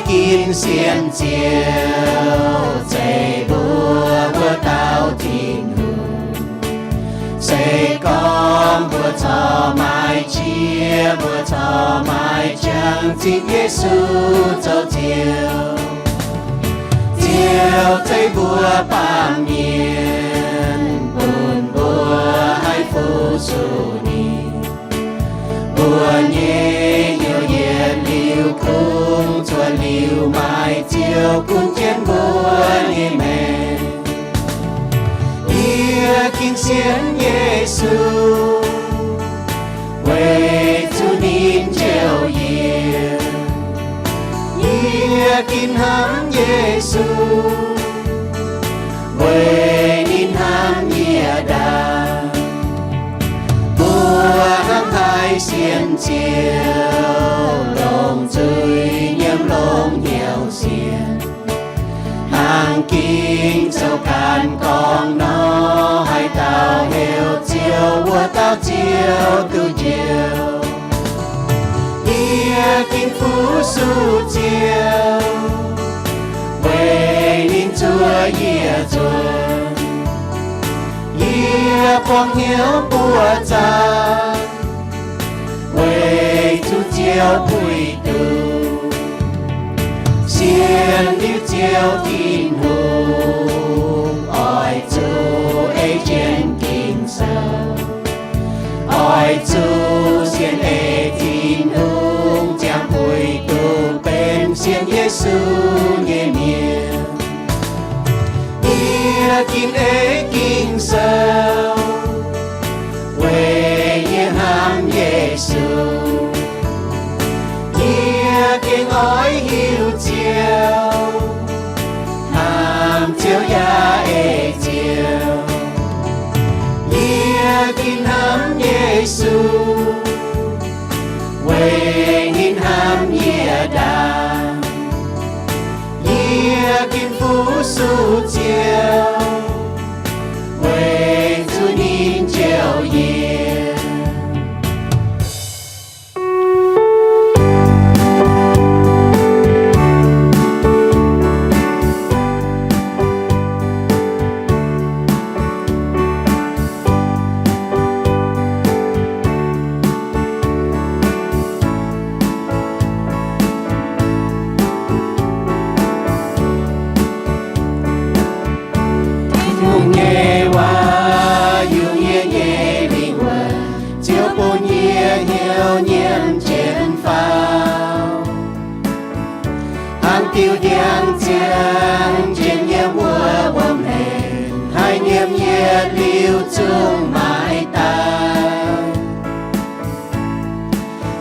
Ginv sienx Ziouv zeiz mbuo wuov dauh Tin-Hungh. Se gorngv mbuo corc maiv qiex, mbuo corc maiv jangx zipv Yesu zoux Ziouv, Ziouv zeiv mbuo baamh mienh, bun mbuo haih fu-sux ninh. Mbuo nyei hnyouv yietc liuz kungx cuotv liuz, maaih Ziouv gunv jienv mbuo nyei maengc. Yie ginv sienx Yesu, weic zuqc ninh njoux yie. Yie ginv hnamv Yesu, weic ninh hnamv yie ndaangc. Mbuo hnamv haic sienx Ziouv, longc nzuih nyiemv longx hnyouv sienx. Hnangv Ging-Sou ganh gorngv nor, haaix dauh heuc Ziouv, wuov dauh Ziouv duqv njoux. Yie ginv fu-sux Ziouv, weic ninh zuov yie nzuonx. Yie buangh hnyouv buoqc zaangc, weic zuqc Ziouv puix duqv. Sienx liuz Ziouv Tin-Hungh, oix zuqc ei jienv Ging-Sou. Oix zuqc sienx ei Tin-Hungh ziangh puix duqv benx sienx Yesu nyei mienh. Yie ginv ei Ging-Sou, weic yie hnamv Yesu. Yie gengh oix hiuv Ziouv, hnamv Ziouv yaac ei Ziouv. Yie ginv hnamv Yesu, weic ninh hnamv yie ndaangc. Yie ginv fu-sux Ziouv, weic zuqc ninh njoux yie. Tin-Hungh nyei waac yungz yie nyei lingh wuonh, Ziouv bun yie hnyouv nyiemc jienv faaux. Hnangv diuh ndiangx-ziangh jienv nyiemv wuov wuom-hlen, haih nyiemc yietc liuz zungv maiv daaih.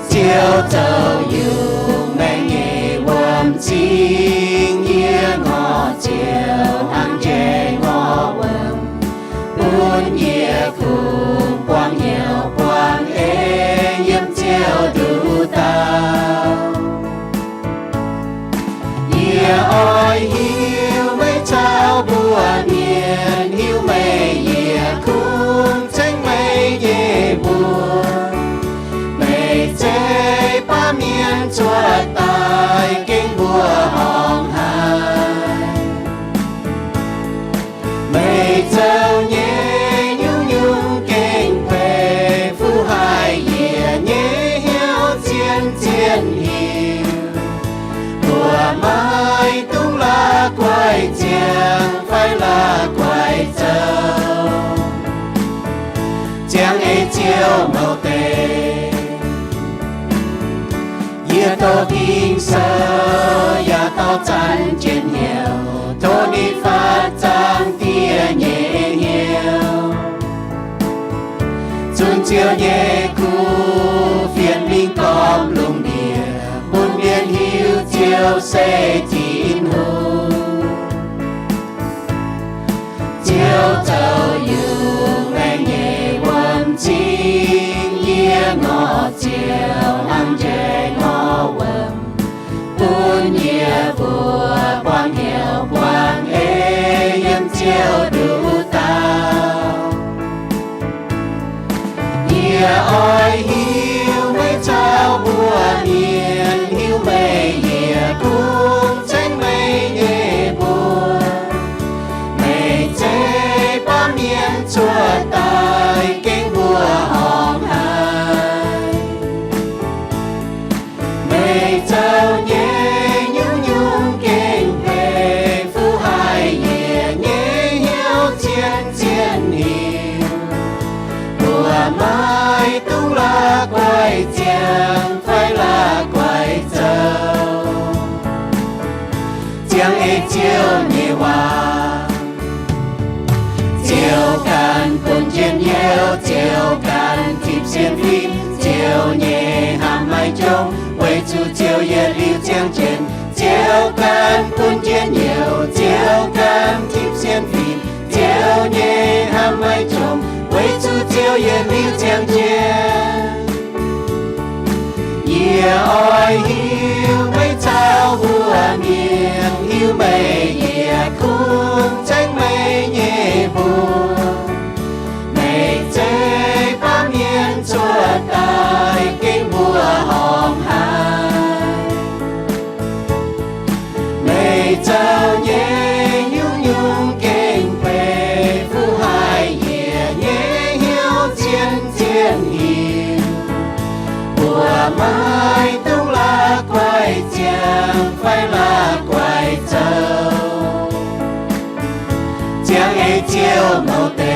Ziouv zoux yungz maengh nyei wuom-cing, yie ngorc Ziouv hnangv njaih ngorc wuom, bun yie kungx buangh hnyouv buangh eix yiem Ziouv nduqc dauh. Yie oix hiuv meih caux mbuo mienh, hiuv meih yie kungx ceng meih nyei mbuox. Meih zeiz baamh mienh cuotv daaih gengh mbuo horngh haic. Meih zoux nyei nyungc-nyungc gengh beih, fuqv haic yie nyei hnyouv zien-zien hiuv. Mbuo maiv dungx la'guaih ziangh fai la'guaih zoux, ziangh ei Ziouv mouz deix. Yie doqc Ging-Sou yaac dorh zanc jienv hnyouv, tov ninh faatv zaangc dieh nyei hnyouv. Zunc Ziouv nyei kuv fienx mingh gormx lungh ndiev, bun mienh hiuv Ziouv se Tin-Hungh. Ziouv zoux yungz maengh nyei wuom-cing, yie ngorc Ziouv hnangv njaih ngorc wuom, bun yie mbuo buangh hnyouv buangh eix yiem Ziouv nduqc dauh. Yie oix hiuv meih caux mbuo mienh, hiuv meih yie kungx ziangh fai la'guaih zoux, ziangh ei Ziouv nyei waac. Ziouv ganh bun njien-youh, Ziouv ganh tipv sienx fim, Ziouv nyei hnamv maiv jomc, weic zuqc Ziouv yietc liuz ziangh jienv. Ziouv ganh bun njien-youh, Ziouv ganh tipv sienx fim, Ziouv nyei hnamv maiv jomc, weic zuqc Ziouv yietc liuz ziangh jienv. Yie oix hiuv meih caux mbuo mienh, hiuv meih yietc kungx ceng meih nyei mbuox. Meih zeiz baamh mienh cuotv daaih gengh mbuo horngh haic. Meih zoux nyei nyungc-nyungc gengh benx fuqv haic yie nyei hnyouv cien-cien hiuv. Mbuo maiv dungx la'guaih ziangh fai la'guaih zoux, ziangh ei Ziouv mouz deix.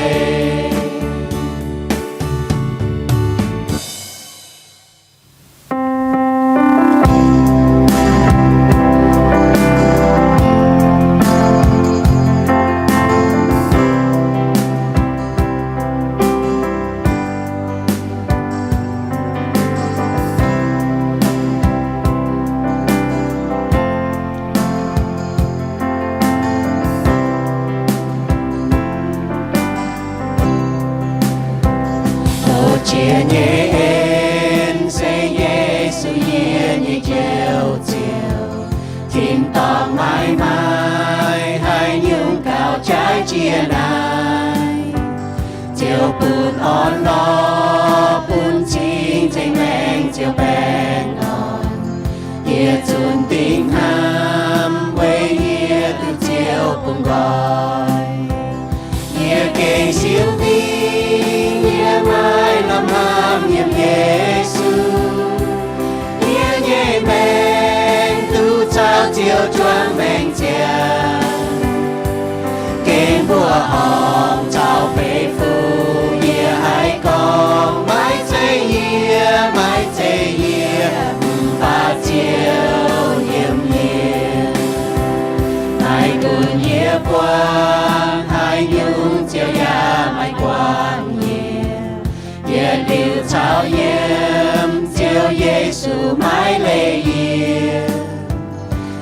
Douz jiex nyei en se Yesu, yie nyei Njoux Ziouv. Tin-dorngh maiv maaih haaix nyungc gauh jaaix jiex naaiv. Ziouv bun orn-lorqc, bun cing ceng maengc Ziouv baengh orn. Yie zunc dingc hnamv weic yie duqv Ziouv bungx nqoi. Yie gengh sienx dingc yie maiv lamh hnamv nyiemc Yesu. Yie nyei maengc duqv caux Ziouv juangc maengc ziangh. Gengh mbuo horngh caux beiv fuqv yie haiz gorngv, maiv zeiz yie, maiv zeiz yie, mv baac Ziouv yiem yie. Maiv gunv yie buangh haaix nyungc, Ziouv yaac maiv buangh yie. Yietc liuz caux yiem, Ziouv Yesu maiv leih yie.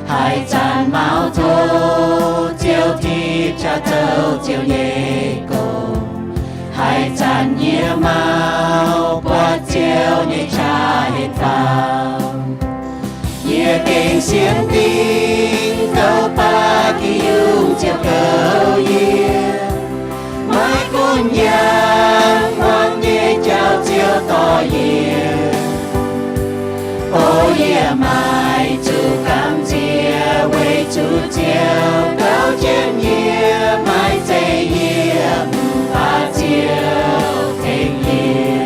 Haaix zanc maux tov, Ziouv tipv qaqv zoux Ziouv nyei gong. Haaix zanc yie maux, buatc Ziouv nyei qaqv henv faaux. Yie gengh sienx dingc goux baac gih yungh Ziouv goux yie. Maiv gunv yangh hmuangx nyei jauv Ziouv dorh yie. O yie maiv zuqc gamh nziex, weic zuqc Ziouv goux jienv yie. Maiv zeiz yie, mv baac Ziouv tengx yie.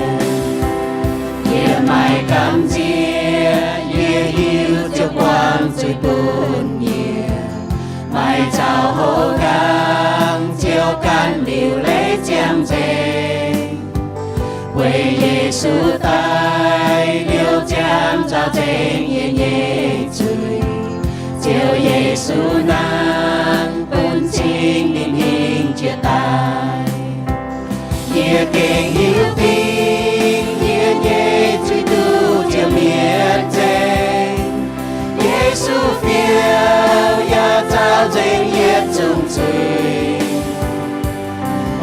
Yie maiv gamh nziex, yie hiuv Ziouv buangh zuiz bun yie. Maiv caux houx kang, Ziouv ganh liuc leiz ziangh nzengc. Weic Yesu daaih liouh ziangx nzaaux nzengc yie nyei zuiz. Ziouv Yesu naang bun cing ninh hingh jiex daaih. Yie gengh hiuv duqv yie nyei zuiz duqv Ziouv mietc nzengc. Yesu fiou yaac nzaaux nzengc yietc zungv zuiz.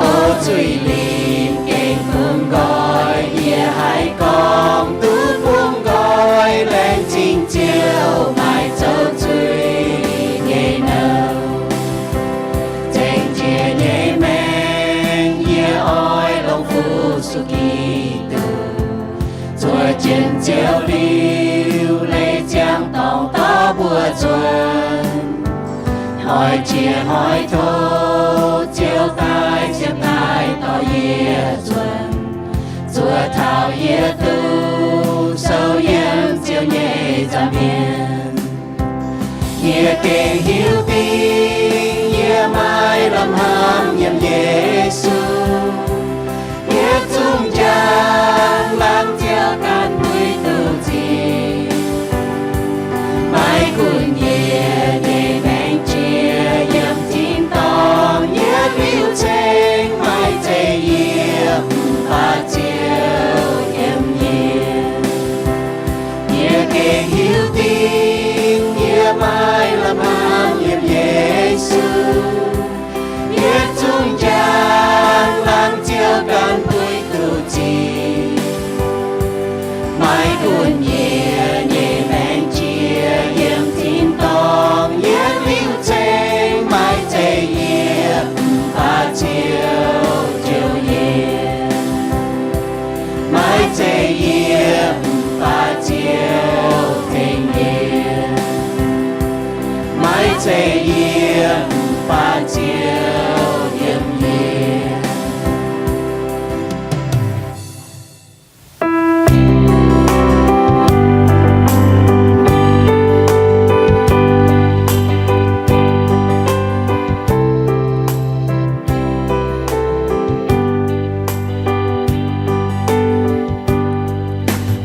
O zuiz lingh gengh bungx nqoi, yie haiz gorngv duqv bungx nqoi, laengz zingh Ziouv maiv zoux zuiz nyei nouh. Nzengc jiex nyei maengc yie oix longc fu-sux Giduc, zuov jienv Ziouv liuc leiz ziangh dorngx dorh mbuo nzuonx. Hnoi jiex hnoi tov Ziouv daaih ziepc daaih dorh yie nzuonx, zuov taux yie duqv sou yiem Ziouv nyei nza'hmien. Yie gengh hiuv duqv yie maiv lamh hnamv nyiemc Yesu. Yietc zungv njang-laangc Ziouv ganh mbuo Maaih lamh hnamv yiem Yesu, yietc zungv njang laangz Ziouv ganh buix duqv zic. Maiv gunv yie nyei maengc jiex yiem tin-dorngh yietc liuz ceng, maiv zeiz yie mv baac Ziouv jouh yie. Maiv zeiz yie mv baac Ziouv tengx yie. Maiv zeiz yie mv baac Ziouv yiem yie.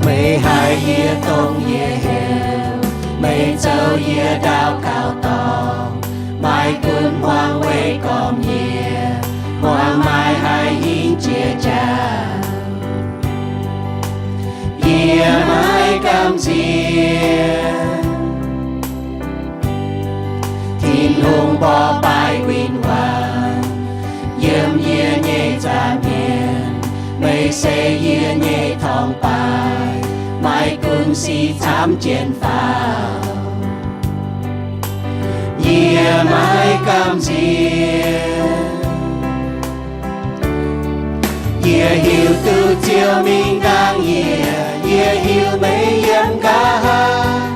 Meih haiz yie dongh yie heuc, meih zoux yie ndau gaux dorngh, maiv gunv hmuangx weic gormx yie, hmuangx maaih haiz hingv jiex jauv. Yie maiv gamh nziex Tin-Hungh mborqv baaix win-wangc yiem yie nyei nza'hmien. Meih se yie nyei torngv baaix, maiv gunv sic camv jienv faaux, yie maiv gamh nziex. Yie hiuv duqv Ziouv mingh nqaang yie, yie hiuv meih yiem nqa'haav.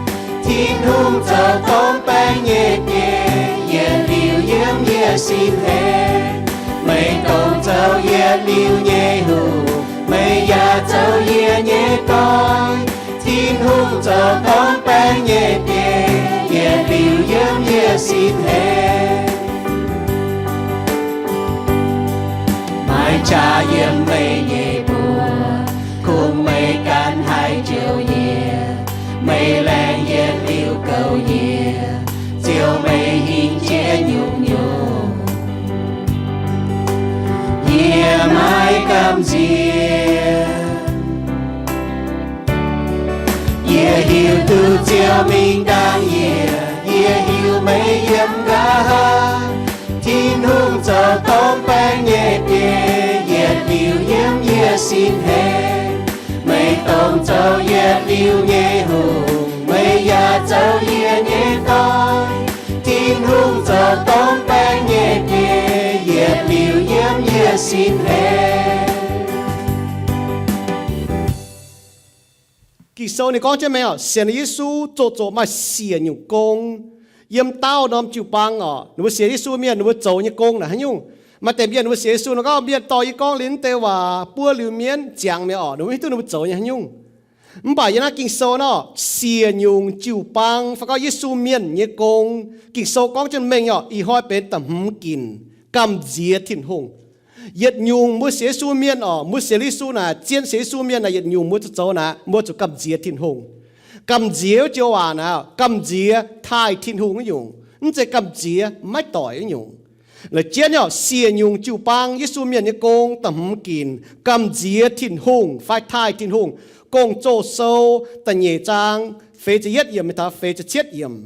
Tin-Hungh zoux dorngx baengh nyei biei, yietc liuz yiem yie sin hengx. Meih dongh zoux yietc liuz nyei hungh, meih yaac zoux yie nyei doic. Tin-Hungh zoux dorngx baengh nyei biei, yietc liuz yiem yie sin hengx. Maaih qaqv yiem meih nyei mbuox, kungx meih ganh haih njoux yie. Meih laengz yietc liuz goux yie, ziouc meih hingh jiex nyungc-nyungc, yie maiv gamh nziex. Yie hiuv duqv Ziouv mingh nqaang yie, yie hiuv meih yiem nqa'haav. Tin-Hungh zoux dorngx baengh nyei biei, yietc liuz yiem yie sin hengx. Meih dongh zoux yietc liuz nyei hungh, meih yaac zoux yie nyei doic. Tin-Hungh zoux dorngx baengh nyei biei, yietc liuz yiem yie sin hengx. Ging-Sou ninh gorngv jienv mengh oc, sienx Yesu zoqc zoqc maaih siec nyungc gong. Yiem daauh norm jiu-baang oc, ninh mbuo sienx Yesu mienh ninh mbuo zoux nyei gong naaic haaix nyungc? Maaih deix mienh ninh mbuo sienx Yesu nor gorngv mienh dorh yie gorngv liuz naaiv deix waac buo liuz mienv ziangx mi'aqv oc, ninh mbuo hiuv duqv ninh mbuo zoux nyei haaix nyungc. Mv baac yiem naaiv Ging-Sou nor, siec nyungc jiu-baang fai gorngv Yesu mienh nyei gong, Ging-Sou gorngv jienv mengh oc, ih hnoi benx da'hmz ginc, gamh nziex Tin-Hungh. Yietc nyungc mbuo sienx Yesu mienh oc, mbuo sienx Yesu naaic, zien sienx Yesu mienh naaic, yietc nyungc mbuo zuqc zoux naaic, mbuo zuqc gamh nziex Tin-Hungh. Gamh nziex joux waac naaic, gamh nziex taaih Tin-Hungh wuov nyungc, mv zeiz gamh nziex maiv doic wuov nyungc. La'jienv oc, siec nyungc jiu-baang Yesu mienh nyei gong da'hmz ginc, gamh nziex Tin-Hungh fai taaih Tin-Hungh. Gong-Zoh Sou da'nyeic zaang feix ziepc yietv yiemc mingh taux feix ziepc cietv yiemc.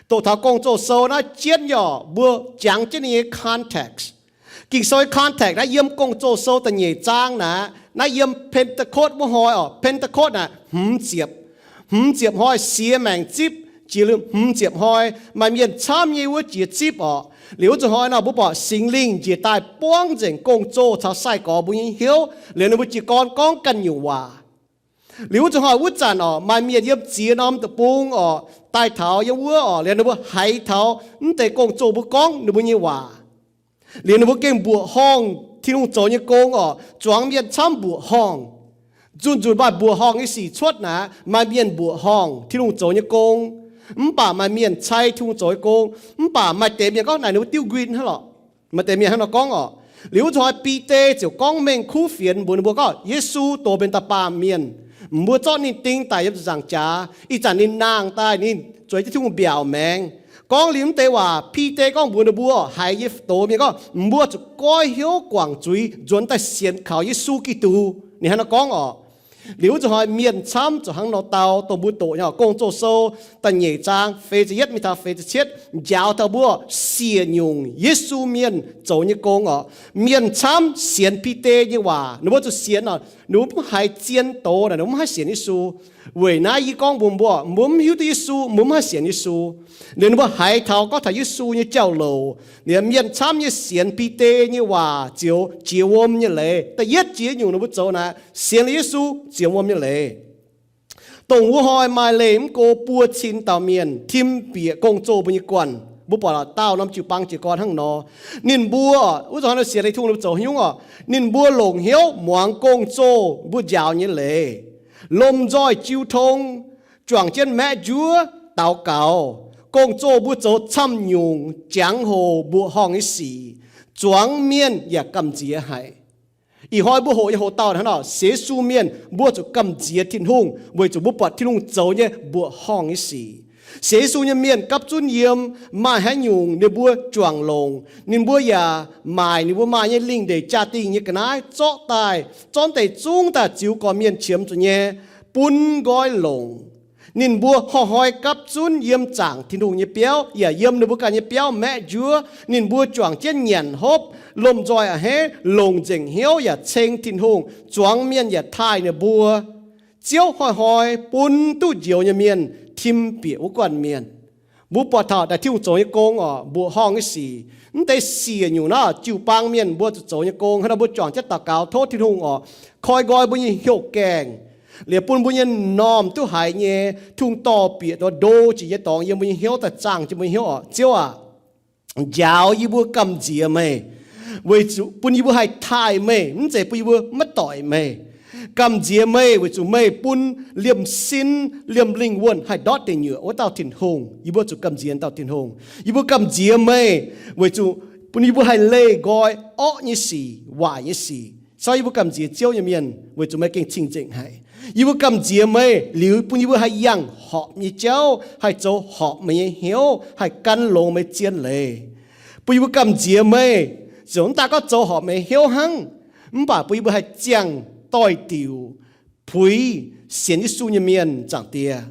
Doqc taux Gong-Zoh Sou naaiv jienv oc, mbuo jangx jienv ninh nyei context. Ging-Sou nyei context naaiv yiem Gong-Zoh Sou da'nyeic zaang naaic, naaiv yiem Pentecost wuov hnoi oc, Pentecost naaic hmz ziepc. Hmz ziepc hnoi siex maengc zipv, jiex liuz hmz ziepc hnoi maaih mienh camv nyei wuov jiex zipv oc. Liuz wuov zuqc hnoi nor mbuo buatc Singx Lingh njiec daaih buangv nzengc gong-zoh caux sai-gorx mbuo nyei hnyouv, liuz ninh mbuo jiez gorn gorngv ganh nyungc waac. Liuz wuov zuqc hnoi wuov zanc oc, maaih mienh yiem ziex norm deic-bung oc, daaih taux yiem wuov oc, liuz ninh mbuo haiz taux mv deix gong-zoh mbuo gorngv ninh mbuo nyei waac. Liuz ninh mbuo gengh mbuoqc horngh Tin-Hungh zoux nyei gong oc, zuangx mienh camv mbuoqc horngh. Nzunc-nzunc maaih mbuoqc horngh nyei sic cuotv naaic, maaih mienh mbuoqc horngh Tin-Hungh zoux nyei gong. Mv baac maaih mienh cai Tin-Hungh zoux nyei gong. Mv baac maaih deix mienh gorngv naaic ninh mbuo diuv nquin hnangv lorqc. Maaih deix mienh hnangv nor gorngv oc. Liuz wuov zuqc hnoi Bide ziouc gorngv mengh kuv fienx mbuox ninh mbuo gorngv, Yesu doz mbenc da'baamh mienh. Mbuo zorqv ninh ding daic yiem ziepc nzaangc jaax. Ih zanc ninh nangh daaih, ninh zueiz jienv Tin-Hungh mbiaauc maengx. Gorngv liuz mv deix waac, Bide gorngv mbuox ninh mbuo, haiz yie doz mienh gorngv, mbuo zuqc goiv hnyouv guangc zuiz, nzuonx daaih sienx kaux Yesu Giduc. Ninh hnangv nor gorngv oc. Liuz wuov zanc hnoi mienh camv zuqc hnangv nor dau, dongh mbuo doqc nyei Gong-Zoh Sou da'nyeic zaang feix ziepc yietv mingh taux feix ziepc cietv njaaux taux mbuo siec nyungc Yesu mienh zoux nyei gong oc. Mienh camv sienx Bide nyei waac, ninh mbuo zuqc sienx oc, ninh mbuo mv haiz zien doz naaic, ninh mbuo mv haih sienx Yesu. Weic naaiv yie gorngv mbuox mbuo, mbuo mv hiuv duqv Yesu, mbuo mv haih sienx Yesu. Liuz ninh mbuo haiz taux gorngv taux Yesu nyei jauv-louc. Liuz mienh camv nyei sienx Bide nyei waac zioux jiex wuom nyei leiz. Da'yietv jiex nyungc ninh mbuo zoux naaic, sienx liuz Yesu zioux wuom nyei leiz. Dongh wuov hnoi maaih leih mv go buo cin dauh mienh tim bieqc gong-zoh mbuo nyei guanh. Mbuo buatc dauh norm jiu-baang jiez gorn hnangv nor. Ninh mbuo, wuov zanc hnoi sienx Tin-Hungh ninh mbuo zoux haaix nyungc oc? Ninh mbuo longc hnyouv muangx gong-zoh mbuo njaaux nyei leiz, lomh nzoih jiu tong, juangc jienv maeqv njuov daux gaux. Gong-zoh mbuo zoux camv nyungc, jangx-hoc mbuoqc horngh nyei sic, zuangx mienh yaac gamh nziex haic. Ih hnoi mbuo hoqc nyei hoc-dauh hnangv nor, sienx Yesu mienh mbuo zuqc gamh nziex Tin-Hungh weic zuqc mbuo buatc Tin-Hungh zoux nyei mbuoqc horngh nyei sic. Sienx Yesu nyei mienh gapv zunv yiem maaih haaix nyungc ninh mbuo juangc longc, ninh mbuo yaac maaic ninh mbuo maaih nyei lingh ndeic jaa-dingh nyei ga'naaiv zorqv daaih, zorqv deix zungv daaih ziux gorx-mienh qiemx zuqc nyei, bun nqoi longc. Ninh mbuo hnoi-hnoi gapv zunv yiem zaangc Tin-Hungh nyei biauv yaac yiem ninh mbuo ganh nyei biauv maeqv njuov. Ninh mbuo juangc jienv nyanc hopv, lomh nzoih a'hneiv, longc nzengc hnyouv yaac ceng Tin-Hungh, zuangx mienh yaac taaih ninh mbuo. Ziouv hnoi-hnoi bun duqv njoux nyei mienh tim bieqc wuov guanh mienh. Mbuo buatc taux daaih Tin-Hungh zoux nyei gong oc, mbuoqc horngh nyei sic. Mv deix siec nyungc naaiv jiu-baang mienh mbuo zuqc zoux nyei gong. Hnangv nor mbuo juangc jienv daux gaux tov Tin-Hungh oc, koi nqoi mbuo nyei hnyouv gaengh, liuz bun mbuo nyei m'normh duqv haiz nyei Tin-Hungh dorh bieqc dongh ndo jiex nyei dorngx yiem mbuo nyei hnyouv daaih zaangh jienv mbuo nyei hnyouv oc. Ziouv aac, njaaux yie mbuo gamh nziex meih, weic zuqc bun yie mbuo haih taaih meih, mv zeiz bun yie mbuo maiv doic meih. Gamh nziex meih weic zuqc meih bun liemh sin liemh lingh wuonh haih ndortv deic nyuoqc wuov dauh Tin-Hungh. Yie mbuo zuqc gamh nziex dauh Tin-Hungh. Yie mbuo gamh nziex meih weic zuqc bun yie mbuo haih leih nqoi orqv nyei sic, waaic nyei sic. Caux yie mbuo gamh nziex Ziouv nyei mienh weic zuqc meih gengh cing-nzengc haic. Yie mbuo gamh nziex meih liuz bun yie mbuo haih yangh horpc nyei jauv, haih zoux horpc meih nyei hnyouv, haih gan longx meih zien leiz. Bun yie mbuo gamh nziex meih, ziouc mv daan gorngv zoux horpc meih hnyouv hnangv, mv baac bun yie mbuo haih ziangh doix-diuc puix sienx Yesu nyei mienh, Zaangc Diex.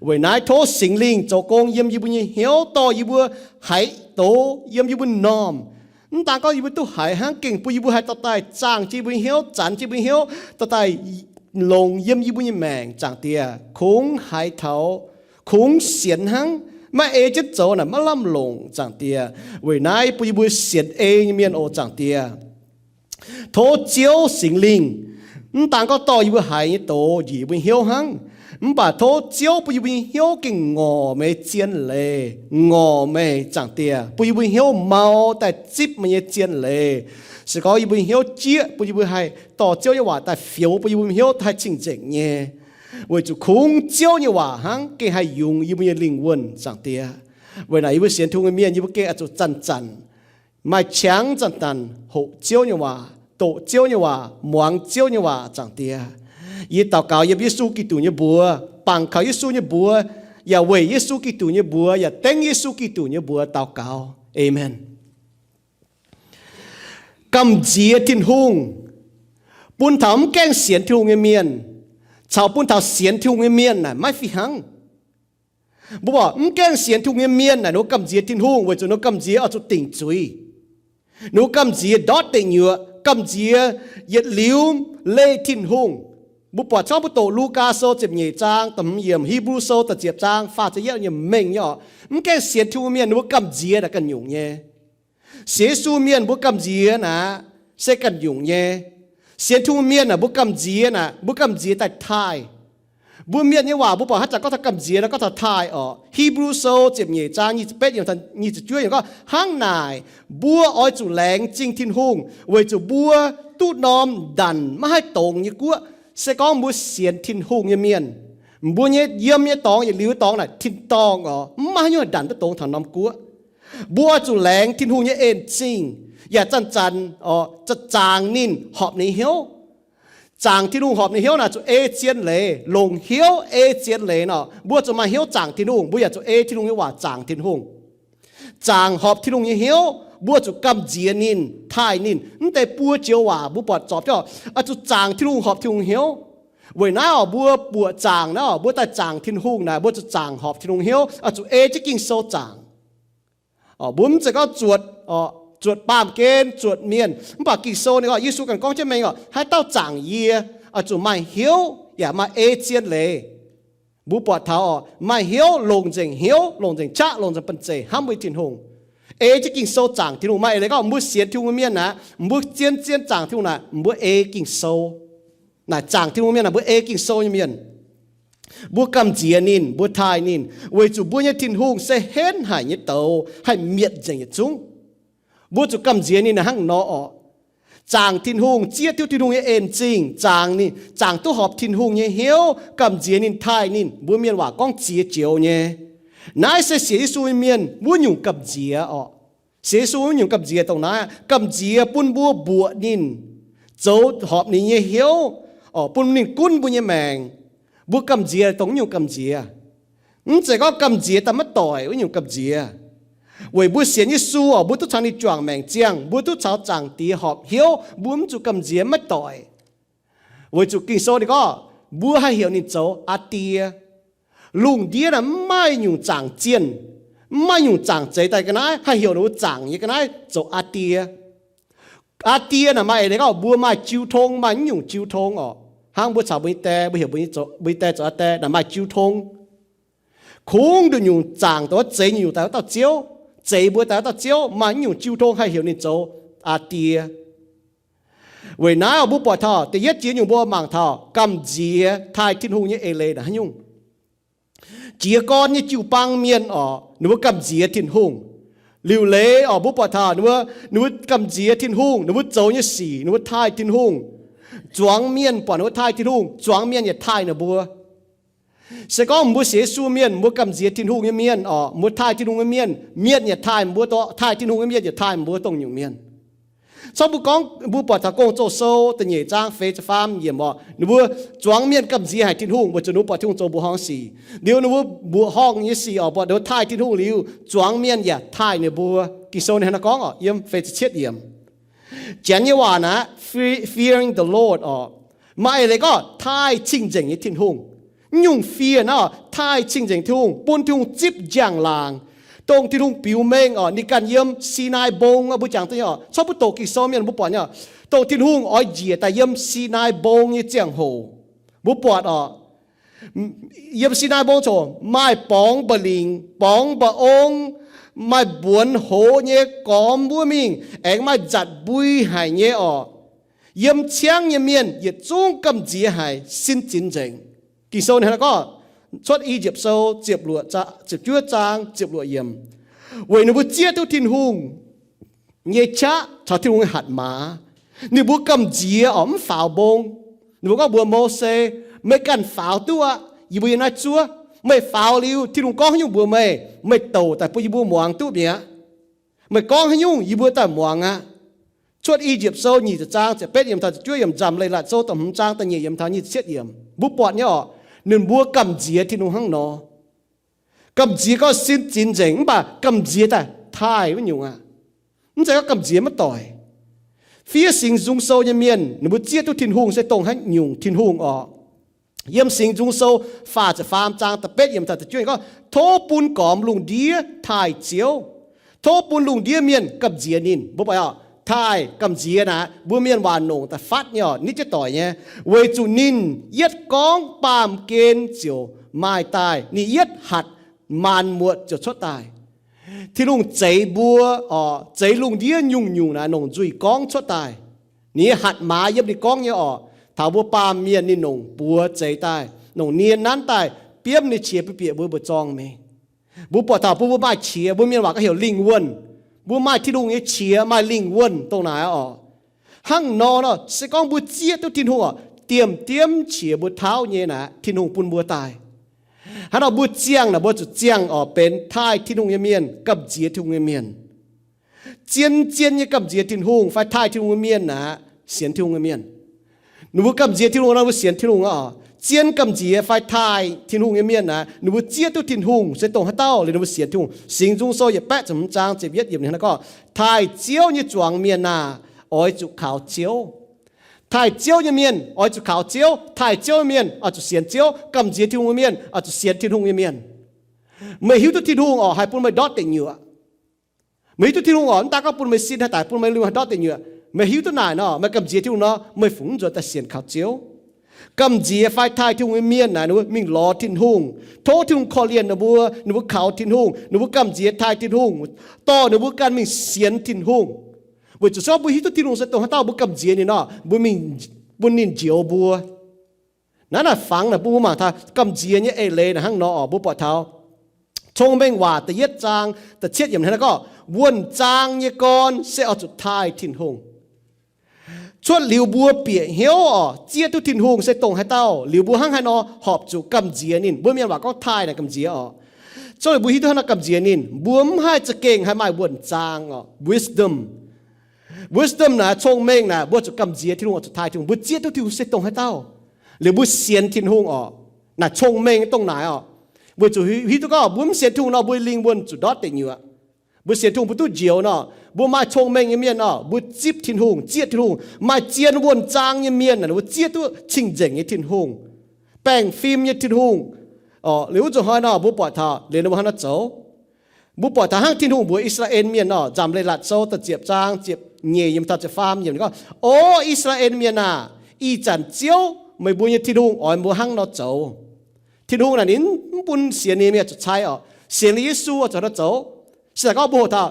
Weic naaiv tov Singx Lingh zoux gong yiem yie mbuo nyei hnyouv, dorh yie mbuo haiz doz yiem yie mbuo m'normh. Mv daan gorngv yie mbuo duqv haiz hnangv, gengh bun yie mbuo haih dorh daaih zaangh jienv yie mbuo nyei hnyouv, zanx jienv yie mbuo nyei hnyouv, dorh daaih longx yiem yie mbuo nyei maengc, Zaangc Diex. Kungx haiz taux, kungx sienx hnangv, maiv ei jienv zoux naaic maiv lamh longc, Zaangc Diex. Weic naaiv bun yie mbuo sienx ei nyei mienh oc, Zaangc Diex. Tov Ziouv Singx Lingh mv daan gorngv dorh yie mbuo haiz nyei doz njiec yie mbuo nyei hnyouv hnangv, mv baac tov Ziouv bun yie mbuo nyei hnyouv gengh ngorc meih zien leiz, ngorc meih, Zaangc Diex, bun yie mbuo nyei hnyouv mau daaih zipv meih nyei zien leiz. Se gorngv yie mbuo nyei hnyouv jieqv, bun yie mbuo haih dorh Ziouv nyei waac daaih fioux, bun yie mbuo nyei hnyouv haih cing-nzengc nyei. Weic zuqc kungx Ziouv nyei waac hnangv gengh haih yungz yie mbuo nyei lingh wuonh, Zaangc Diex. Weic naaic yie mbuo sienx Tin-Hungh nyei mienh, yie mbuo gengh oix zuqc zanc-zanc maaih qangx zanc-zanc hoqc Ziouv nyei waac, doqc Ziouv nyei waac, muangx Ziouv nyei waac, Zaangc Diex. Yie daux gaux yiem Yesu Giduc nyei mbuox, bangc kaux Yesu nyei mbuox, yaac weic Yesu Giduc nyei mbuox, yaac dengv Yesu Giduc nyei mbuox daux gaux. Aamen. Gamh nziex Tin-Hungh bun taux mv gaengh sienx Tin-Hungh nyei mienh caux bun taux sienx Tin-Hungh nyei mienh naaic maiv fih hnangv. Mbuo mv gaengh sienx Tin-Hungh nyei mienh naaic ninh mbuo gamh nziex Tin-Hungh weic zuqc ninh mbuo gamh nziex oix zuqc dingc zuiz. Ninh mbuo gamh nziex ndortv deic nyuoqc, gamh nziex yietc liuz leih Tin-Hungh. Mbuo buatc cangv mbuo doqc Lugaa Sou ziepc nyeic zaang da'hmz yiemc, Hipv^lu Sou da'ziepc zaang faah ziepc yietv yiemc mengh nyei oc. Mv gaengh sienx Tin-Hungh mienh ninh mbuo gamh nziex naaic ganh nyungc nyei. Sienx Yesu mienh mbuo gamh nziex naaic se ganh nyungc nyei. Sienx Tin-Hungh mienh naaic mbuo gamh nziex naaic mbuo gamh nziex daaih taaih. Mbuo mienh nyei waac mbuo buatc haaix zanc gorngv taux gamh nziex naaic gorngv taux taaih oc. Hipv^lu Sou ziepc nyeic zaang nyic ziepc betv yiemc, nyic ziepc juov yiemc gorngv, hnangv naaic mbuo oix zuqc laengz zingh Tin-Hungh weic zuqc mbuo duqv norm ndanc maiv haih dongz nyei guoqv. Se gorngv mbuo sienx Tin-Hungh nyei mienh, mbuo nyei yiem nyei dorngx yietc liuz dorngx naaic tin-dorngh oc, mv maaih haaix nyungc ndanc duqv dongz taux norm guoqv. Mbuo oix zuqc laengz Tin-Hungh nyei en zingh, yaac zanc-zanc oc, zaangc ninh horpc ninh hnyouv. Zaangc Tin-Hungh horpc ninh hnyouv naaic zuqc ei zien leiz, longc hnyouv ei zien leiz nor. Mbuo zuqc maaih hnyouv zaangc Tin-Hungh, mbuo yaac zuqc ei Tin-Hungh nyei waac zaangc Tin-Hungh. Zaangc horpc Tin-Hungh nyei hnyouv, mbuo zuqc gamh nziex ninh, taaih ninh. Mv deix buo joux waac mbuo buatc zorpc jienv oc, oix zuqc zaangc Tin-Hungh horpc Tin-Hungh hnyouv. Weic naaiv oc, mbuo buoqc zaangc naaiv oc, mbuo daaih zaangc Tin-Hungh naaic, mbuo zuqc zaangc horpc Tin-Hungh hnyouv, oix zuqc ei jienv Ging-Sou zaangc. Mbuo mv zeiz gorngv zuotc, zuotc baamh gen, zuotc mienh. Mv baac Ging-Sou ninh gorngv, Yesu ganh gorngv jienv mengh oc, haaix dauh zaangc yie, oix zuqc maaih hnyouv yaac maaih ei zien leiz. Mbuo buatc taux oc, maaih hnyouv, longc nzengc hnyouv, longc nzengc qaqv, longc nzengc banh zeic hnamv mbuo nyei Tin-Hungh. Ei jienv Ging-Sou zaangc Tin-Hungh. Maaih eix leiz gorngv mbuo sienx Tin-Hungh mienh aqv, mbuo zien-zien zaangc Tin-Hungh naaic, mbuo ei Ging-Sou. Naaic zaangc Tin-Hungh mienh naaic, mbuo ei Ging-Sou nyei mienh. Mbuo gamh nziex ninh, mbuo taaih ninh, weic zuqc mbuo nyei Tin-Hungh se henv haic nyei douz, haih mietc nzengc yietc zungv. Mbuo zuqc gamh nziex ninh hnangv nor oc. Zaangc Tin-Hungh, zieqv duqv Tin-Hungh nyei en zingh, zaangc ninh, zaangc duqv horpc Tin-Hungh nyei hnyouv, gamh nziex ninh, taaih ninh. Mbuo mienh waac gorngv ziex joux nyei. Naaiv se sienx Yesu nyei mienh wuov nyungc gamh nziex oc. Sienx Yesu wuov nyungc gamh nziex dongh naaiv, gamh nziex bun mbuo mbuoqc ninh, zoux horpc ninh nyei hnyouv, bun ninh gunv mbuo nyei maengc. Mbuo gamh nziex dongh wuov nyungc gamh nziex. Mv zeiz gorngv gamh nziex daaih maiv doic wuov nyungc gamh nziex. Weic mbuo sienx Yesu oc, mbuo duqv caux ninh juangc maengc ziangh, mbuo duqv caux Zaangc Diex horpc hnyouv, mbuo mv zuqc gamh nziex maiv doic. Weic zuqc Ging-Sou ninh gorngv, mbuo haih heuc ninh zoux Aa Die. Lungh ndiev naaic mv maaih nyungc zaangc zienh, mv maaih nyungc zaangc zeix daaih ga'naaiv haih heuc ninh mbuo zaangc nyei ga'naaiv zoux Aa Die. Aa Die naaic maaih eix leiz gorngv mbuo maaih jiu tong, maaih mv nyungc jiu tong oc. Hnangv mbuo caux mbuo nyei die, mbuo heuc mbuo nyei die zoux Aa Die naaic maaih jiu tong. Kungx nduqc nyungc zaangc dongh wuov zeix nyungc daaih wuov dauh Ziouv, zeix mbuo daaih wuov dauh Ziouv, maaih mv nyungc jiu tong haih heuc ninh zoux Aa Die. Weic naaiv oc, mbuo buatc taux da'yietv jiex nyungc mbuo mangc taux gamh nziex taaih Tin-Hungh nyei eix leiz naaic haaix nyungc. Jiez gorn nyei jiu-baang mienh oc, ninh mbuo gamh nziex Tin-Hungh. Liuc leiz oc, mbuo buatc taux ninh mbuo, ninh mbuo gamh nziex Tin-Hungh, ninh mbuo zoux nyei sic, ninh mbuo taaih Tin-Hungh. Zuangx mienh buatc ninh mbuo taaih Tin-Hungh, zuangx mienh yaac taaih ninh mbuo. Se gorngv mbuo sienx Yesu mienh, mbuo gamh nziex Tin-Hungh nyei mienh oc, mbuo taaih Tin-Hungh nyei mienh, mienh yaac taaih mbuo, taaih Tin-Hungh nyei mienh yaac taaih mbuo dongh nyungc mienh. Cov mbuo gorngv, mbuo buatc taux Gong-Zoh Sou da'nyeic zaang feix ziepc faam yiemc oc, ninh mbuo zuangx mienh gamh nziex haic Tin-Hungh weic zuqc ninh mbuo buatc Tin-Hungh zoux mbuoqc horngh sic. Liuz ninh mbuo mbuoqc horngh nyei sic oc, buatc ninh mbuo taaih Tin-Hungh liuz, zuangx mienh yaac taaih ninh mbuo. Ging-Sou ninh hnangv naaiv gorngv oc, yiem feix ziepc cietv yiemc. Janx nyei waac naaic, fe-, fearing the Lord oc, maaih eix leiz gorngv taaih cing-nzengc nyei Tin-Hungh. Mv nyungc fear naaiv oc, taaih cing-nzengc Tin-Hungh, bun Tin-Hungh zipv njang-laangc, dongh Tin-Hungh biux mengh oc, ninh ganh yiem Sinaai Mbong oc, mbuo jangx duqv nyei oc. Cov mbuo doqc Ging-Sou mienh mbuo buatc nyei oc, dongh Tin-Hungh oix njiec daaih yiem Sinaai Mbong nyei ziangh hoc, mbuo buatc oc, yiem Sinaai Mbong coc maaih borngz mba'lingc, borngz mba'ong, maaih mbuonx hoz nyei gormx wuov mingh, aengx maaih nzatc mbui haic nyei oc. Yiem ciangv nyei mienh yietc zungv gamh nziex haic, sin zinx nzengc. Ging-Sou ninh hnangv naaiv gorngv, Cuotv I^yipv Sou ziepc luoqc, ziepc juov zaang ziepc luoqc yiemc, weic ninh mbuo zieqv duqv Tin-Hungh nyei qaqv caux Tin-Hungh nyei hatc maaz. Ninh mbuo gamh nziex oc, mv faaux mbong. Ninh mbuo gorngv mbuox Mose, meih ganh faaux duqv aqv, yie mbuo yiem naaiv zuov. Meih faaux liuz, Tin-Hungh gorngv haaix nyungc mbuox meih, meih douc daaih bun yie mbuo muangx duqv mi'aqv. Meih gorngv haaix nyungc, yie mbuo daaih muangx aqv. Cuotv I^yipv Sou nyic ziepc zaang ziepc betv yiemc taux ziepc juov yiemc, Nzamc Leiz-Latc Sou da'hmz zaang da'nyeic yiemc taux nyic ziepc cietv yiemc, mbuo buatc nyei oc, ninh mbuo gamh nziex Tin-Hungh hnangv nor. Gamh nziex gorngv sin zinx nzengc, mv baac gamh nziex daaih taaih wuov nyungc aqv. Mv zeiz gorngv gamh nziex maiv doic. Fiev Singx Nzung Sou nyei mienh, ninh mbuo zieqv duqv Tin-Hungh se dongh haaix nyungc Tin-Hungh oc. Yiem Singx Nzung Sou faah ziepc faam zaang da'betv yiemc taux da'juov gorngv, tov bun gormx lungh ndiev taaih Ziouv. Tov bun lungh ndiev mienh gamh nziex ninh. Mbuo buatc oc, taaih gamh nziex naaic, mbuo mienh waac nongc daaih fatv nyei oc, nitv jienv doic nyei. Weic zuqc ninh yietv gorngv baamh gen ziouc maaih daaih, ninh yietv hatc maanc muotc ziouc cuotv daaih. Tin-Hungh zeix mbuo oc, zeix lungh ndiev nyungc-nyungc naaic nongc nzuih gorngv cuotv daaih. Ninh nyei hatc maaz yiem ninh gorngv nyei oc, taux mbuo baamh mienh ninh nongc buoz zeix daaih, nongc nie nanv daaih, biomv ninh qiex bieqc mbuo mbuoqc zorng mingh. Mbuo buatc taux mbuo, mbuo maaih qiex, mbuo mienh waac gorngv heuc lingh wuonh. Mbuo maaih Tin-Hungh nyei qiex, maaih lingh wuonh dongh naaic oc. Hnangv nor nor, se gorngv mbuo zieqv duqv Tin-Hungh oc, diemv diemv qiex mbuo tauv nyei naaic, Tin-Hungh bun mbuo daaih. Hnangv nor mbuo ziangh naaic, mbuo zuqc ziangh oc benx taaih Tin-Hungh nyei mienh, gamh nziex Tin-Hungh nyei mienh. Zien-zien nyei gamh nziex Tin-Hungh fai taaih Tin-Hungh nyei mienh naaic, sienx Tin-Hungh nyei mienh. Ninh mbuo gamh nziex Tin-Hungh nor, mbuo sienx Tin-Hungh oc. Zien gamh nziex fai taaih Tin-Hungh nyei mienh naaic, ninh mbuo zieqv duqv Tin-Hungh se dongh haaix dauh liuz ninh mbuo sienx Tin-Hungh. Singx Nzung Sou yietc baeqv ziepc hmz zaang ziepc yietv yiemc ninh hnangv naaiv gorngv, taaih Ziouv nyei zuangx mienh aah! Oix zuqc kaux Ziouv. Taaih Ziouv nyei mienh oix zuqc kaux Ziouv. Taaih Ziouv nyei mienh oix zuqc sienx Ziouv. Gamh nziex Tin-Hungh nyei mienh oix zuqc sienx Tin-Hungh nyei mienh. Meih hiuv duqv Tin-Hungh oc, haih bun meih ndortv deic nyuoqc. Meih hiuv duqv Tin-Hungh oc, mv daaih gorngv bun meih sin haih daic, bun meih liemh haih ndortv deic nyuoqc. Meih hiuv duqv naaic nor, meih gamh nziex Tin-Hungh nor, meih fungc mv nzuonx daaih sienx kaux Ziouv. Gamh nziex fai taaih Tin-Hungh nyei mienh naaic, ninh mbuo mingh lorz Tin-Hungh, tov Tin-Hungh korv-lienh ninh mbuo, ninh mbuo kaux Tin-Hungh, ninh mbuo gamh nziex taaih Tin-Hungh, dorh ninh mbuo ganh mingh sienx Tin-Hungh. Weic zuqc se gorngv mbuo hiuv duqv Tin-Hungh se dongh haaix dauh, mbuo gamh nziex ninh nor, mbuo mingh bun ninh njoux mbuo. Naaiv naaic fangx naaic bun mbuo mangc taux gamh nziex nyei eix leiz naaic hnangv nor oc. Mbuo buatc taux Cong-Mengh Waac da'yietv zaang da'cietv yiemc hnangv naaiv gorngv, wuonh zaang nyei gorn se oix zuqc taaih Tin-Hungh. Cuotv liuz mbuo bieqc hnyouv oc, zieqv duqv Tin-Hungh se dongh haaix dauh, liuz mbuo hnangv haaix nor horpc zuqc gamh nziex ninh. Mbuo mienh waac gorngv taaih naaic gamh nziex oc. Zungv mbuo hiuv duqv hnangv nor gamh nziex ninh, mbuo mv haih za'gengh haih maaih wuonh zaang oc, wisdom. Wisdom naaic cong-mengh naaic, mbuo zuqc gamh nziex Tin-Hungh oc, zuqc taaih Tin-Hungh, mbuo zieqv duqv Tin-Hungh se dongh haaix dauh, liuz mbuo sienx Tin-Hungh oc. Naaic cong-mengh dongh naaic oc. Weic zuqc hiuv duqv gorngv mbuo mv sienx Tin-Hungh nor, mbuo lingh wuonh zuqc ndortv deic nyuoqc. Mbuo sienx Tin-Hungh mbuo duqv njoux nor, mbuo maaih cong-mengh nyei mienh nor, mbuo zipv Tin-Hungh, zieqv Tin-Hungh. Maaih zien wuonh zaang nyei mienh naaic, mbuo zieqv duqv cing-nzengc nyei Tin-Hungh, baengh fim nyei Tin-Hungh oc. Liuz wuov nzunc hnoi nor, mbuo buatc taux liuz ninh mbuo hnangv naaiv zoux. Mbuo buatc taux hnangv Tin-Hungh mbuox I^saa^laa^en Mienh nor, Nzamc Leiz-Latc Sou da'ziepc zaang ziepc nyeic yiem taux ziepc faam yiem gorngv, O I^saa^laa^en Mienh aah! Ih zanc Ziouv, meih mbuo nyei Tin-Hungh, oix mbuo hnangv nor zoux. Tin-Hungh naaic ninh mv bun sienx ninh mienh zuqc cai oc. Sienx liuz Yesu oix zuqc hnangv nor zoux. Se daaih gorngv mbuo hoqc taux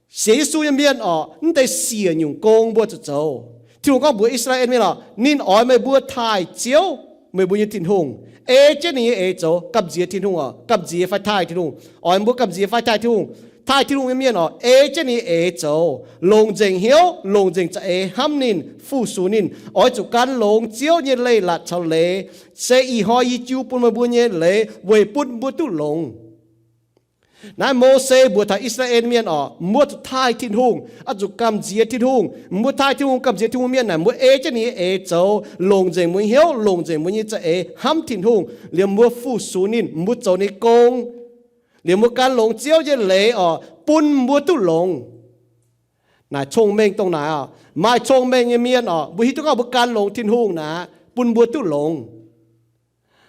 sienx Yesu nyei mienh oc, mv deix siec nyungc gong mbuo zuqc zoux. Tin-Hungh gorngv mbuox I^saa^laa^en Mienh oc, ninh oix meih mbuo taaih Ziouv, meih mbuo nyei Tin-Hungh, ei jienv ninh nyei eix zoux. Gamh nziex Tin-Hungh oc, gamh nziex fai taaih Tin-Hungh. Oix mbuo gamh nziex fai taaih Tin-Hungh. Taaih Tin-Hungh nyei mienh oc, ei jienv ninh nyei eix zoux, longc nzengc hnyouv, longc nzengc za'eix hnamv ninh, fu-sux ninh. Oix zuqc gan longx Ziouv nyei leiz-latc caux leiz, se ih hnoi yie jiu bun meih mbuo nyei leiz weic bun mbuo duqv longx. Naaiv Mose mbuox taux I^saa^laa^en Mienh oc, mbuo zuqc taaih Tin-Hungh, oix zuqc gamh nziex Tin-Hungh. Mbuo taaih Tin-Hungh, gamh nziex Tin-Hungh mienh naaic, mbuo ei jienv ninh nyei eix zoux, longc nzengc mbuo nyei hnyouv, longc nzengc mbuo nyei za'eix hnamv Tin-Hungh, liemh mbuo fu-sux ninh, mbuo zoux ninh gong, liemh mbuo gan longx Ziouv nyei leiz oc, bun mbuo duqv longx. Naaic cong-mengh dongh naaic oc. Maaih cong-mengh nyei mienh oc, mbuo hiuv duqv gorngv mbuo gan longx Tin-Hungh naaic, bun mbuo duqv longx.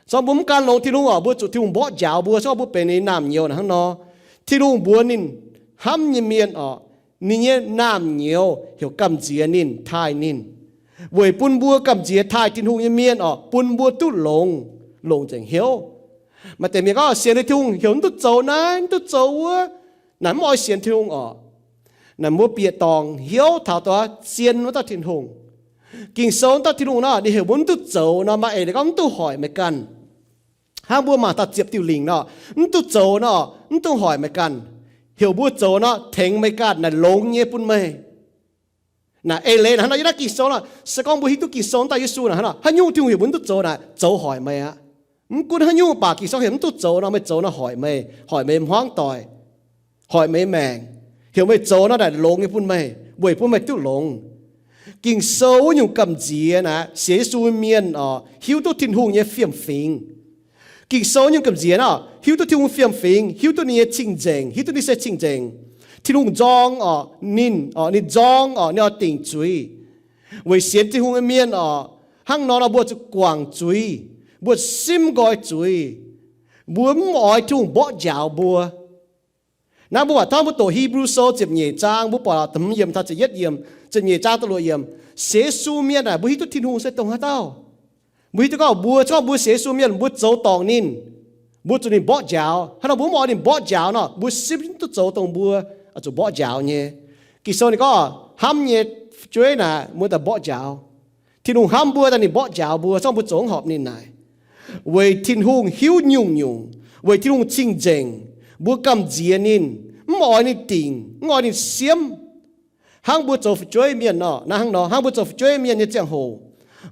Se gorngv mbuo mv gan longx Tin-Hungh oc, mbuo zuqc Tin-Hungh mborqv njaaux mbuo, se gorngv mbuo benx ninh naamh nyouz naaic hnangv nor. Tin-Hungh mbuox ninh hnamv nyei mienh oc, ninh nyei naamh nyouz heuc gamh nziex ninh, taaih ninh, weic bun mbuo gamh nziex taaih Tin-Hungh nyei mienh oc, bun mbuo duqv longx, longc nzengc hnyouv. Maaih deix mienh gorngv sienx liuz Tin-Hungh heuc mv duqv zoux naaiv, mv duqv zoux wuov, naaic mv oix sienx Tin-Hungh oc. Naaic mbuo bieqc dorngc hnyouv taux dongh zien wuov dauh Tin-Hungh. Ging-Sou wuov dauh Tin-Hungh nor, ninh heuc mbuo mv duqv zoux nor, maaih eix leiz gorngv mv duqv hoic meih ganh. Hnangv mbuo mangc taux ziepc diuh lingc nor, mv duqv zoux nor, mv duqv hoic meih ganh. Heuc mbuo zoux nor, tengx meih ganh naaic longx nyei bun meih. Naaic eix leiz naaic hnangv nor, yiem naaiv Ging-Sou nor, se gorngv mbuo hiuv duqv Ging-Sou wuov dauh Yesu naaic hnangv nor, haaix nyungc Tin-Hungh heuc mbuo mv duqv zoux naaic, zoux hoic meih aqv. Mv gunv haaix nyungc baac Ging-Sou heuc mv duqv zoux nor, meih zoux nor hoic meih, hoic meih hmuangv doic, hoic meih maengc. Heuc meih zoux nor naaic longx nyei bun meih, weic bun meih duqv longx. Ging-Sou wuov nyungc gamh nziex naaic, sienx Yesu mienh oc, hiuv duqv Tin-Hungh nyei fiem-fingx. Ging-Sou nyungc gamh nziex nor, hiuv duqv Tin-Hungh fiem-fingx, hiuv duqv ninh nyei cing-nzengc, hiuv duqv ninh se cing-nzengc. Tin-Hungh nzorng oc, ninh oc, ninh nzorng oc, ninh oix dingc zuiz. Weic sienx Tin-Hungh nyei mienh oc, hnangv nor nor mbuo zuqc guangc zuiz, mbuo simv nqoi zuiz. Mbuo mv oix Tin-Hungh mborqv njaaux mbuo. Naaiv mbuo buatc taux mbuo doqc Hipv^lu Sou ziepc nyeic zaang, mbuo buatc hmz yiemc taux ziepc yietv yiemc, ziepc nyeic zaang da'luoqc yiemc, sienx Yesu mienh naaic, mbuo hiuv duqv Tin-Hungh se dongh haaix dauh. Mbuo hiuv duqv gorngv mbuo, gorngv mbuo sienx Yesu mienh, mbuo zoux dorngc ninh, mbuo zuqc ninh mborqv njaaux. Hnangv nor mbuo mv oix ninh mborqv njaaux nor, mbuo simv duqv zoux dongh mbuo zuqc mborqv njaaux nyei. Ging-Sou ninh gorngv hnamv nyei fu'jueiv naaic mbuo daaih mborqv njaaux. Tin-Hungh hnamv mbuo daaih ninh mborqv njaaux mbuo, se gorngv mbuo zoux mv horpc ninh naaic. Weic Tin-Hungh hiuv nyungc-nyungc, weic Tin-Hungh cing-nzengc, mbuo gamh nziex ninh, mv oix ninh dingc, mv oix ninh siemv. Hnangv mbuo zoux fu'jueiv mienh nor, naaiv hnangv nor, hnangv mbuo zoux fu'jueiv mienh nyei ziangh hoc,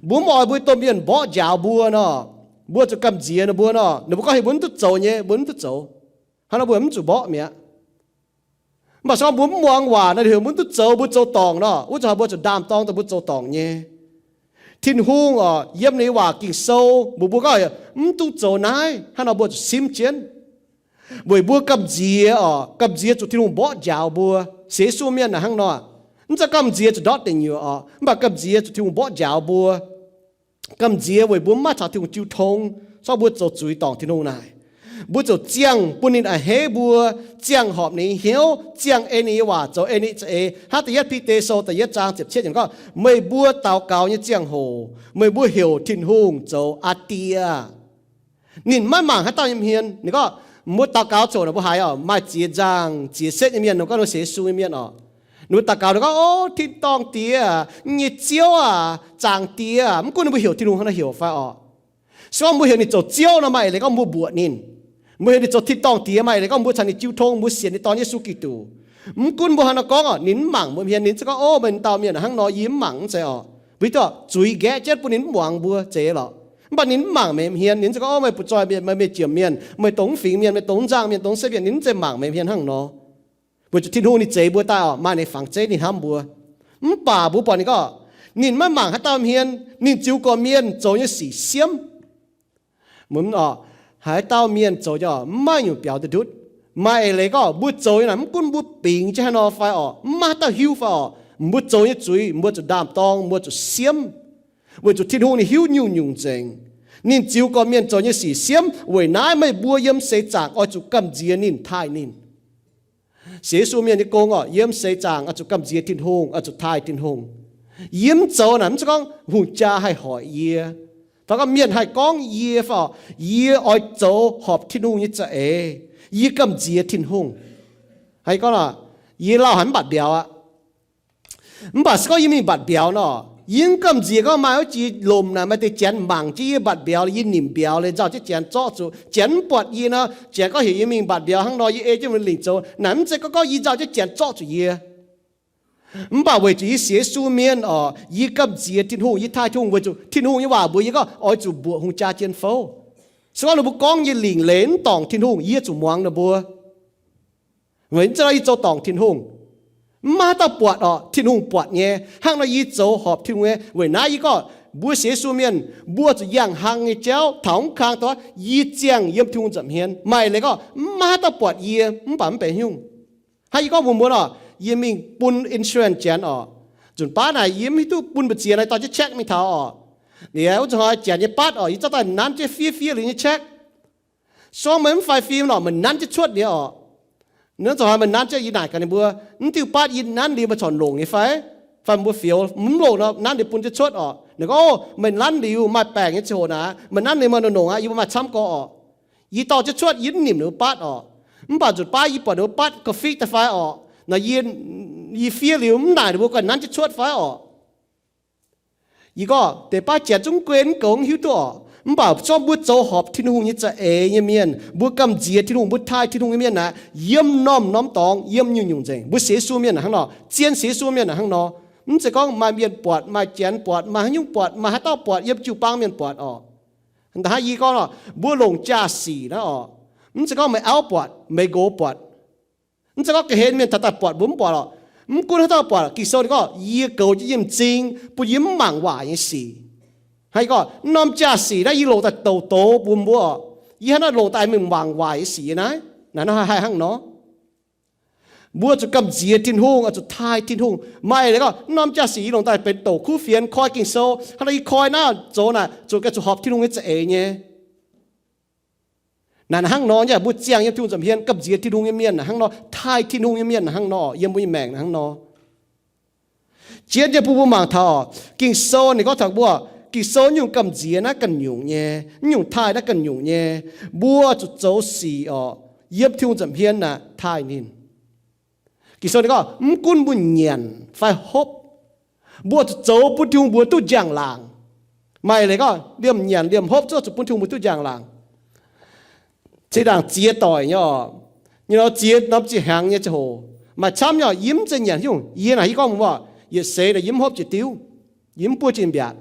mbuo mv oix mbuo domh mienh mborqv njaaux mbuo nor, mbuo zuqc gamh nziex ninh mbuo nor, ninh mbuo gorngv heuc mbuo mv duqv zoux nyei, mbuo mv duqv zoux. Hnangv nor mbuo mv zuqc mborqv mi'aqv. Mv baac se gorngv mbuo mv muangx waac nor, ninh heuc mbuo mv duqv zoux, mbuo zoux dorngc nor, wuov zanc mbuo zuqc ndaam-dorng daaih mbuo zoux dorngc nyei. Tin-Hungh oc, yiem ninh nyei waac Ging-Sou mbuox mbuo gorngv mv duqv zoux naaiv, hnangv nor mbuo zuqc simv jienv. Weic mbuo gamh nziex oc, gamh nziex zuqc Tin-Hungh mborqv njaaux mbuo. Sienx Yesu mienh naaic hnangv nor, Mv zeiz gamh nziex zuqc ndortv deic nyuoqc oc, mv baac gamh nziex zuqc Tin-Hungh mborqv njaaux mbuo. Gamh nziex weic mbuo mv maaih caux Tin-Hungh jiu tong, se gorngv mbuo zoux zuiz dorngc Tin-Hungh naaic. Mbuo ziouc ziangh bun ninh a'hneiv mbuo, ziangh horpc ninh nyei hnyouv, ziangh ei ninh nyei waac zoux, ei ninh za'eix. Hnangv da'yietv Bide Sou da'yietv zaang ziepc cietv yiemc gorngv, meih mbuo daux gaux nyei ziangh hoc meih mbuo heuc Tin-Hungh zoux Aa Die. Ninh maiv mangc haaix dauh nyei hmien. Ninh gorngv, mbuo daux gaux ziouc naaic mbuo haiz oc, maaih ziex nzangh ziex setv nyei mienh, ninh gorngv ninh sienx Yesu nyei mienh oc. Ninh mbuo daux gaux ninh gorngv, O tin-dorngh Diex, yie nyei Ziouv aac, Zaangc Diex. Mv gunv ninh mbuo heuc Tin-Hungh hnangv naaiv heuc fai oc, se gorngv mbuo heuc ninh zoux Ziouv nor, maaih eix leiz gorngv mbuo mbuoqc ninh. Mbuo heuc ninh zoux tin-dorngh Diex, maaih eix leiz gorngv mbuo caux ninh jiu tong, mbuo sienx ninh Dorn Yesu Giduc. Mv gunv mbuo haaix nor gorngv oc, ninh mv mangc mbuo hmien. Ninh zungv gorngv, O meih dauh mienh hnangv nor, yie mv mangc, mv zeiz oc. Mbuo hiuv duqv zuiz nqaeqv jienv bun ninh mv muangx mbuo zeiz lorqc. Mv baac ninh mv mangc meih hmien. Ninh zungv gorngv, O meih butv-zoih mienh, meih, meih jiem mienh, meih dongh mv fingx mienh, meih dongh mv nzangh mienh, dongh mv setv mienh. Ninh mv zeiz mangc meih hmien hnangv nor. Weic zuqc Tin-Hungh ninh zeix mbuo daaih oc, maaih ninh fangx zeiv, ninh hnamv mbuo. Mv baac mbuo buatc ninh gorngv, ninh maiv mangc haaix dauh hmien. Ninh ziux gorqv-mienh zoux nyei sic siemv. Mv, haaix dauh mienh zoux nyei oc, mv maaih nyungc biaux daaih ndutv. Maaih eix leiz gorngv mbuo zoux nyei naaic, mv gunv mbuo bingx jienv haaix nor fai oc, mv maaih haaix dauh hiuv fai oc, mbuo zoux nyei zuiz, mbuo zuqc ndaam-dorng, mbuo zuqc siemv. Weic zuqc Tin-Hungh ninh hiuv nyungc-nyungc nzengc. Ninh ziux gorqv-mienh zoux nyei sic siemv. Weic naaiv meih mbuo yiem seix zaangc oix zuqc gamh nziex ninh, taaih ninh. Sienx Yesu mienh nyei gong oc, yiem seix zaangc oix zuqc gamh nziex Tin-Hungh, oix zuqc taaih Tin-Hungh. Yie mv zoux naaic, mv zeiz gorngv hungh jaa haih hoic yie, fai gorngv mienh haih gorngv yie fai oc. Yie oix zoux horpc Tin-Hungh nyei za'eix. Yie gamh nziex Tin-Hungh. Hnangv gorngv, yie lauh haic mv mbatc mbiauz aqv. Mv baac se gorngv yie mingh mbatc mbiauz nor, yie mv gamh nziex gorngv maaih wuov jiex lomc naaic maaih deix janx mangc jienv yie mbatc mbiauz, yie nimc mbiauz liuz nzauh jienv janx zorqv zuqc. Janx mv buatc yie nor, janx gorngv heuc yie mingh mbatc mbiauz hnangv nor, yie ei jienv mingh lingc zoux naaic, mv zeiz gorngv gorngv yie nzauh jienv janx zorqv zuqc yie. Mv baac weic zuqc yie sienx Yesu mienh oc, yie gamh nziex Tin-Hungh, yie taaih Tin-Hungh weic zuqc Tin-Hungh nyei waac mbuox yie gorngv oix zuqc mbuoqc hungh jaa jien fouv. Se gorngv ninh mbuo gorngv nyei lingc leiz mv dorngc Tin-Hungh, yie zuqc muangx ninh mbuo. Weic zuqc yie zoux dorngc Tin-Hungh, mv maaih haaix dauh buatc oc, Tin-Hungh buatc nyei. Hnangv nor yie zoux horpc Tin-Hungh nyei. Weic naaiv yie gorngv mbuo sienx Yesu mienh, mbuo zuqc yangh hlang nyei jauv taux mv kang daaih, yie ziangh yiem Tin-Hungh nza'hmien. Maaih leiz gorngv mv maaih haaix dauh buatc yie mv baac mv benx nyungc. Hnangv yie gorngv mbuox mbuo oc, yie mingh bun insurance janx oc. Nzunc baav naaic yie mv hiuv duqv bun mbu'ziex naaiv dorh jienv check mingh taux oc. Liuz wuov zanc hnoi janx nyei baatv oc, yie zorqv daaih nanv jienv fiev fiev liuz nyei check. Se gorngv meih mv faix fim nor, meih nanv jienv cuotv liuz oc. Wuov zanc hnoi meih nanv jienv, yie naaic gaax ninh mbuo, mv diuh baatv yie nanv liuz meih corc longc nyei fai? Fai mbuo fioux mv longc nor, nanv liuz bun jienv cuotv oc. Ninh gorngv, O, meih nanv liuz maaih baengc nyei ziangh hoc naaic, meih nanv liuz meih longc longc aqv, yie mbuo maaih camv gorx oc. Yie dorh jienv cuotv, yie mv nimc ninh mbuo baatv oc. Mv baac nzunc baav yie buatc ninh mbuo baatv ga'fitv daaih fai oc, naaic yie, yie fiev liuz mv naaic ninh mbuo guanh nanv jienv cuotv fai oc. Yie gorngv deix baav janx zungv mv gunv mv goux mv hiuv duqv oc. Mv baac se gorngv mbuo zoux horpc Tin-Hungh nyei za'eix nyei mienh, mbuo gamh nziex Tin-Hungh, mbuo taaih Tin-Hungh nyei mienh naaic, yiem norm-norm dorngx, yiem nyungc-nyungc nzengc. Mbuo sienx Yesu mienh naaic hnangv nor, zien sienx Yesu mienh naaic hnangv nor. Mv zeiz gorngv maaih mienh buatc, maaih janx buatc, maaih haaix nyungc buatc, maaih haaix dauh buatc, yiem jiu-baang mienh buatc oc. Hnangv yie gorngv oc, mbuo longc jaa-sic naaiv oc, mv zeiz gorngv meih auv buatc, meih nqox buatc, mv zeiz gorngv ga'hlen mienh taux daaih buatc mbuo mv buatc oc. Mv gunv haaix dauh buatc, Ging-Sou ninh gorngv, Yie goux jienv yie m'zing bun yie mv mangc waaic nyei sic. Hnangv yie gorngv, norm jaa-sic naaiv yie longc daaih douc doz bun mbuo oc. Yie hnangv naaiv longc daaih mingh mangc waaic nyei sic naaiv. Naaiv nor haih hnangv nor. Mbuo zuqc gamh nziex Tin-Hungh, oix zuqc taaih Tin-Hungh. Maaih leiz gorngv norm jaa-sic yie longc daaih benx douc kuv fienx koi Ging-Sou. Hnangv nor yie koi naaiv zoux naaic, zuqc, zuqc horpc Tin-Hungh nyei za'eix nyei. Naaic hnangv nor nyei, mbuo ziangh yiem Tin-Hungh nza'hmien, gamh nziex Tin-Hungh nyei mienh naaic hnangv nor, taaih Tin-Hungh nyei mienh naaic hnangv nor, yiem mbuo nyei maengc naaic hnangv nor. Zien nyei bun mbuo mangc taux, Ging-Sou ninh gorngv taux mbuo, Ging-Sou nyungc gamh nziex naaiv ganh nyungc nyei, nyungc taaih naaiv ganh nyungc nyei. Mbuo zuqc zoux sic oc, yiem Tin-Hungh nza'hmien naaic taaih ninh. Ging-Sou ninh gorngv, mv gunv mbuo nyanc fai hopv, mbuo zuqc zoux bun Tin-Hungh mbuox duqv njang-laangc. Maaih leiz gorngv liemh nyanc liemh hopv zuqc bun Tin-Hungh mbuox duqv njang-laangc. Zinh ndaangc ziex doic nyei oc, nyei nor ziex norm zinh hnyangx nyei ziangh hoc, maaih camv nyei oc, yie mv zeiz nyanc haaix nyungc. Yie naaic yie gorngv mbuox, yietc seix naaic yie mv hopv jiex diuv, yie mv buov jiex mbiaatc.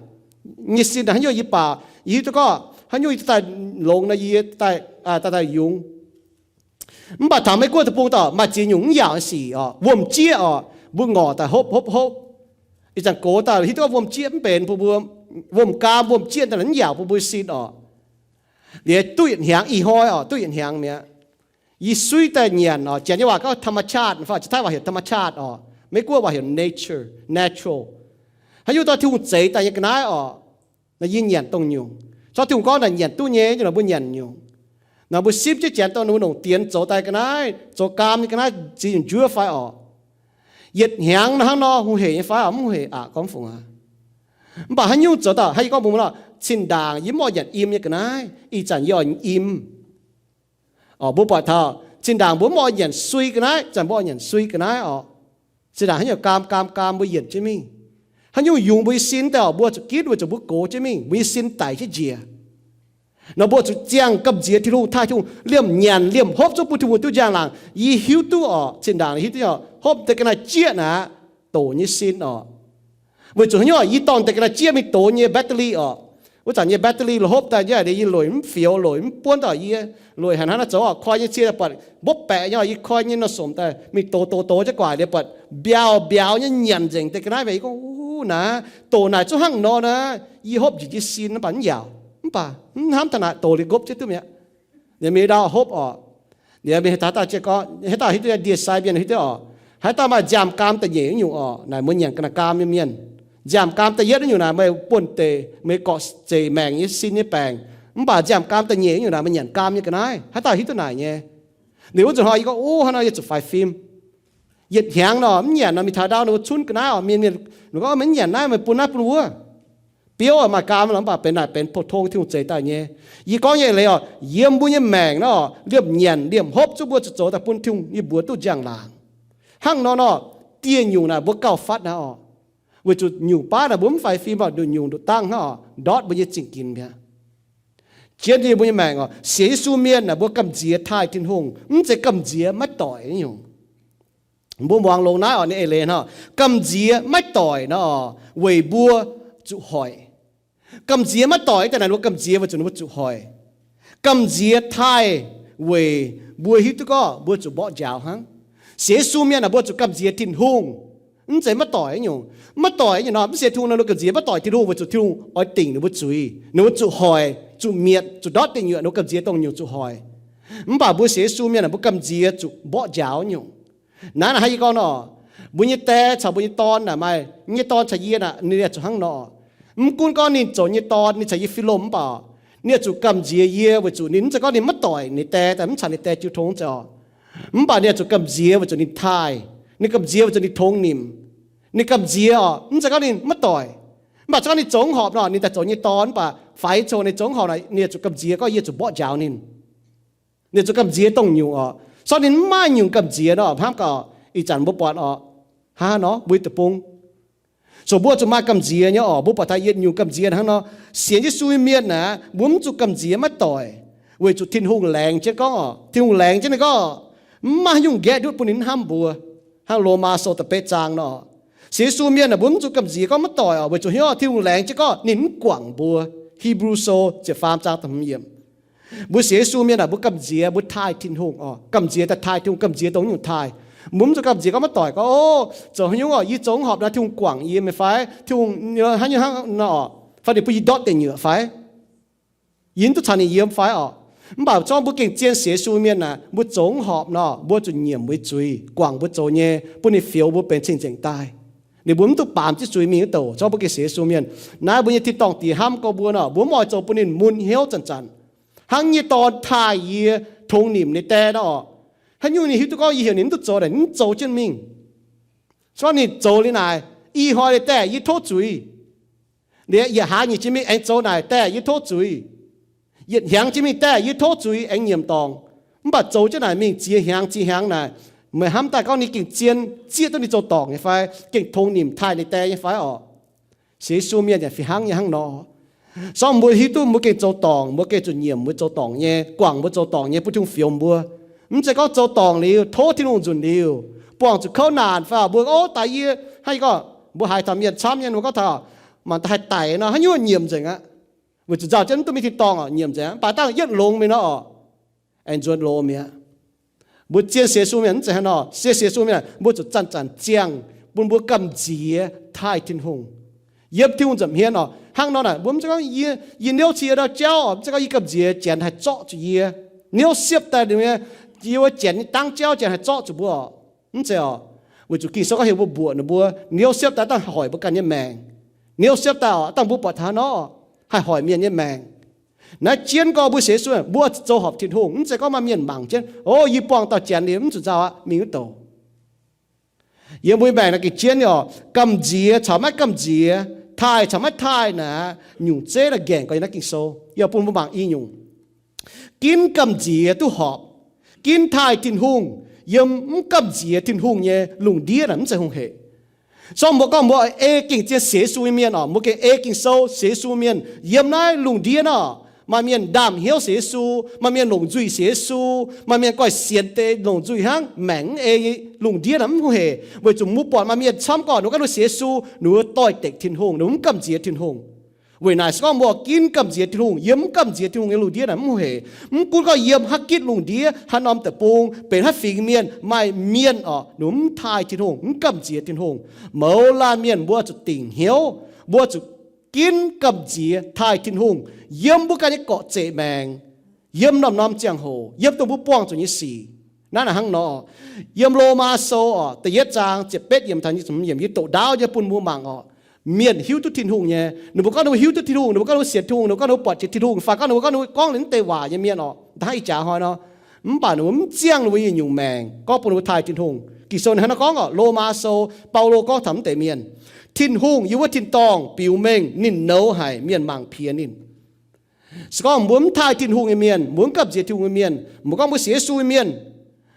Nyei sin naaic haaix nyungc yie baac yie hiuv duqv gorngv haaix nyungc yie daaih longx nor yie daaih, daaih, daaih yungz. Mv baac taux Meiv Guoqv deic-bung daaih maaih ziex nyungc mv yaauc nyei sic oc, wuom-jieqv oc, mbuo ngorc daaih hopv hopv hopv. Ih zanc gox daaih hiuv duqv gorngv wuom-jieqv mv benx, mbuo, mbuo, wuom-gaam wuom-jieqv daaih mv yaauc bun mbuo sin oc. Liuz duqv yietc hnyangx ih hnoi oc, duqv yietc hnyangx mi'aqv. Yie suiv daaih nyanc oc, janx nyei waac gorngv ธรรมชาติ fai jiex Taiv waac heuc ธรรมชาติ oc. Meiv Guoqv waac heuc nature, natural. Haaix nyungc dorh Tin-Hungh zeix daaih nyei ga'naaiv orqc, naaiv yie nyanc dongh nyungc. Corc Tin-Hungh gorngv naaic nyanc duqv nyei, nor mbuo nyanc nyungc. Nor mbuo simv jienv Janx dongh ninh mbuo longc dienx zoux daaih ga'naaiv, zoux gaam nyei ga'naaiv ziex nyungc njuov fai orqc. Yietc hnyangx nor hnangv nor hungh heic nyei fai orqc? Mv hungh heic aqv, gorngv fungc aqv. Mv baac haaix nyungc zoux daaih, haaix nyungc gorngv mbuo nor, zinh ndaangc yie mv oix nyanc im nyei ga'naaiv, ih zanc yie oix im. Orqc, mbuo buatc taux zinh ndaangc mbuo mv oix nyanc sui ga'naaiv, zanc mbuo oix nyanc sui ga'naaiv orqc. Zinh ndaangc haaix nyungc gaam gaam gaam mbuo yienc jienv mingh. Haaix nyungc yungz mbuo nyei sin daaih orqc, mbuo zuqc ginv weic zuqc mbuo gox jienv mingh, mbuo nyei sin daic jienv njiec. Nor mbuo zuqc ziangh gamh nziex Tin-Hungh, taaih Tin-Hungh, liemh nyanc liemh hopv zuqc bun Tin-Hungh duqv njang-laangc. Yie hiuv duqv orqc, zinh ndaangc hiuv duqv orqc, hopv deix ga'naaiv jieqv naaic, doqc nyei sin orqc. Weic zuqc haaix nyungc, yie dorh deix ga'naaiv jieqv mingh dox nyei battery orqc. Wuov zanc nyei battery la'hopv daaih, yie lueic mv fioux, lueic mv buonv daaih, yie lueic haic hnangv naaiv zoux orqc, koi nyei cie buatc mbopv baeqc nyei orqc, yie koi nyei nor somc daaih mingh dox dox dox jienv guaax liuz buatc mbiaauc mbiauz nyei nyanc nzengc deix ga'naaiv. Yie gorngv, Uv, naaiv doqc naaic zungv hnangv nor naaiv, yie hopv njiec nyei sin mv baac mv yaac, mv baac mv hnamv taux naaic doqc liuz nqopv jienv duqv mi'aqv. Ninh mingh ndau hopv orqc. Ninh mingh haaix dauh jiex gorngv, haaix dauh hiuv duqv, ndie-sai mienh hiuv duqv orqc, haaix dauh maaih nziaamv-gaam da'nyeic wuov nyungc orqc, naaic mbuo nyanc ga'naaiv gaam nyei mienh. Nziaamv-gaam da'yietv wuov nyungc naaic meih buonv deix meih gorqv-zeic maengc nyei sin nyei baengc. Mv baac nziaamv-gaam da'nyeic wuov nyungc naaic meih nyanc gaam nyei ga'naaiv. Haaix dauh hiuv duqv naaic nyei? Ninh wuov nzunc hnoi yie gorngv, Uv, hnangv nor yie zuqc faix fim. Yietc hnyangx nor mv nyanc nor mingh taux ndau ninh mbuo cunv ga'naaiv orqc, mienh, mienh ninh gorngv, Meih mv nyanc naaiv meih bun naaiv bun wuov. Biouv maaih gaam nor mv baac benx naaic benx pou-tong Tin-Hungh zeix daaih nyei. Yie gorngv nyei leiz orqc, yiem mbuo nyei maengc nor, liemh nyanc liemh hopv zungv mbuo zuqc zoux daaih bun Tin-Hungh nyei mbuox duqv njang-laangc. Hnangv nor nor, dieh nyungc naaic mbuo gauh fatv naaiv orqc. Weic zuqc nyungc baav naaic mbuo mv faix fim orqc, nduqc nyungc nduqc dangh hnangv orqc, ndortv mbuo nyei zingh ginx mi'aqv. Jienv yie mbuo nyei maengc orqc, sienx Yesu mienh naaic mbuo gamh nziex taaih Tin-Hungh, mv zeiz gamh nziex maiv doic nyei nyungc. Mbuo muangx longx naaiv orqc, ninh eix leiz hnangv, gamh nziex maiv doic nor orqc, weic mbuo zuqc hoic. Gamh nziex maiv doic daaih naaic mbuo gamh nziex weic zuqc ninh mbuo zuqc hoic. Gamh nziex taaih weic mbuo hiuv duqv gorngv mbuo zuqc mborqv njaaux hnangv. Sienx Yesu mienh naaic mbuo zuqc gamh nziex Tin-Hungh, mv zeiz maiv doic nyungc. Maiv doic nyungc nor mv sienx Tin-Hungh nor, ninh gamh nziex maiv doic Tin-Hungh weic zuqc Tin-Hungh oix dingc ninh mbuo zuiz, ninh mbuo zuqc hoic, zuqc mietc, zuqc ndortv deic nyuoqc, ninh mbuo gamh nziex dongh nyungc zuqc hoic. Mv baac mbuo sienx Yesu mienh naaic mbuo gamh nziex zuqc mborqv njaaux nyungc. Naaiv naaic hnangv yie gorngv nor, mbuo nyei die caux mbuo nyei dorn naaic maaih, nyei dorn caux yie naaic ninh yaac zuqc hnangv nor. Mv gunv gorngv ninh zoux nyei dorn ninh caux yie fih lomh mv baac, ninh yaac zuqc gamh nziex yie weic zuqc ninh mv zeiz gorngv ninh maiv doic ninh die daaih mv caux ninh die jiu tong mv zeiz orqc. Mv baac ninh yaac zuqc gamh nziex weic zuqc ninh taaih, ninh gamh nziex weic zuqc ninh tongx nimc, ninh gamh nziex orqc, mv zeiz gorngv ninh maiv doic. Mv baac se gorngv ninh zoux mv horpc nor, ninh daaih zoux nyei dorn mv baac faix coc ninh zoux mv horpc nor, ninh yaac zuqc gamh nziex gorngv yie zuqc mborqv njaaux ninh. Ninh zuqc gamh nziex dongh nyungc orqc. Se gorngv ninh mv maaih nyungc gamh nziex nor, hnamv gaax ih zanc mbuo buatc orqc, hnangv nor mbuo deic-bung, so mbuo zuqc maaih gamh nziex nyei orqc. Mbuo buatc taux yietc nyungc gamh nziex hnangv nor, sienx Yesu nyei mienh naaic mbuo mv zuqc gamh nziex maiv doic, weic zuqc Tin-Hungh laengz jienv gorngv orqc, Tin-Hungh laengz jienv ninh gorngv, mv maaih haaix nyungc nqaeqv ndutv bun ninh mv hnamv mbuo. Hnangv Lomaa Sou da'betv zaang nor, sienx Yesu mienh naaic mbuo mv zuqc gamh nziex gorngv maiv doic orqc, weic zuqc hnyouv Tin-Hungh laengz jienv gorngv ninh mv guangc mbuo. Hipv^lu Sou ziepc faam zaang da'hmz yiemc. Mbuo sienx Yesu mienh naaic mbuo gamh nziex, mbuo taaih Tin-Hungh orqc, gamh nziex daaih taaih Tin-Hungh, gamh nziex dongh nyungc taaih. Mbuo mv zuqc gamh nziex gorngv maiv doic gorngv, Ov, zoux haaix nyungc orqc, yie zoux mv horpc nor Tin-Hungh guangc yie mingh fai? Tin-Hungh hnangv nyungc hnangv nor orqc, fai ninh bun yie ndortv deic nyuoqc fai? Yie mv duqv caux ninh yiem fai orqc? Mv baac se gorngv mbuo gengh zien sienx Yesu mienh naaic, mbuo zoux mv horpc nor mbuo zuqc nyiemc mbuo nyei zuiz, guangc mbuo zoux nyei, bun ninh fioux mbuo benx cing-nzengc daaih. Ninh mbuo mv duqv baamz jienv zuiz mingh wuov douc. Se gorngv mbuo gengh sienx Yesu mienh naaiv, mbuo nyei tin-dorngh Diex hnamv gorx mbuo nor, mbuo mv oix zoux bun ninh mun hnyouv zanc-zanc. Hnangv nyei dorn taaih yie, tongx nimc ninh die nor orqc, haaix nyungc ninh hiuv duqv gorngv yie heuc ninh mv duqv zoux naaic, ninh mv zoux jienv mingh. Se gorngv ninh zoux liuz naaic, ih hnoi liuz die, yie tov zuiz. Liuz yietc hlaax nyic jiex mingh aengx zoux naaic, die, yie tov zuiz. Yietc hnyangx jiex mingh, die, yie tov zuiz, aengx nyiemc dorngc. Mv baac zoux jienv naaic mingh ziex hnyangx ziex hnyangx naaic, meih hnamv daaih gorngv ninh gengh zien zieqv duqv ninh zoux dorngc nyei fai? Gengh tongx nimc taaih ninh die nyei fai orqc? Sienx Yesu mienh yaac fih hnangv nyei hnangv nor. Se gorngv mbuo hiuv duqv mbuo gengh zoux dorngc, mbuo gengh zuqc nyiemc mbuo zoux dorngc nyei, guangc mbuo zoux dorngc nyei, bun Tin-Hungh fioux mbuo. Mv zeiz gorngv zoux dorngc liuz tov Tin-Hungh nzunc liuz, buangh zuqc kouv naanc fai mbuo, ov, daaih yie hnangv yie gorngv, mbuo haiz taux mienh camv nyei, mbuo gorngv taux mangc daaih haih daic nor, haaix nyungc nyiemc nzengc aqv. Weic zuqc nzauh jienv mv duqv mingh tin-dorngh orqc, nyiemc nzengc aqv. Mv baac dangh yietv longx mingh nor orqc, aengx nzuonx loz mi'aqv. Mbuo zien sienx Yesu mienh mv zeiz hnangv nor. Sienx Yesu mienh, mbuo zuqc zanc-zanc ziangh bun mbuo gamh nziex taaih Tin-Hungh, yiem Tin-Hungh nza'hmien orqc. Hnangv nor naaic, mbuo mv zeiz gorngv yie, yie niouv cin ndau jauv orqc, mv zeiz gorngv yie gamh nziex Janx haih zorqv zuqc yie, niouv siepv daaih nyei, yie wuov Janx nyei dangv jauv Janx haih zorqv zuqc mbuo orqc. Mv zeiz orqc. Weic zuqc Ging-Sou gorngv heuc mbuo mbuoqc ninh mbuo, ninh hnyouv siepv daaih dangh haih hoic mbuo ganh nyei maengc. Ninh hnyouv siepv daaih oc, dangh mbuo buatc taux nor, haih hoic mienh nyei maengc. Naaiv jienv gorngv mbuo sienx Yesu, mbuo oix zuqc zoux horpc Tin-Hungh. Mv zeiz gorngv maaih mienh mangc jienv, o, yie buangh dauh janx liuz mv zuqc nzauh aqv, mingh wuov douc. Yiem mbuo maengc naaiv gengh jienv nyei oc, gamh nziex caux maiv gamh nziex, taaih caux maiv taaih naaic, nyungc zeiv naaiv nqaengc gau yiem naaiv Ging-Sou, yie bun mbuo mangc i nyungc. Ginv gamh nziex duqv horpc, ginv taaih Tin-Hungh yiem mv gamh nziex Tin-Hungh nyei lungh ndiev naaic mv zeiz hungh hec. Sorng mbuo gorngv mbuo ei gengh zien sienx Yesu nyei mienh oc, mbuo gengh ei Ging-Sou sienx Yesu mienh, yiem naaiv lungh ndiev nor, maaih mienh ndaamv-hnyouv sienx Yesu, maaih mienh longc nzuih sienx Yesu, maaih mienh goiv sienx deix longc nzuih hnangv, maengc mv ei nyei lungh ndiev naaic mv hungh hec, weic zuqc mbuo buatc maaih mienh camv gorngv ninh mbuo ganh nor sienx Yesu, ninh mbuo doix-dekc Tin-Hungh, ninh mbuo mv gamh nziex Tin-Hungh. Weic naaic se gorngv mbuo ginv gamh nziex Tin-Hungh yiem mv gamh nziex Tin-Hungh nyei lungh ndiev naaic mv hungh hec. Mv gunv gorngv yiem haaix gitv lungh ndiev, haaix norm deic-bung, benx haaix fingx mienh, maaih mienh oc, ninh mbuo mv taaih Tin-Hungh, mv gamh nziex Tin-Hungh. Mouz laanh mienh mbuo zuqc dingc hnyouv, mbuo zuqc ginv gamh nziex taaih Tin-Hungh yiem mbuo ganh nyei gorqv-zeqc maengc, yiem norm-norm ziangh hoc, yiem dongh mbuo buangh zuqc nyei sic. Naaiv naaic hnangv nor, yiem Lomaa Sou oc, da'yietv zaang ziepc betv yiemc taux nyic ziepc hmz yiemc, yie doqc ndaauv nyei bun mbuo mangc oc. Mienh hiuv duqv Tin-Hungh nyei. Ninh mbuo gorngv ninh mbuo hiuv duqv Tin-Hungh, ninh mbuo gorngv ninh mbuo sienx Tin-Hungh, ninh mbuo gorngv ninh mbuo buatc jiex Tin-Hungh, fai gorngv ninh mbuo gorngv ninh mbuo gorngv liuz naaiv deix waac nyei mienh oc, hnangv ih jaax hnoi nor, mv baac ninh mbuo mv ziangh ninh mbuo nyei nyungc maengc gorngv bun ninh mbuo taaih Tin-Hungh. Ging-Sou hnangv naaiv gorngv oc, Lomaa Sou, Baulo gorngv taux naaiv deix mienh, Tin-Hungh yiem wuov tin-dorngh biux mengh ninh nouz haic mienh mangc piex ninh. Se gorngv mbuo mv taaih Tin-Hungh nyei mienh, mbuo mv gamh nziex Tin-Hungh nyei mienh, mbuo gorngv mbuo sienx Yesu nyei mienh,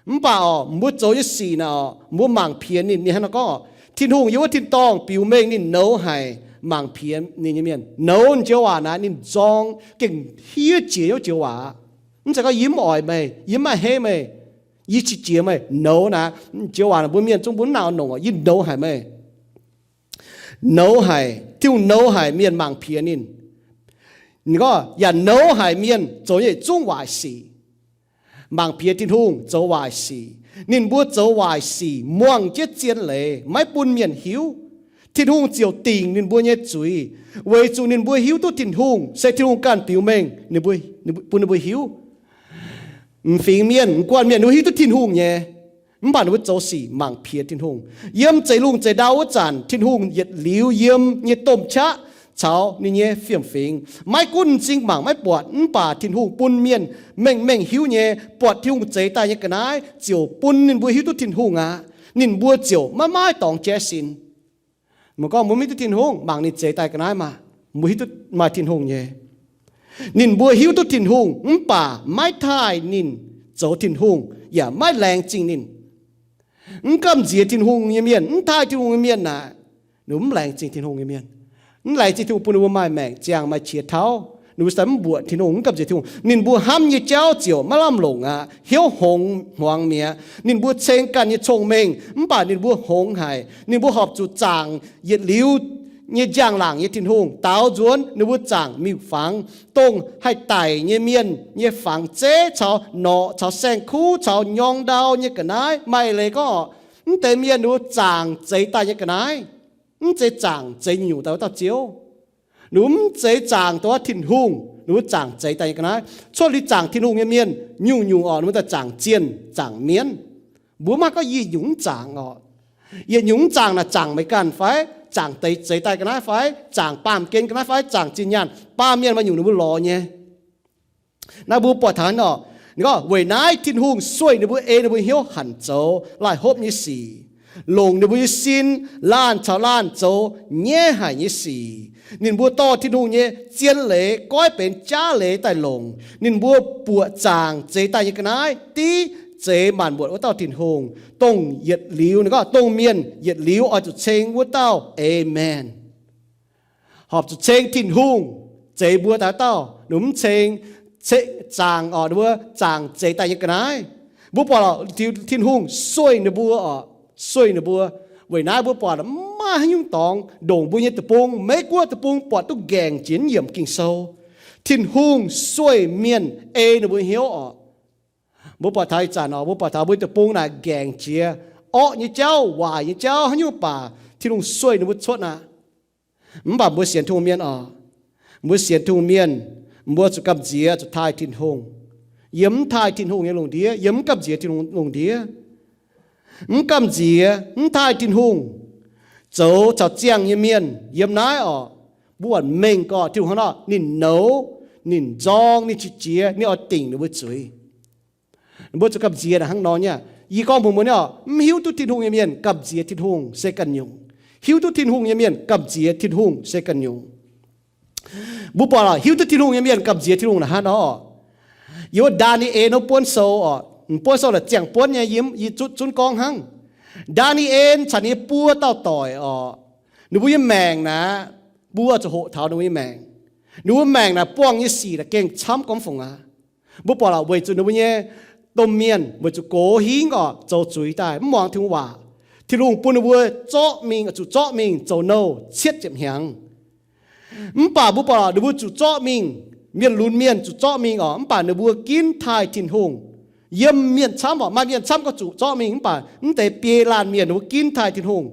mv baac oc, mbuo zoux nyei sic naaic oc, mbuo mangc piex ninh. Ninh hnangv naaiv gorngv oc, Tin-Hungh yiem wuov tin-dorngh biux mengh ninh nouz haic mangc piex ninh nyei mienh. Nouz joux waac naaic ninh nzorng gengh hiev jiex nyei joux waac. Mv zeiz gorngv yie mv oix meih, yie mv maaih hei meih, yie qiex jiez meih, nouz naaic joux waac naaic mbuo mienh zungv mbuo mv nangc nongc oc, yie nouz haic meih. Nouz haic, Tin-Hungh nouz haic mienh mangc piex ninh. Ninh gorngv yaac nouz haic mienh zoux yietc zungv waaic sic, mangc piex Tin-Hungh zoux waaic sic. Ninh mbuo zoux waaic sic muangx jienv zien leiz, maiv bun mienh hiuv. Tin-Hungh ziouc dingc ninh mbuo nyei zuiz, weic zuqc ninh mbuo hiuv duqv Tin-Hungh se Tin-Hungh ganh biux mengh ninh mbuo, bun ninh mbuo hiuv. M'fingx mienh, m'guanh mienh ninh mbuo hiuv duqv Tin-Hungh nyei, mv baac ninh mbuo zoux sic mangc piex Tin-Hungh. Yiem zeix lungh zeix ndau wuov zanc, Tin-Hungh yietc liuz yiem nyei domh qaqv caux ninh nyei fiem-fingx, maiv gunv m'zing mangc maiv buatc, mv baac Tin-Hungh bun mienh mengh mengh hiuv nyei, buatc Tin-Hungh zeix daaih nyei ga'naaiv ziouc bun ninh mbuo hiuv duqv Tin-Hungh aqv. Ninh mbuo ziouc maiv maaih dorngx jaiv sin. Mbuo gorngv mbuo mv hiuv duqv Tin-Hungh, mangc ninh zeix daaih ga'naaiv maah! Mbuo hiuv duqv maaih Tin-Hungh nyei. Ninh mbuo hiuv duqv Tin-Hungh mv baac maiv taaih ninh zoux Tin-Hungh yaac maiv laengz zingh ninh. Mv gamh nziex Tin-Hungh nyei mienh, mv taaih Tin-Hungh nyei mienh naaic, ninh mbuo mv laengz zingh Tin-Hungh nyei mienh. Mv laengz zingh Tin-Hungh bun ninh mbuo maaih maengc ziangh maaih qiex tauv. Ninh mbuo se mv mbuoqc Tin-Hungh, mv gamh nziex Tin-Hungh. Ninh mbuo hnamv nyei jauv ziouc maiv lamh longc aqv, hnyouv hngongx hmuangx mi'aqv. Ninh mbuo ceng ganh nyei cong-mengh, mv baac ninh mbuo hngongx haic. Ninh mbuo horpc zuqc zaangc yietc liuz nyei njang-laangc nyei Tin-Hungh. Daaux nzuonx ninh mbuo zaangc miuc-fangx, dongh haih daic nyei mienh nyei fangx zeiv caux norqc caux saeng-kuv caux nyorng ndau nyei ga'naaiv. Maaih leiz gorngv oc, mv deix mienh ninh mbuo zaangc zeix daaih nyei ga'naaiv, mv zeiz zaangc zeix nyungc-nyungc daaih wuov dauh Ziouv. Ninh mbuo mv zeiz zaangc dongh wuov Tin-Hungh, ninh mbuo zaangc zeix daaih nyei ga'naaiv. Cuotv liuz zaangc Tin-Hungh nyei mienh, nyungc-nyungc oc, ninh mbuo daaih zaangc zienh zaangc mienv. Mbuo maiv gorngv yietc nyungc mv zaangc oc. Yietc nyungc mv zaangc naaic zaangc meih ganh fai? Zaangc deix zeix daaih ga'naaiv fai? Zaangc baamh gen ga'naaiv fai? Zaangc zinh nyaanh. Baamh mienh maaih nyungc ninh mbuo lorz nyei. Naaiv mbuo buatc taux oc, ninh gorngv weic naaiv Tin-Hungh sueih ninh mbuo, ei ninh mbuo hnyouv hanc zoux laih hopv nyei sic, longc ninh mbuo nyei sin laanh caux laanh zoux nyaiv haic nyei sic. Ninh mbuo dorh Tin-Hungh nyei zien leiz goiv benx jaav leiz daaih longc. Ninh mbuo buoqc zaangc zeix daaih nyei ga'naaiv div zeix maanc muotc wuov dauh Tin-Hungh, dongh yietc liuz, ninh gorngv dongh mienh yietc liuz oix zuqc ceng wuov dauh. Aamen. Horpc zuqc ceng Tin-Hungh zeix mbuo daaih dauh. Ninh mbuo mv ceng, ceng zaangc oc, ninh mbuo zaangc zeix daaih nyei ga'naaiv. Mbuo buatc oc, Tin-Hungh sueih ninh mbuo oc, sueih ninh mbuo. Weic naaiv mbuo buatc maiv maaih haaix nyungc dorngx ndongc mbuo nyei deic-bung, Meiv Guoqv deic-bung buatc duqv nqaengc jiex yiem Ging-Sou. Tin-Hungh sueih mienh ei ninh mbuo hnyouv oc. Mbuo buatc taux ih zanc oc, mbuo buatc taux mbuo deic-bung naaic nqaengc jiex, orqv nyei jauv, waaic nyei jauv, haaix nyungc baac Tin-Hungh sueih ninh mbuo cuotv aqv. Mv baac mbuo sienx Tin-Hungh mienh oc, mbuo sienx Tin-Hungh mienh, mbuo zuqc gamh nziex zuqc taaih Tin-Hungh. Yiem mv taaih Tin-Hungh nyei lungh ndiev, yiem mv gamh nziex Tin-Hungh lungh ndiev, Mv gamh nziex, mv taaih Tin-Hungh, zoux caux ziangh nyei mienh yiem naaiv orqc, mbuo buatc mengh gorqv Tin-Hungh hnangv nor, ninh nouz, ninh nzorng, ninh qiex jiez, ninh oix dingc ninh mbuo zuiz. Mbuo zuqc gamh nziex naaic hnangv nor nyei. Yie gorngv mbuox mbuo nyei orqc, mv hiuv duqv Tin-Hungh nyei mienh gamh nziex Tin-Hungh se ganh nyungc. Hiuv duqv Tin-Hungh nyei mienh gamh nziex Tin-Hungh se ganh nyungc. Mbuo buatc lorqc, hiuv duqv Tin-Hungh nyei mienh gamh nziex Tin-Hungh naaic hnangv nor orqc. Yiem wuov Ndaa^ni^en wuov buonv sou orqc, buonv sou naaic ziangh buonv nyei, yie, yie zunv, zunv gorngv hnangv. Ndaa^ni^en caux ninh nyei buo dauh doic orqc, ninh mbuo nyei maengc naaic, mbuo zuqc hoqc taux ninh mbuo nyei maengc. Ninh mbuo maengc naaic buangh nyei sic naaic gengh camv gormx fungc aqv. Mbuo buatc lorqc, weic zuqc ninh mbuo nyei domh mienh weic zuqc gox hingv orqc zoux zuiz daaih, mv muangx Tin-Hungh waac. Tin-Hungh bun ninh mbuo zorqv mingh, zuqc zorqv mingh zoux nouh cietv ziepc hnyangx. Mv baac mbuo buatc lorqc, ninh mbuo zuqc zorqv mingh, mienh lunx mienh zuqc zorqv mingh orqc, mv baac ninh mbuo ginv taaih Tin-Hungh. Yiem mienh camv orqc, maaih mienh camv gorngv zuqc zorqv mingh, mv baac mv deix biei laanh mienh ninh mbuo ginv taaih Tin-Hungh.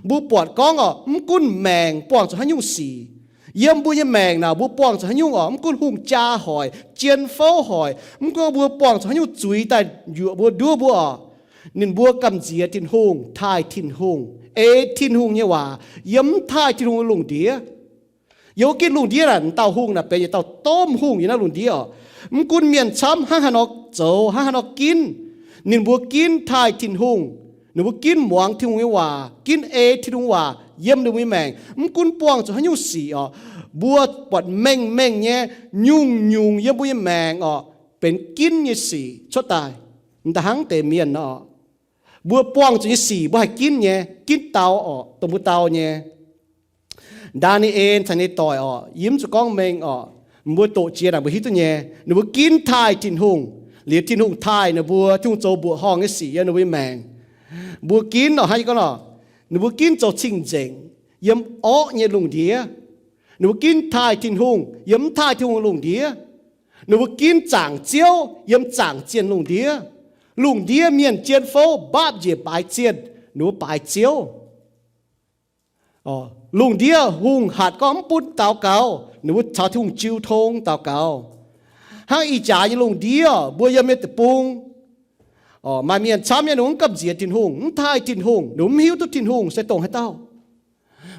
Mbuo buatc gorngv orqc, mv gunv maengc buangh zuqc haaix nyungc sic, yiem mbuo nyei maengc naaic mbuo buangh zuqc haaix nyungc orqc, mv gunv hungh jaa hoic, jien fouv hoic, mv gunv mbuo buangh zuqc haaix nyungc zuiz daaih njuoqc mbuo, nduov mbuo orqc, ninh mbuo gamh nziex Tin-Hungh, taaih Tin-Hungh, ei Tin-Hungh nyei waac, yiem mv taaih Tin-Hungh nyei lungh ndiev. Yiem wuov gitv lungh ndiev naaic, dauh hungh naaic benx yietc dauh domh hungh yiem naaiv lungh ndiev orqc. Mv gunv mienh camv hnangv haaix nor zoux, hnangv haaix nor ginv, ninh mbuo ginv taaih Tin-Hungh. Ninh mbuo ginv muangx Tin-Hungh nyei waac, ginv ei Tin-Hungh waac yiem ninh mbuo nyei maengc. Mv gunv buangh zuqc haaix nyungc sic orqc, mbuo buatc mengh mengh nyei nyungc-nyungc yiem mbuo nyei maengc orqc, benx ginv nyei sic cuotv daaih. M'daaih hnangv deix mienh nor, mbuo buangh zuqc nyei sic mbuo haih ginv nyei, ginv dau orqc, dongh mbuo dau nyei. Ndaa^ni^en caux ninh doic orqc, yie mv zuqc gorngv mengh orqc, mbuo doqc jiex naaic mbuo hiuv duqv nyei. Ninh mbuo ginv taaih Tin-Hungh, liuz Tin-Hungh taaih ninh mbuo, Tin-Hungh zoux mbuoqc horngh nyei sic yiem ninh mbuo nyei maengc. Mbuo ginv orqc, hnangv yie gorngv orqc, ninh mbuo ginv zoux cing-nzengc yiem orqv nyei lungh ndiev. Ninh mbuo ginv taaih Tin-Hungh yiem mv taaih Tin-Hungh lungh ndiev. Ninh mbuo ginv zaangc Ziouv yiem zaangc zienh lungh ndiev. Lungh ndiev mienh jien fouv mbaapv njiec baaix zienh, ninh mbuo baaix Ziouv. Lungh ndiev hungh hatc gorngv mv bun daux gaux, ninh mbuo caux Tin-Hungh jiu tong daux gaux. Hnangv ih jaax nyei lungh ndiev mbuo yiem nyei deic-bung, maaih mienh camv nyei ninh mbuo mv gamh nziex Tin-Hungh, mv taaih Tin-Hungh, ninh mbuo mv hiuv duqv Tin-Hungh se dongh haaix dauh.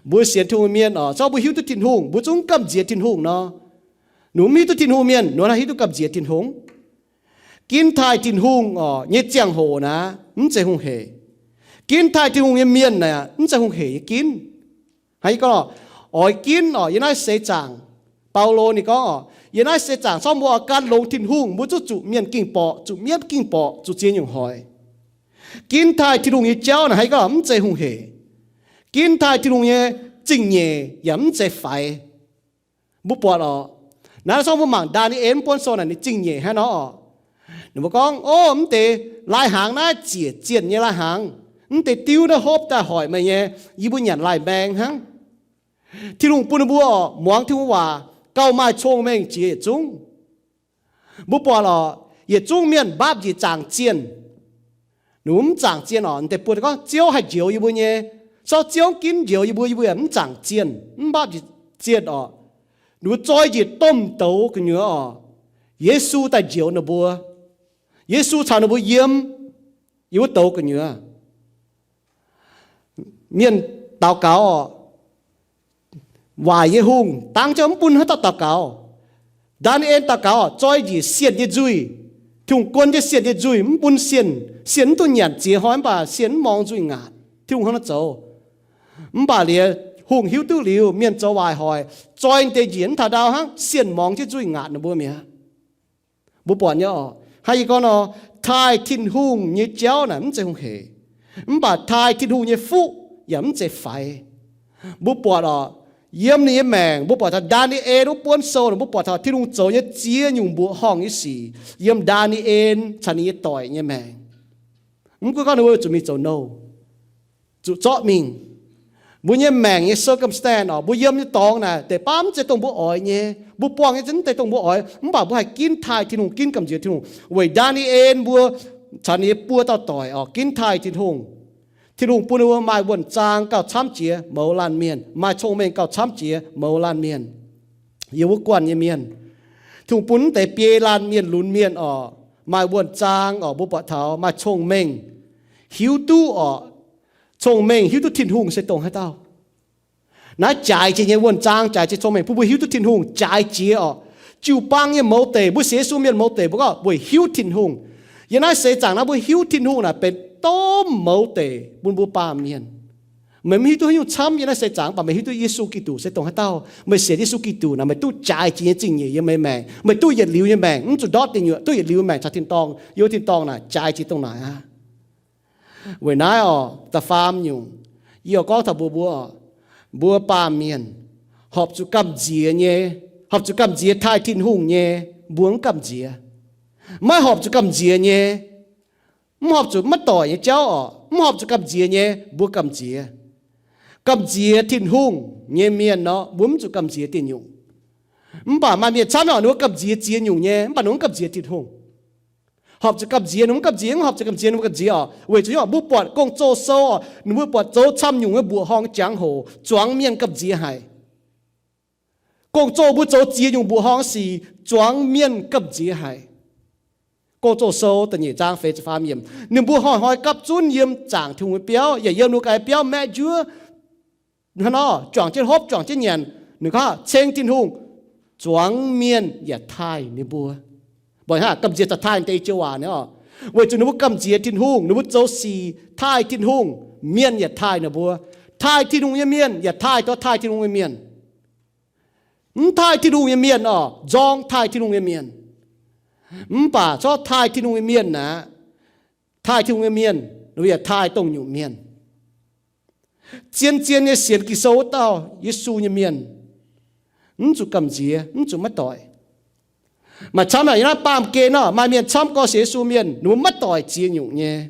Mbuo sienx Tin-Hungh mienh orqc, se gorngv mbuo hiuv duqv Tin-Hungh, mbuo zungv mv gamh nziex Tin-Hungh nor. Ninh mbuo mv hiuv duqv Tin-Hungh mienh, ninh mbuo naaiv hiuv duqv gamh nziex Tin-Hungh. Ginv taaih Tin-Hungh orqc nyei ziangh hoc naaic mv zeiz hungh heic. Ginv taaih Tin-Hungh nyei mienh naaic mv zeiz hungh heic nyei ginv. Hnangv yie gorngv, oix ginv orqc, yiem naaiv seix zaangc, Baulo ninh gorngv orqc, yiem naaiv seix zaangc se gorngv mbuo oix gan longx Tin-Hungh, mbuo zungv zuqc mienh ging-borqc, zuqc mienv ging-borqc, zuqc ziex nyungc hoic. Ginv taaih Tin-Hungh nyei jauv naaic hnangv yie gorngv mv zeiz hungh heic. Ginv taaih Tin-Hungh nyei zingh nyeic yaac mv zeiz faix. Mbuo buatc orqc, naaiv se gorngv mbuo mangc Ndaa^ni^en mv buonv sou naaic ninh zingh nyeic hnangv nor orqc. Ninh mbuo gorngv, ov, mv deix lai-hnaangx naaiv ziec zienh nyei lai-hnaangx. Mv deix diuv naaiv hopv daaih hoic meih nyei, yie mbuo nyanc lai-maeng hnangv. Tin-Hungh bun ninh mbuo orqc, muangx Tin-Hungh waac, gauh maaih cong-mengh jiex yietc zungv. Mbuo buatc orqc, yietc zungv mienh mbaapv njiec zaangc zienh. Ninh mbuo mv zaangc zienh orqc, deix buonc gorngv Ziouv haih njoux yie mbuo nyei. Se gorngv Ziouv ginv njoux yie mbuo, yie mbuo yaac mv zaangc zienh, mv mbaapv njiec zienh orqc. Ninh mbuo zoi njiec domh douz gu'nyuoz orqc, Yesu daaih njoux ninh mbuo. Yesu caux ninh mbuo yiem, yiem wuov douz gu'nyuoz. Mienh daux gaux orqc, waaic nyei hungh dangv jienv mv bun haaix dauh daux gaux. Ndaa^ni^en daux gaux orqc, zoi njiec sienh nyei nzuih. Tin-Hungh guon jienv sienh nyei nzuih, mv bun sienh, sienh mv duqv nyanc ziex hnoi mv baac sienh mv morngx nzuih ngaatc. Tin-Hungh hnangv naaiv zoux. Mv baac liuz hungh hiuv duqv liuz, mienh zoux waaic hoic, zoi deix njiec mv taux ndau hnangv, sienh morngx jienv nzuih ngaatc ninh mbuo mi'aqv. Mbuo buatc nyei orqc, hnangv yie gorngv nor, taaih Tin-Hungh nyei jauv naaic mv zeiz hungh heic. Mv baac taaih Tin-Hungh nyei fuqv yaac mv zeiz faix. Mbuo buatc orqc, yiem ninh nyei maengc, mbuo buatc taux Ndaa^ni^en wuov buonv sou, mbuo buatc taux Tin-Hungh zoux nyei ziex nyungc mbuoqc horngh nyei sic yiem Ndaa^ni^en caux ninh nyei doic nyei maengc. Mv gunv gorngv ninh mbuo zuqc mingh zoux nouh, zuqc zorqv mingh. Mbuo nyei maengc nyei circumstance orqc, mbuo yiem nyei dorngx naaic deix baav mv zeiz dongh mbuo oix nyei. Mbuo buangh nyei mv zeiz dongh mbuo oix, mv baac mbuo haih ginv taaih Tin-Hungh, ginv gamh nziex Tin-Hungh. Weic Ndaa^ni^en mbuo caux ninh nyei buo dauh doic orqc, ginv taaih Tin-Hungh. Tin-Hungh bun ninh mbuo maaih wuonh zaang gauh camv jiex mouz laanh mienh, maaih cong-mengh gauh camv jiex mouz laanh mienh. Yiem wuov guanh nyei mienh, Tin-Hungh bun mv deix biei laanh mienh lunx mienh orqc, maaih wuonh zaang orqc, mbuo buatc taux maaih cong-mengh. hiuv duqv orqc, cong-mengh hiuv duqv Tin-Hungh se dongh haaix dauh. Naaiv jaaix jiex nyei wuonh zaang, jaaix jiex cong-mengh bun mbuo hiuv duqv Tin-Hungh jaaix jiex orqc. Jiu-baang nyei mouz deic, mbuo sienx Yesu mienh mouz deic mbuo gorngv weic hiuv Tin-Hungh. Yiem naaiv seix zaangc naaiv mbuo hiuv Tin-Hungh naaic benx domh mouz deic bun mbuo baamh mienh. Meih mv hiuv duqv haaix nyungc camv yiem naaiv seix zaangc, mv baac meih hiuv duqv Yesu Giduc se dongh haaix dauh. Meih sienx Yesu Giduc naaic meih duqv jaaix jiex nyei zingh nyeic yiem meih maengc. Meih duqv yietc liuz nyei maengc, mv zuqc ndortv deic nyuoqc, duqv yietc liuz maengc caux tin-dorngh, yiem tin-dorngh naaic jaaix jiex dongh naaic aqv. Weic naaiv orqc, da'faam nyungc, yie oix gorngv taux mbuo, mbuo, mbuo baamh mienh horpc zuqc gamh nziex nyei, horpc zuqc gamh nziex taaih Tin-Hungh nyei, mbuo mv gamh nziex. Maiv horpc zuqc gamh nziex nyei, mv horpc zuqc maiv doic nyei jauv orqc, mv horpc zuqc gamh nziex nyei, mbuo gamh nziex. Gamh nziex Tin-Hungh nyei mienh nor, mbuo mv zuqc gamh nziex deic nyungc. Mv baac maaih mienh camv orqc, ninh mbuo gamh nziex ziex nyungc nyei, mv baac ninh mbuo mv gamh nziex Tin-Hungh. Horpc zuqc gamh nziex, ninh mbuo gamh nziex, mv horpc zuqc gamh nziex, ninh mbuo gamh nziex orqc. Weic zuqc orqc, mbuo buatc Gong-Zoh sou orqc, ninh mbuo buatc zoux camv nyungc nyei mbuoqc horngh jangx-hoc zuangx mienh gamh nziex haic. Gong-Zoh mbuo zoux ziex nyungc mbuoqc horngh sic zuangx mienh gamh nziex haic. Gong-Zoh sou da'nyeic zaang feix ziepc faam yiemc, ninh mbuo hnoi-hnoi gapv zunv yiem zaangc Tin-Hungh nyei biauv, yaac yiem ninh mbuo ganh biauv maeqv njuov, hnangv nor juangc jienv hopv, juangc jienv nyanc, ninh gorngv ceng Tin-Hungh, zuangx mienh yaac taaih ninh mbuo. Mbuo hnangv gamh nziex caux taaih deix joux waac ni orqc. Weic zuqc ninh mbuo gamh nziex Tin-Hungh, ninh mbuo zoux sic taaih Tin-Hungh, mienh yaac taaih ninh mbuo. Taaih Tin-Hungh nyei mienh yaac taaih dorh taaih Tin-Hungh nyei mienh. Mv taaih Tin-Hungh nyei mienh orqc, nzorng taaih Tin-Hungh nyei mienh. Mv baac corc taaih Tin-Hungh nyei mienh aqv, taaih Tin-Hungh nyei mienh, ninh mbuo yaac taaih dongh nyungc mienh. Zien-zien nyei sienx Ging-Sou wuov dauh Yesu nyei mienh, mv zuqc gamh nziex, mv zuqc maiv doic. Maaih camv naaic yiem naaiv baamh gen nor, maaih mienh camv gorngv sienx Yesu mienh, ninh mbuo maiv doic ziex nyungc nyei.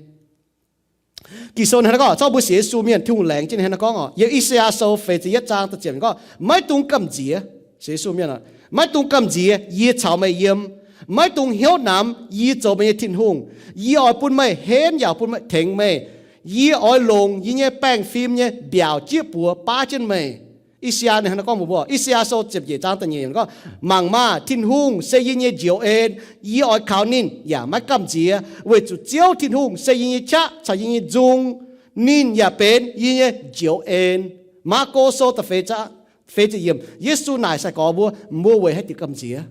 Ging-Sou hnangv naaiv gorngv, corc mbuo sienx Yesu mienh, Tin-Hungh laengz jienv hnangv naaiv gorngv orqc. Yiem I^saa^yaa Sou feix ziepc yietv zaang da'ziepc gorngv, maiv dungx gamh nziex, sienx Yesu mienh, maiv dungx gamh nziex yie caux meih yiem. Maiv dungx hnyouv namx yie zoux meih nyei Tin-Hungh. Yie oix bun meih henv yaac bun meih tengx meih. Yie oix longc yie nyei baengh fim nyei mbiaauc jieqv buoz baav jienv meih. I^saa^yaa ninh hnangv naaiv gorngv mbuox mbuo, I^saa^yaa Sou ziepc nyeic zaang da'nyeic gorngv, mangc maah! Tin-Hungh se yie nyei njoux en. Yie oix kaux ninh yaac maiv gamh nziex, weic zuqc Ziouv Tin-Hungh se yie nyei qaqv caux yie nyei nzung. Ninh yaac benx yie nyei njoux en. Maako Sou da'feix zaang feix ziepc yiemc, Yesu naaic sai-gorx mbuo, mbuo weic haaix diuc gamh nziex?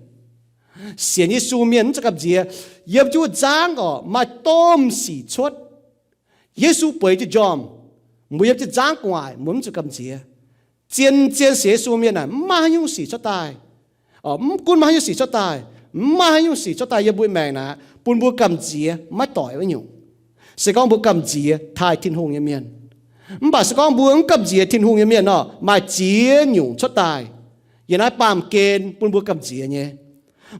Sienx Yesu mienh mv zuqc gamh nziex. Yiem jienv wuov nzangv orqc, maaih domh sic cuotv. Yesu bueix jienv njormh, mbuo yiem jienv nzangv gu'nguaaic, mbuo mv zuqc gamh nziex. Zien-zien sienx Yesu mienh naaic, mv maaih haaix nyungc sic cuotv daaih. Mv gunv maaih haaix nyungc sic cuotv daaih, mv maaih haaix nyungc sic cuotv daaih yiem mbuo maengc naaic bun mbuo gamh nziex maiv doic wuov nyungc. Se gorngv mbuo gamh nziex taaih Tin-Hungh nyei mienh. Mv baac se gorngv mbuo mv gamh nziex Tin-Hungh nyei mienh nor, maaih ziex nyungc cuotv daaih yiem naaiv baamh gen bun mbuo gamh nziex nyei.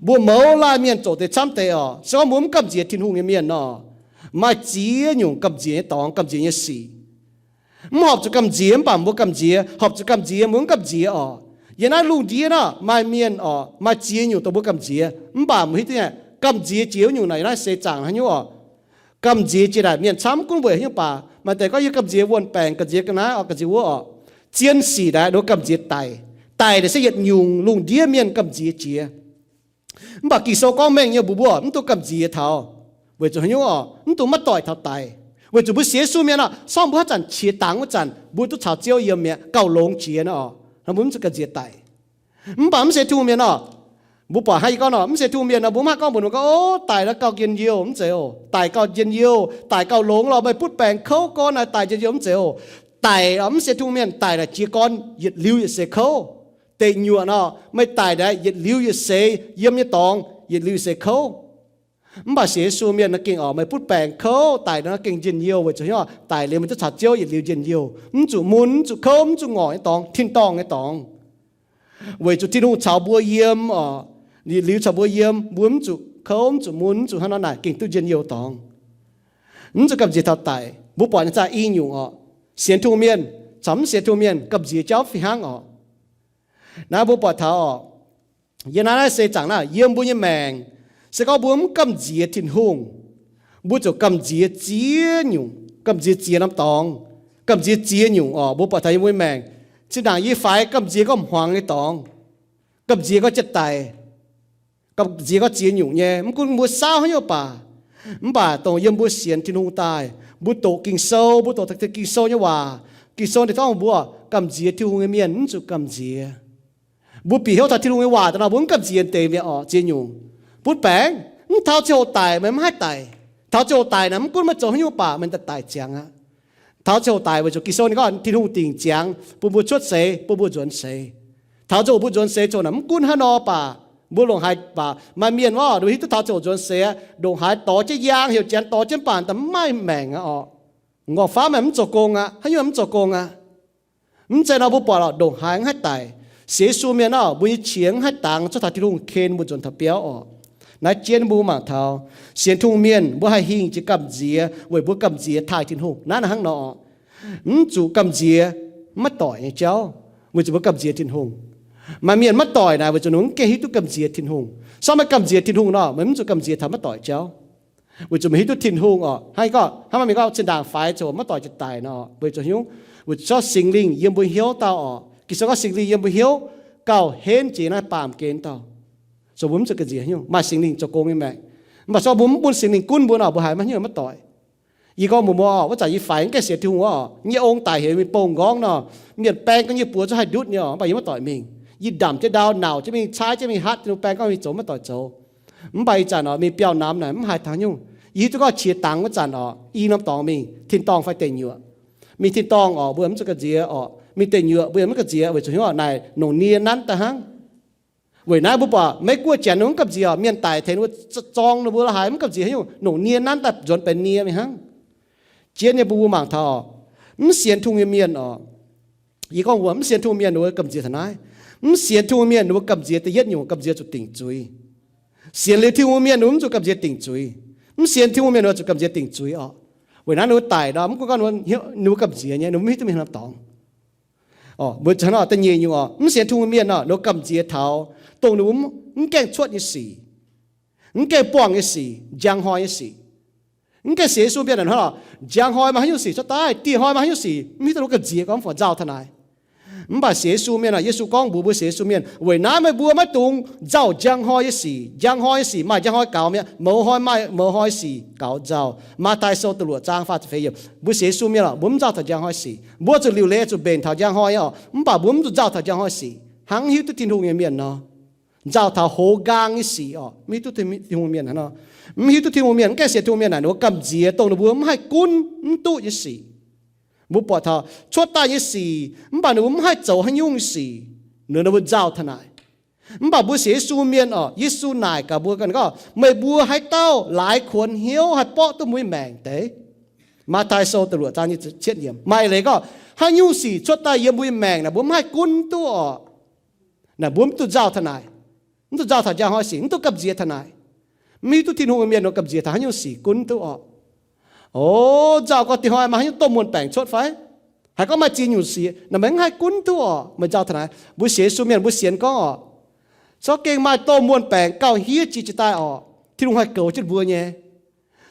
Mbuo mouz laanh mienh zoqc deix camv deix orqc, se gorngv mbuo mv gamh nziex Tin-Hungh nyei mienh nor, maaih ziex nyungc gamh nziex nyei dorngx, gamh nziex nyei sic. Mv horpc zuqc gamh nziex mv baac mbuo gamh nziex, horpc zuqc gamh nziex mbuo mv gamh nziex orqc. Yiem naaiv lungh ndiev nor maaih mienh orqc, maaih ziex nyungc dongh mbuo gamh nziex, mv baac mbuo hiuv duqv nyei gamh nziex jiex wuov nyungc naaic yiem naaiv seix zaangc haaix nyungc orqc. Gamh nziex jiex naaic mienh camv gunv weic haaix nyungc baac maaih deix gorngv yie gamh nziex wuon-baengc, gamh nziex ga'naaiv orqc, gamh nziex wuov orqc. Zien sic naaic ninh mbuo gamh nziex daic. Daic naaic se yietc nyungc lungh ndiev mienh gamh nziex jiex. Mv baac Ging-Sou gorngv mengh nyei mbuox mbuo mv dungx gamh nziex taux. Weic zuqc haaix nyungc orqc? Mv dungx maiv doic taux daic. Weic zuqc mbuo sienx Yesu mienh orqc, se gorngv mbuo haaix zanc qiex dangx wuov zanc, mbuo duqv caux Ziouv yiem mi'aqv, gauh longx jiex nor orqc, mbuo mv zuqc gamh nziex daic. Mv baac mv sienx Tin-Hungh mienh orqc, mbuo buatc hnangv yie gorngv nor, mv sienx Tin-Hungh mienh nor, mbuo mv haih gorngv mbuox ninh gorngv, Ov, daic nor gauh njien-youh, mv zeiz oc. Daic gauh njien-youh, daic gauh longx lorh, meih butv baengc kouv gorn naaic daic njien-youh, mv zeiz oc. Daic orqc, mv sienx Tin-Hungh mienh daic naaic jiez gorn yietc liuz yietc seix kouv. Deic nyuoqc nor, meih daic naaic yietc liuz yietc seix yiem nyei dorngx, yietc liuz yietc seix kouv. Mv baac sienx Yesu mienh nor gengh orqc, meih butv baengc kouv daic nor gengh njien-youh weic zuqc haaix nyungc orqc? Daic liuz meih duqv caux Ziouv yietc liuz njien-youh, mv zuqc mun, mv zuqc kouv, mv zuqc ngorc nyei dorngx, tin-dorngh nyei dorngx. Weic zuqc Tin-Hungh caux mbuo yiem orqc, yietc liuz caux mbuo yiem, mbuo mv zuqc kouv, mv zuqc mun, mv zuqc hnangv nor naaic gengh duqv njien-youh dorngx. Mv zuqc gamh nziex taux daic. Mbuo buatc nyei zaah i nyungc orqc, sienx Tin-Hungh mienh caux mv sienx Tin-Hungh mienh gamh nziex jauv fih hnangv orqc. Naaiv mbuo buatc taux orqc, yiem naaiv naaiv seix zaangc naaiv yiem mbuo nyei maengc, se gorngv mbuo mv gamh nziex Tin-Hungh, mbuo ziouc gamh nziex ziex nyungc, gamh nziex ziex norm dorngx, gamh nziex ziex nyungc orqc. Mbuo buatc taux yiem mbuo nyei maengc, zinh ndaangc yie faix gamh nziex gorngv hmuangx nyei dorngx, gamh nziex gorngv jiex daic, gamh nziex gorngv ziex nyungc nyei. Mv gunv mbuo saauv haaix nyungc baac, Mv baac dongh yiem mbuo sienx Tin-Hungh daaih, mbuo doqc Ging-Sou, mbuo doqc taux Ging-Sou nyei waac, Ging-Sou ninh gorngv mbuo gamh nziex Tin-Hungh nyei mienh mv zuqc gamh nziex. Mbuo bieqc hnyouv taux Tin-Hungh nyei waac daaih nor, mbuo mv gamh nziex deix mi'aqv orqc, ziex nyungc. Butv baengc, mv taux ziangh hoc daic meih mv haih daic. Taux ziangh hoc daic naaic, mv gunv meih zoux haaix nyungc baac meih daaih daic ziangx aqv. Taux ziangh hoc daic weic zuqc Ging-Sou ninh gorngv Tin-Hungh dingc ziangx bun mbuo cuotv seix, bun mbuo nzuonx seix. Taux ziangh hoc mbuo nzuonx seix zoux naaic, mv gunv haaix nor baac, mbuo ndongc haaix baac, maaih mienh wuov, ninh hiuv duqv taux ziangh hoc nzuonx seix aqv, ndongc haaix dorh jienv yaang, heuc janx dorh jienv baac daaih mv maaih maengc aqv orqc. Nqorngv-famv maaih mv zoux gong aqv, haaix nyungc mv zoux gong aqv. Mv zeiz nor mbuo buatc lorqc, ndongc haaix mv haih daic. Sienx Yesu mienh orqc, mbuo nyei qiex mv haih dangx cuotv taux Tin-Hungh ken mbuo nzuonx taux biauv orqc. Naaiv jienv mbuo mangc taux sienx Tin-Hungh mienh mbuo haih hingh jiex gamh nziex weic mbuo gamh nziex taaih Tin-Hungh. Naaiv hnangv nor orqc. Mv zuqc gamh nziex maiv doic nyei jauv, weic zuqc mbuo gamh nziex Tin-Hungh. Maaih mienh maiv doic naaic weic zuqc ninh mv gaengh hiuv duqv gamh nziex Tin-Hungh. Se gorngv meih gamh nziex Tin-Hungh nor, meih mv zuqc gamh nziex taux maiv doic jauv. Weic zuqc meih hiuv duqv Tin-Hungh orqc, hnangv gorngv hnangv maaih mienh gorngv zinh ndaangc faix ziouc maiv doic jiex daic nor, weic zuqc hnyouv, weic zuqc Singx Lingh yiem mbuo hnyouv dauh orqc. Ging-Sou gorngv Singx Lingh yiem mbuo hnyouv gauh henv jiex naaiv baamh gen dauh. So mbuo mv zuqc gamh nziex hnyouv, maaih Singx Lingh zoux gong nyei maengc. Mv baac se gorngv mbuo mv bun Singx Lingh gunv mbuo nor, mbuo haiz maiv hnyouv maiv doic. Yie gorngv mbuox mbuo orqc, wuov zanc yie faix mv gaengh sienx Tin-Hungh orqc, yie nyei ong daic heuc mingh bong nqorngv nor, mienh baeng gorngv yie buoz zuqc haih ndutv nyei orqc, mv baac yie maiv doic mingh. Yie ndamc jienv ndau nauc jienv mingh, caaiv jienv mingh hatv, Tin-Hungh baeng gorngv mingh zoux maiv doic zoux. Mv baac ih zanc orqc, mingh biauv namx naaic mv haiz taux haaix nyungc. Yie hiuv duqv gorngv qiex dangx wuov zanc orqc, i norm dorngx mingh tin-dorngh fai deic nyuoqc. Mingh tin-dorngh orqc, mbuo mv zuqc gamh nziex orqc. Mingh deic nyuoqc mbuo yaac mv gamh nziex, weic zuqc hnyouv naaic longc nie nanv daaih hnangv. Weic naaiv mbuo buatc Meiv Guoqv janx ninh mv gamh nziex orqc, mienh daic tengx ninh mbuo, zorng ninh mbuo la'haaix mv gamh nziex haaix nyungc, longc nie nanv daaih nzuonx benx nie mingh hnangv. Jienv nyei mbuo mbuo mangc taux orqc, mv sienx Tin-Hungh nyei mienh orqc, yie gorngv mbuo mv sienx Tin-Hungh mienh ninh mbuo gamh nziex taux naaiv. Mv sienx Tin-Hungh mienh ninh mbuo gamh nziex da'yietv nyungc, gamh nziex zuqc dingc zuiz. Sienx liuz Tin-Hungh mienh ninh mbuo mv zuqc gamh nziex dingc zuiz. Mv sienx Tin-Hungh mienh ninh mbuo zuqc gamh nziex dingc zuiz orqc. Weic naaiv ninh mbuo daic nor, mv gunv gorngv ninh mbuo mv hiuv duqv mingh norm dorngx. Orqc, mbuo hnangv nor da'nyeic nyungc orqc, mv sienx Tin-Hungh mienh orqc, ninh mbuo gamh nziex taux dongh ninh mbuo mv gaengh cuotv nyei sic, mv gaengh buangh nyei sic, njang hnoi nyei sic. Mv gaengh sienx Yesu mienh hnangv lorqc, njang hnoi maaih haaix nyungc sic cuotv daaih, dieh hnoi maaih haaix nyungc sic, mv hiuv duqv ninh mbuo gamh nziex gorngv fai nzauh taux naaic. Mv baac sienx Yesu mienh orqc, Yesu gorngv mbuox mbuo sienx Yesu mienh, weic naaiv meih mbuo maiv dungx nzauh njang hnoi nyei sic. Njang hnoi nyei sic maaih njang hnoi gaux mi'aqv, mouz hnoi maaih mouz hnoi sic gaux nzauh. Matv^taai Sou da'luoqc zaang faah ziepc feix yiemc. Mbuo sienx Yesu mienh orqc, mbuo mv nzauh taux njang hnoi sic. Mbuo zuqc liuc leiz zuqc mbenc taux njang hnoi nyei orqc, mv baac mbuo mv zuqc nzauh taux njang hnoi sic. Hnangv hiuv duqv Tin-Hungh nyei mienh nor, nzauh taux hoz nqaang nyei sic orqc, mv hiuv duqv Tin-Hungh mienh hnangv nor. Mv hiuv duqv Tin-Hungh mienh, mv gaengh sienx Tin-Hungh mienh naaic, ninh mbuo gamh nziex dongh ninh mbuo mv haih gunv mv duqv nyei sic. Mbuo buatc taux cuotv daaih nyei sic, mv baac ninh mbuo mv haih zoux haaix nyungc nyei sic, ninh mbuo nzauh taux naaic. Mv baac mbuo sienx Yesu mienh orqc, Yesu naaic gaax mbuo ganh gorngv, meih mbuo haaix dauh laaix kuonx hnyouv haih borqv duqv mbuo nyei maengc deix. Matv^taai Sou da'luoqc zaang cietv yiemc maaih leiz gorngv, haaix nyungc sic cuotv daaih yiem mbuo nyei maengc naaic, mbuo mv haih gunv duqv orqc, naaic mbuo mv duqv nzauh taux naaic. Mv duqv nzauh taux njang hnoi sic, mv duqv gamh nziex taux naaic. Mv hiuv duqv Tin-Hungh mienh nor gamh nziex taux haaix nyungc sic gunv duqv orqc. O, nzauh gorngv dieh hnoi maaih haaix nyungc domh muonh baengc cuotv fai? Haaix gorngv maaih ziex nyungc sic naaic, meih mv haih gunv duqv orqc, meih nzauh taux naaic. Mbuo sienx Yesu mienh mbuo sienx gorngv orqc, se gorngv gengh maaih domh muonh baengc gauh hiev jiex jiez daaih orqc, Tin-Hungh haih goux jienv mbuo nyei.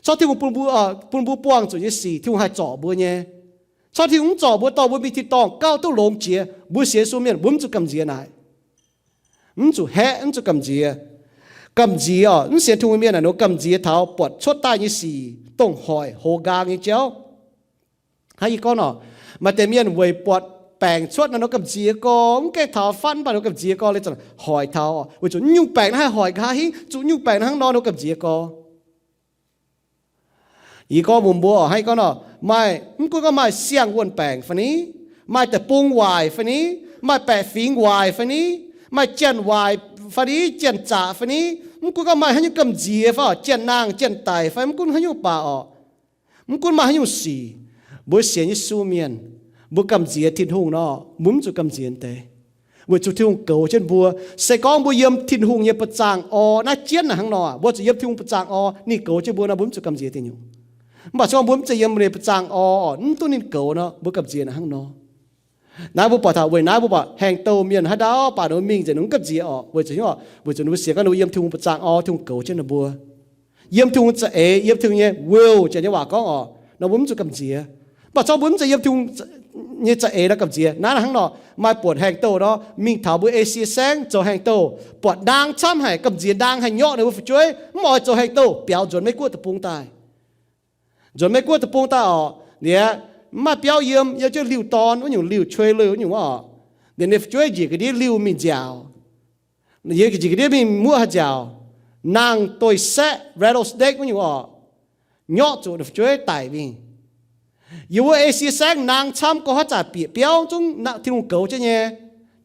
Se gorngv Tin-Hungh bun mbuo, bun mbuo buangh zuqc nyei sic, Tin-Hungh haih zorc mbuo nyei. Se gorngv Tin-Hungh mv zorc mbuo, dorh mbuo mingh tin-dorngh gauh duqv longx jiex. Mbuo sienx Yesu mienh mbuo mv zuqc gamh nziex naaic. Mv zuqc haeqv, mv zuqc gamh nziex. Gamh nziex orqc, mv sienx Tin-Hungh mienh naaic, ninh mbuo gamh nziex taux buatc cuotv daaih nyei sic dongh hoic hoz nqaang nyei jauv. Hnangv yie gorngv nor, maaih deix mienh weic buatc baengc cuotv naaic, ninh mbuo gamh nziex gorx, mv gaengh taux fatv, mv baac ninh mbuo gamh nziex gorx leiz zanc hoic taux, weic zuqc nyungc baengc naaiv haih hoic nqa'haav hingv, zuqc nyungc baengc naaiv hnangv nor, ninh mbuo gamh nziex gorx. Yie gorngv mbuox mbuo, hnangv yie gorngv nor, maaih, mv gunv gorngv maaih siang-wuonh baengc fai ni, maaih deic-bung waaic fai ni, maaih baeqc fingx waaic fai ni, maaih janx-waaic fai ni, janx-zaqc fai ni, mv gunv gorngv maaih haaix nyungc gamh nziex fai, janx-naang janx-daic fai, mv gunv haaix nyungc baac orqc, mv gunv maaih haaix nyungc sic, mbuo sienx Yesu mienh, mbuo gamh nziex Tin-Hungh nor, mbuo mv zuqc gamh nziex deix, weic zuqc Tin-Hungh goux jienv mbuo. Se gorngv mbuo yiem Tin-Hungh nyei ba'zangh orv, naaiv jienv naaic hnangv nor, mbuo zuqc yiem Tin-Hungh ba'zangh orv, ninh goux jienv mbuo nor, mbuo mv zuqc gamh nziex deix nyungc. Mv baac se gorngv mbuo mv zeiz yiem ninh ba'zangh orv, mv duqv ninh goux nor, mbuo gamh nziex naaic hnangv nor. Naaiv mbuo buatc taux, weic naaiv mbuo buatc haengh douh mienh haaix dauh baac ninh mingh nzengc, ninh mv gamh nziex orqc, weic zuqc, weic zuqc ninh mbuo sienx gorngv ninh mbuo yiem Tin-Hungh ba'zangh orv, Tin-Hungh goux jienv ninh mbuo. Yiem Tin-Hungh za'eix, yiem Tin-Hungh nyei will, janx nyei waac gorngv orqc, nor mbuo mv zuqc gamh nziex. Mv baac se gorngv mbuo mv zeiz yiem Tin-Hungh nyei za'eix nor gamh nziex. Naaiv hnangv nor, maaih buonc haengh douh nor, mingh taux mbuo Esie Saengv zoux haengh douh, buatc naang camv haic, gamh nziex naang haih nyorqv ninh mbuo fu'jueiv, mv oix zoux haengh douh, biaux nzuonx Meiv Guoqv deic-bung daaih. Nzuonx Meiv Guoqv deic-bung daaih orqc, liuz mv maaih biauv yiem, yiem jienv liuh dorn wuov nyungc, liuh cuei liuh wuov nyungc orqc. Liuz ninh fu'jueiv njiec ga'ndiev liuh mingh nziaaux. Yie njiec ga'ndiev mingh muoqv haaix nziaaux, naang doix-saeqv, rattlesnake wuov nyungc orqc, nyorqv zuqc ninh fu'jueiv daic mingh. Yiem wuov Esie Saengv naang camv, gorngv haaix zanc bieqc biauv zungv Tin-Hungh goux jienv nyei.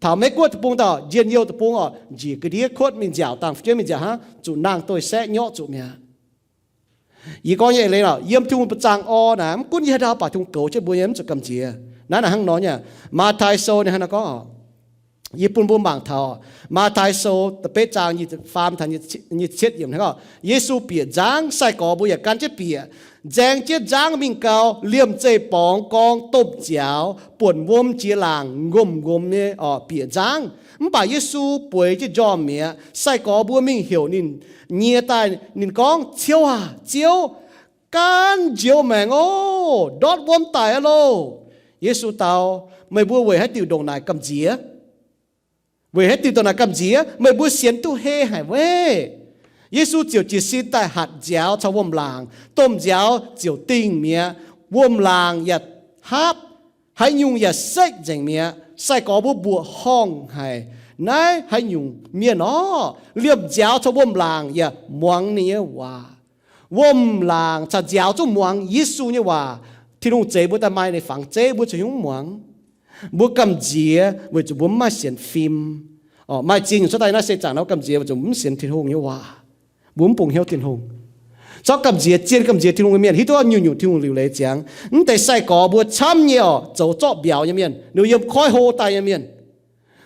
Taux Meiv Guoqv deic-bung daaih, njien-youh deic-bung orqc, njiec ga'ndiev kuotv mingh nziaaux, dangh fu'jueiv mingh nziaaux hnangv, zuqc naang doix-saeqv nyorqv zuqc mi'aqv. Yie gorngv nyei eix leiz lorqc, yiem Tin-Hungh ba'zangh orn naaic, mv gunv yie haaix ndau baac Tin-Hungh goux jienv mbuo nyei, mv zuqc gamh nziex. Naaiv naaic hnangv nor nyei. Matv^taai Sou ninh hnangv naaiv gorngv orqc, yie bun mbuo mangc taux Matv^taai Sou da'betv zaang nyic ziepc faam taux nyic ziepc cietv yiemc hnangv orqc, Yesu bieqc nzangv, sai-gorx mbuo yaac gan jienv bieqc, nzaeng jienv nzangv mingh gau, liemh zeih borngz gorngv domh nziaaux buonc wuom jiex laangc, ngomc-ngomc nyei orqc, bieqc nzangv. Mv baac Yesu bueix jienv njormh mi'aqv. Sai-gorx mbuo mingh heuc ninh nyie daaih, ninh gorngv, Ziouv aac, Ziouv, gaanv njoux maengc oc, ndortv wuom daic aqv loh. Yesu dau, Meih mbuo weic haaix diuc ndongc naaic gamh nziex? Weic haaix diuc ndongc naaic gamh nziex? Meih mbuo sienx duqv hei haic weic? Yesu ziouc jiez sin daaih hatc nziaaux caux wuom-laangc. Domh nziaaux ziouc dingh mi'aqv. Wuom-laangc yaac haapv, haaix nyungc yaac sekv nzengc mi'aqv. Sai-gorx mbuo mbuoqc horngh haic, Naaiv haaix nyungc mienh orqc? Liemh nziaaux caux wuom-laangc yaac muangx ninh nyei waac. Wuom-laangc caux nziaaux zungv muangx Yesu nyei waac. Tin-Hungh zeix mbuo daaih maaih ninh fangx zeiv, mbuo zuqc hiuv muangx. Mbuo gamh nziex weic zuqc mbuo mv maaih sienx fim. Orqc, maaih ziex nyungc cuotv daaih naaiv se zaangc nor gamh nziex weic zuqc mv sienx Tin-Hungh nyei waac. Mbuo mv bungx hnyouv Tin-Hungh. Corc gamh nziex zien, gamh nziex Tin-Hungh nyei mienh hiuv duqv nyungc-nyungc Tin-Hungh liuc leiz ziangx. Mv deix sai-gorx mbuo camv nyei orqc, zoux zorqv mbiauz nyei mienh, ninh mbuo yiem koiv hlo daaih nyei mienh.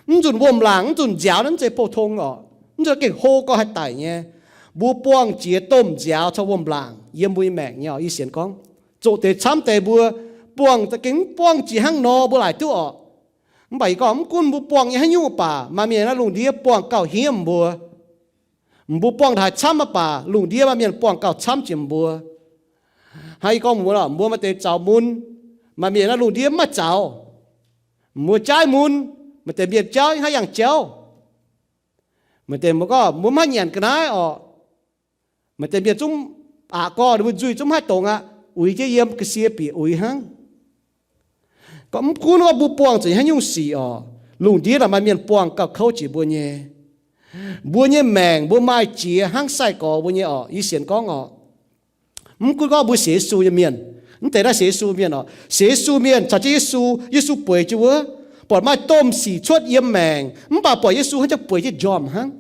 Mv nzunc wuom-laangc, mv nzunc nziaaux naaiv mv zeiz pou-tong orqc. Mv nzunc gengh hlo gau haih daic nyei. Mbuo buangh jiex domh nziaaux caux wuom-laangc yiem mbuo nyei maengc nyei orqc. Yie sienx gorngv, zoqc deix camv deix mbuo buangh za'gengh mv buangh jiex hnangv nor mbuo laaic duqv orqc. Mv baac yie gorngv mv gunv mbuo buangh nyei haaix nyungc baac, maaih mienh naaiv lungh ndiev buangh gauh hniev mbuo. Mbuo buangh haaix camv mv baac, lungh ndiev maaih mienh buangh gauh camv jiex mbuo. Hnangv yie gorngv mbuo lorqc, mbuo maaih deix zaux mun, maaih mienh naaiv lungh ndiev mv maaih zaux. Mbuo jaaiv mun, maaih deix mienh jaaiv haaix yangh jauv. Maaih deix mbuo gorngv mbuo mv haih nyanc ga'naaiv orqc. Maaih deix mienh zungv aqc gorx ninh mbuo nzuih zungv mv haih dongz aqv, uix jienv yiem ga'sie bieqc uix hnangv. Gorngv mv gunv gorngv mbuo buangh zuqc haaix nyungc sic orqc, lungh ndiev naaic maaih mienh buangh gauh kouv jiex mbuo nyei. Mbuo nyei maengc mbuo maaih jiex hnangv sai-gorx mbuo nyei orqc. Yie sienx gorngv orqc, mv gunv gorngv mbuo sienx Yesu nyei mienh, mv deix naaiv sienx Yesu mienh orqc, sienx Yesu mienh caux jienv Yesu, Yesu bueix jienv wuov, buatc maaih domh sic cuotv yiem maengc, mv baac buatc Yesu hnangv jangx bueix jienv njormh hnangv.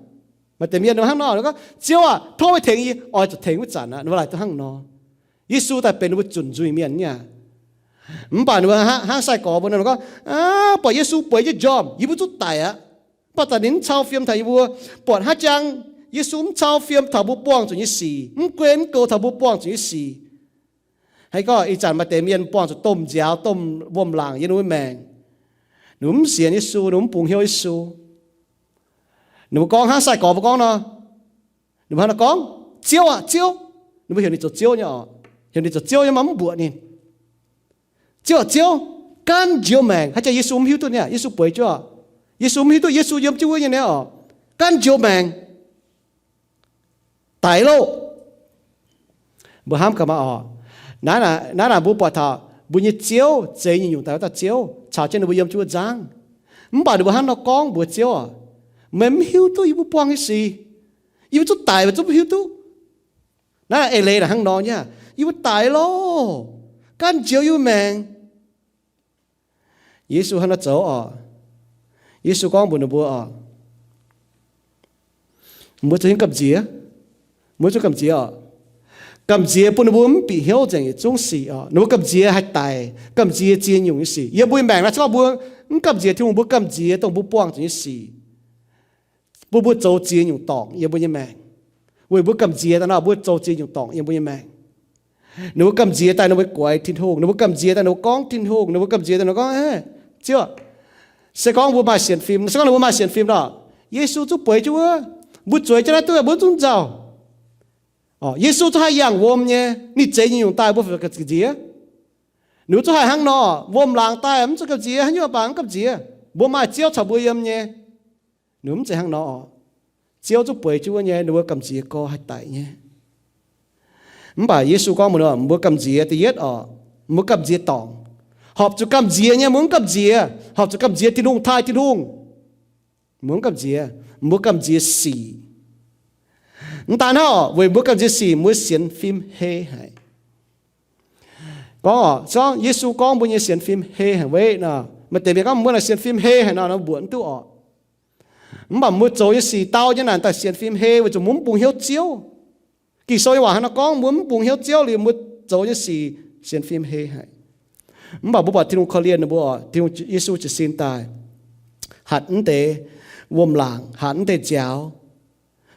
Maaih deix mienh hnangv nor gorngv, Ziouv aah, tov meih tengx yie. Oix zuqc tengx wuov zanc aqv, ninh mbuo laaic duqv hnangv nor. Yesu daaih benx ninh mbuo zunc nzuih mienh nyei aqv. Mv baac ninh mbuo hnangv, hnangv sai-gorx mbuo nor gorngv, Aav, buatc Yesu bueix jienv njormh, yie mbuo zungv daic aqv. Mv baac daaih ninh mv cau fiem taux yie mbuo, buatc hnangv jangx Yesu mv cau fiem taux mbuo buangh zuqc nyei sic, mv guen mv goux taux mbuo buangh zuqc nyei sic. Haaix gorngv ih zanc maaih deix mienh buangh zuqc domh nziaaux, domh wuom-laangc yiem ninh mbuo maengc. Ninh mbuo mv sienx Yesu, ninh mbuo mv bungx hnyouv Yesu. Ninh mbuo gorngv hnangv sai-gorx mbuo gorngv nor. Ninh mbuo hnangv nor gorngv, Ziouv aah, Ziouv. Ninh mbuo heuc ninh zoux Ziouv nyei orqc. Heuc ninh zoux Ziouv nyei mv baac mv mbuoqc ninh. Ziouv aah, Ziouv, gaanv njoux maengc. Haaix jaax Yesu mv hiuv duqv niaa, Yesu bueix jienv orqc. Yesu mv hiuv duqv, Yesu yiem jienv wuov nyei niaa orqc. Gaanv njoux maengc, daic loh. Mbuo hnamv gaax maah orqc. Naaiv naaic mbuo buatc taux mbuo nyei Ziouv, zeix nyungc-nyungc daaih wuov dauh Ziouv, caux jienv ninh mbuo yiem jienv wuov nzangv. Mv baac ninh mbuo hnangv nor gorngv mbuox Ziouv orqc, Meih mv hiuv duqv yie mbuo buangh nyei sic. Yie mbuo zungv daic, meih zungv mv hiuv duqv. Naaiv eix leiz naaic hnangv nor nyei, Yie mbuo daic loh. Gaanv njoux yie mbuo maengc. Yesu hnangv nor zoux orqc. Yesu gorngv mbuox ninh mbuo orqc, Mbuo zungv gamh nziex. Mbuo zungv gamh nziex orqc. Gamh nziex bun ninh mbuo mv bieqc hnyouv nzengc yietc zungv sic orqc. Ninh mbuo gamh nziex haih daic, gamh nziex ziex nyungc nyei sic. Yiem mbuo nyei maengc naaiv se gorngv mbuo mv gamh nziex Tin-Hungh, mbuo gamh nziex dongh mbuo buangh zuqc nyei sic, bun mbuo zoux ziex nyungc dorngc yiem mbuo nyei maengc. Weic mbuo gamh nziex daaih nor, mbuo zoux ziex nyungc dorngc yiem mbuo nyei maengc. Ninh mbuo gamh nziex daaih ninh mbuo guaix Tin-Hungh, ninh mbuo gamh nziex daaih ninh mbuo gorngv Tin-Hungh, ninh mbuo gamh nziex daaih ninh mbuo gorngv, Ziouv, se gorngv mbuo maaih sienx fim, se gorngv ninh mbuo maaih sienx fim nor, Yesu zungv bueix jienv wuov, mbuo zueiz jienv naaiv duqv mbuo zungv nzauh. Yesu zungv haih yangh wuom nyei, ninh zeix nyungc-nyungc daaih mbuo gamh nziex. Ninh mbuo zungv haih hnangv nor, wuom-laangc daaih mv zuqc gamh nziex, haaix nyungc baac mv gamh nziex, mbuo maaih Ziouv caux mbuo yiem nyei. Ninh mbuo mv zeiz hnangv nor oc. Ziouv zungv bueix jienv wuov nyei, ninh mbuo gamh nziex gorx haih daic nyei. Mv baac Yesu gorngv mbuox ninh, mbuo gamh nziex da'yietv oc, mbuo gamh nziex dorngc. Horpc zuqc gamh nziex nyei mbuo mv gamh nziex, horpc zuqc gamh nziex Tin-Hungh, taaih Tin-Hungh, mbuo mv gamh nziex, mbuo gamh nziex sic. Mv daan hnangv oc, weic mbuo gamh nziex sic, mbuo sienx fim hei haic. Gorngv oc, se gorngv Yesu gorngv mbuo nyei sienx fim hei haic weic nor, maaih deix mienh gorngv mbuo naaic sienx fim hei haic nor, mbuox mv duqv oc. Mv baac mbuo zoux nyei sic dau nyei naaic daaih sienx fim hei, weic zuqc mbuo mv bungx hnyouv Ziouv. Ging-Sou nyei waac hnangv nor gorngv, mbuo mv bungx hnyouv Ziouv liuz mbuo zoux nyei sic sienx fim hei haic. Mv baac mbuo buatc Tin-Hungh korv-lienh ninh mbuo oc, Tin-Hungh Yesu jiez sin daaih, hatc mv deix wuom-laangc, hatc mv deix nziaaux.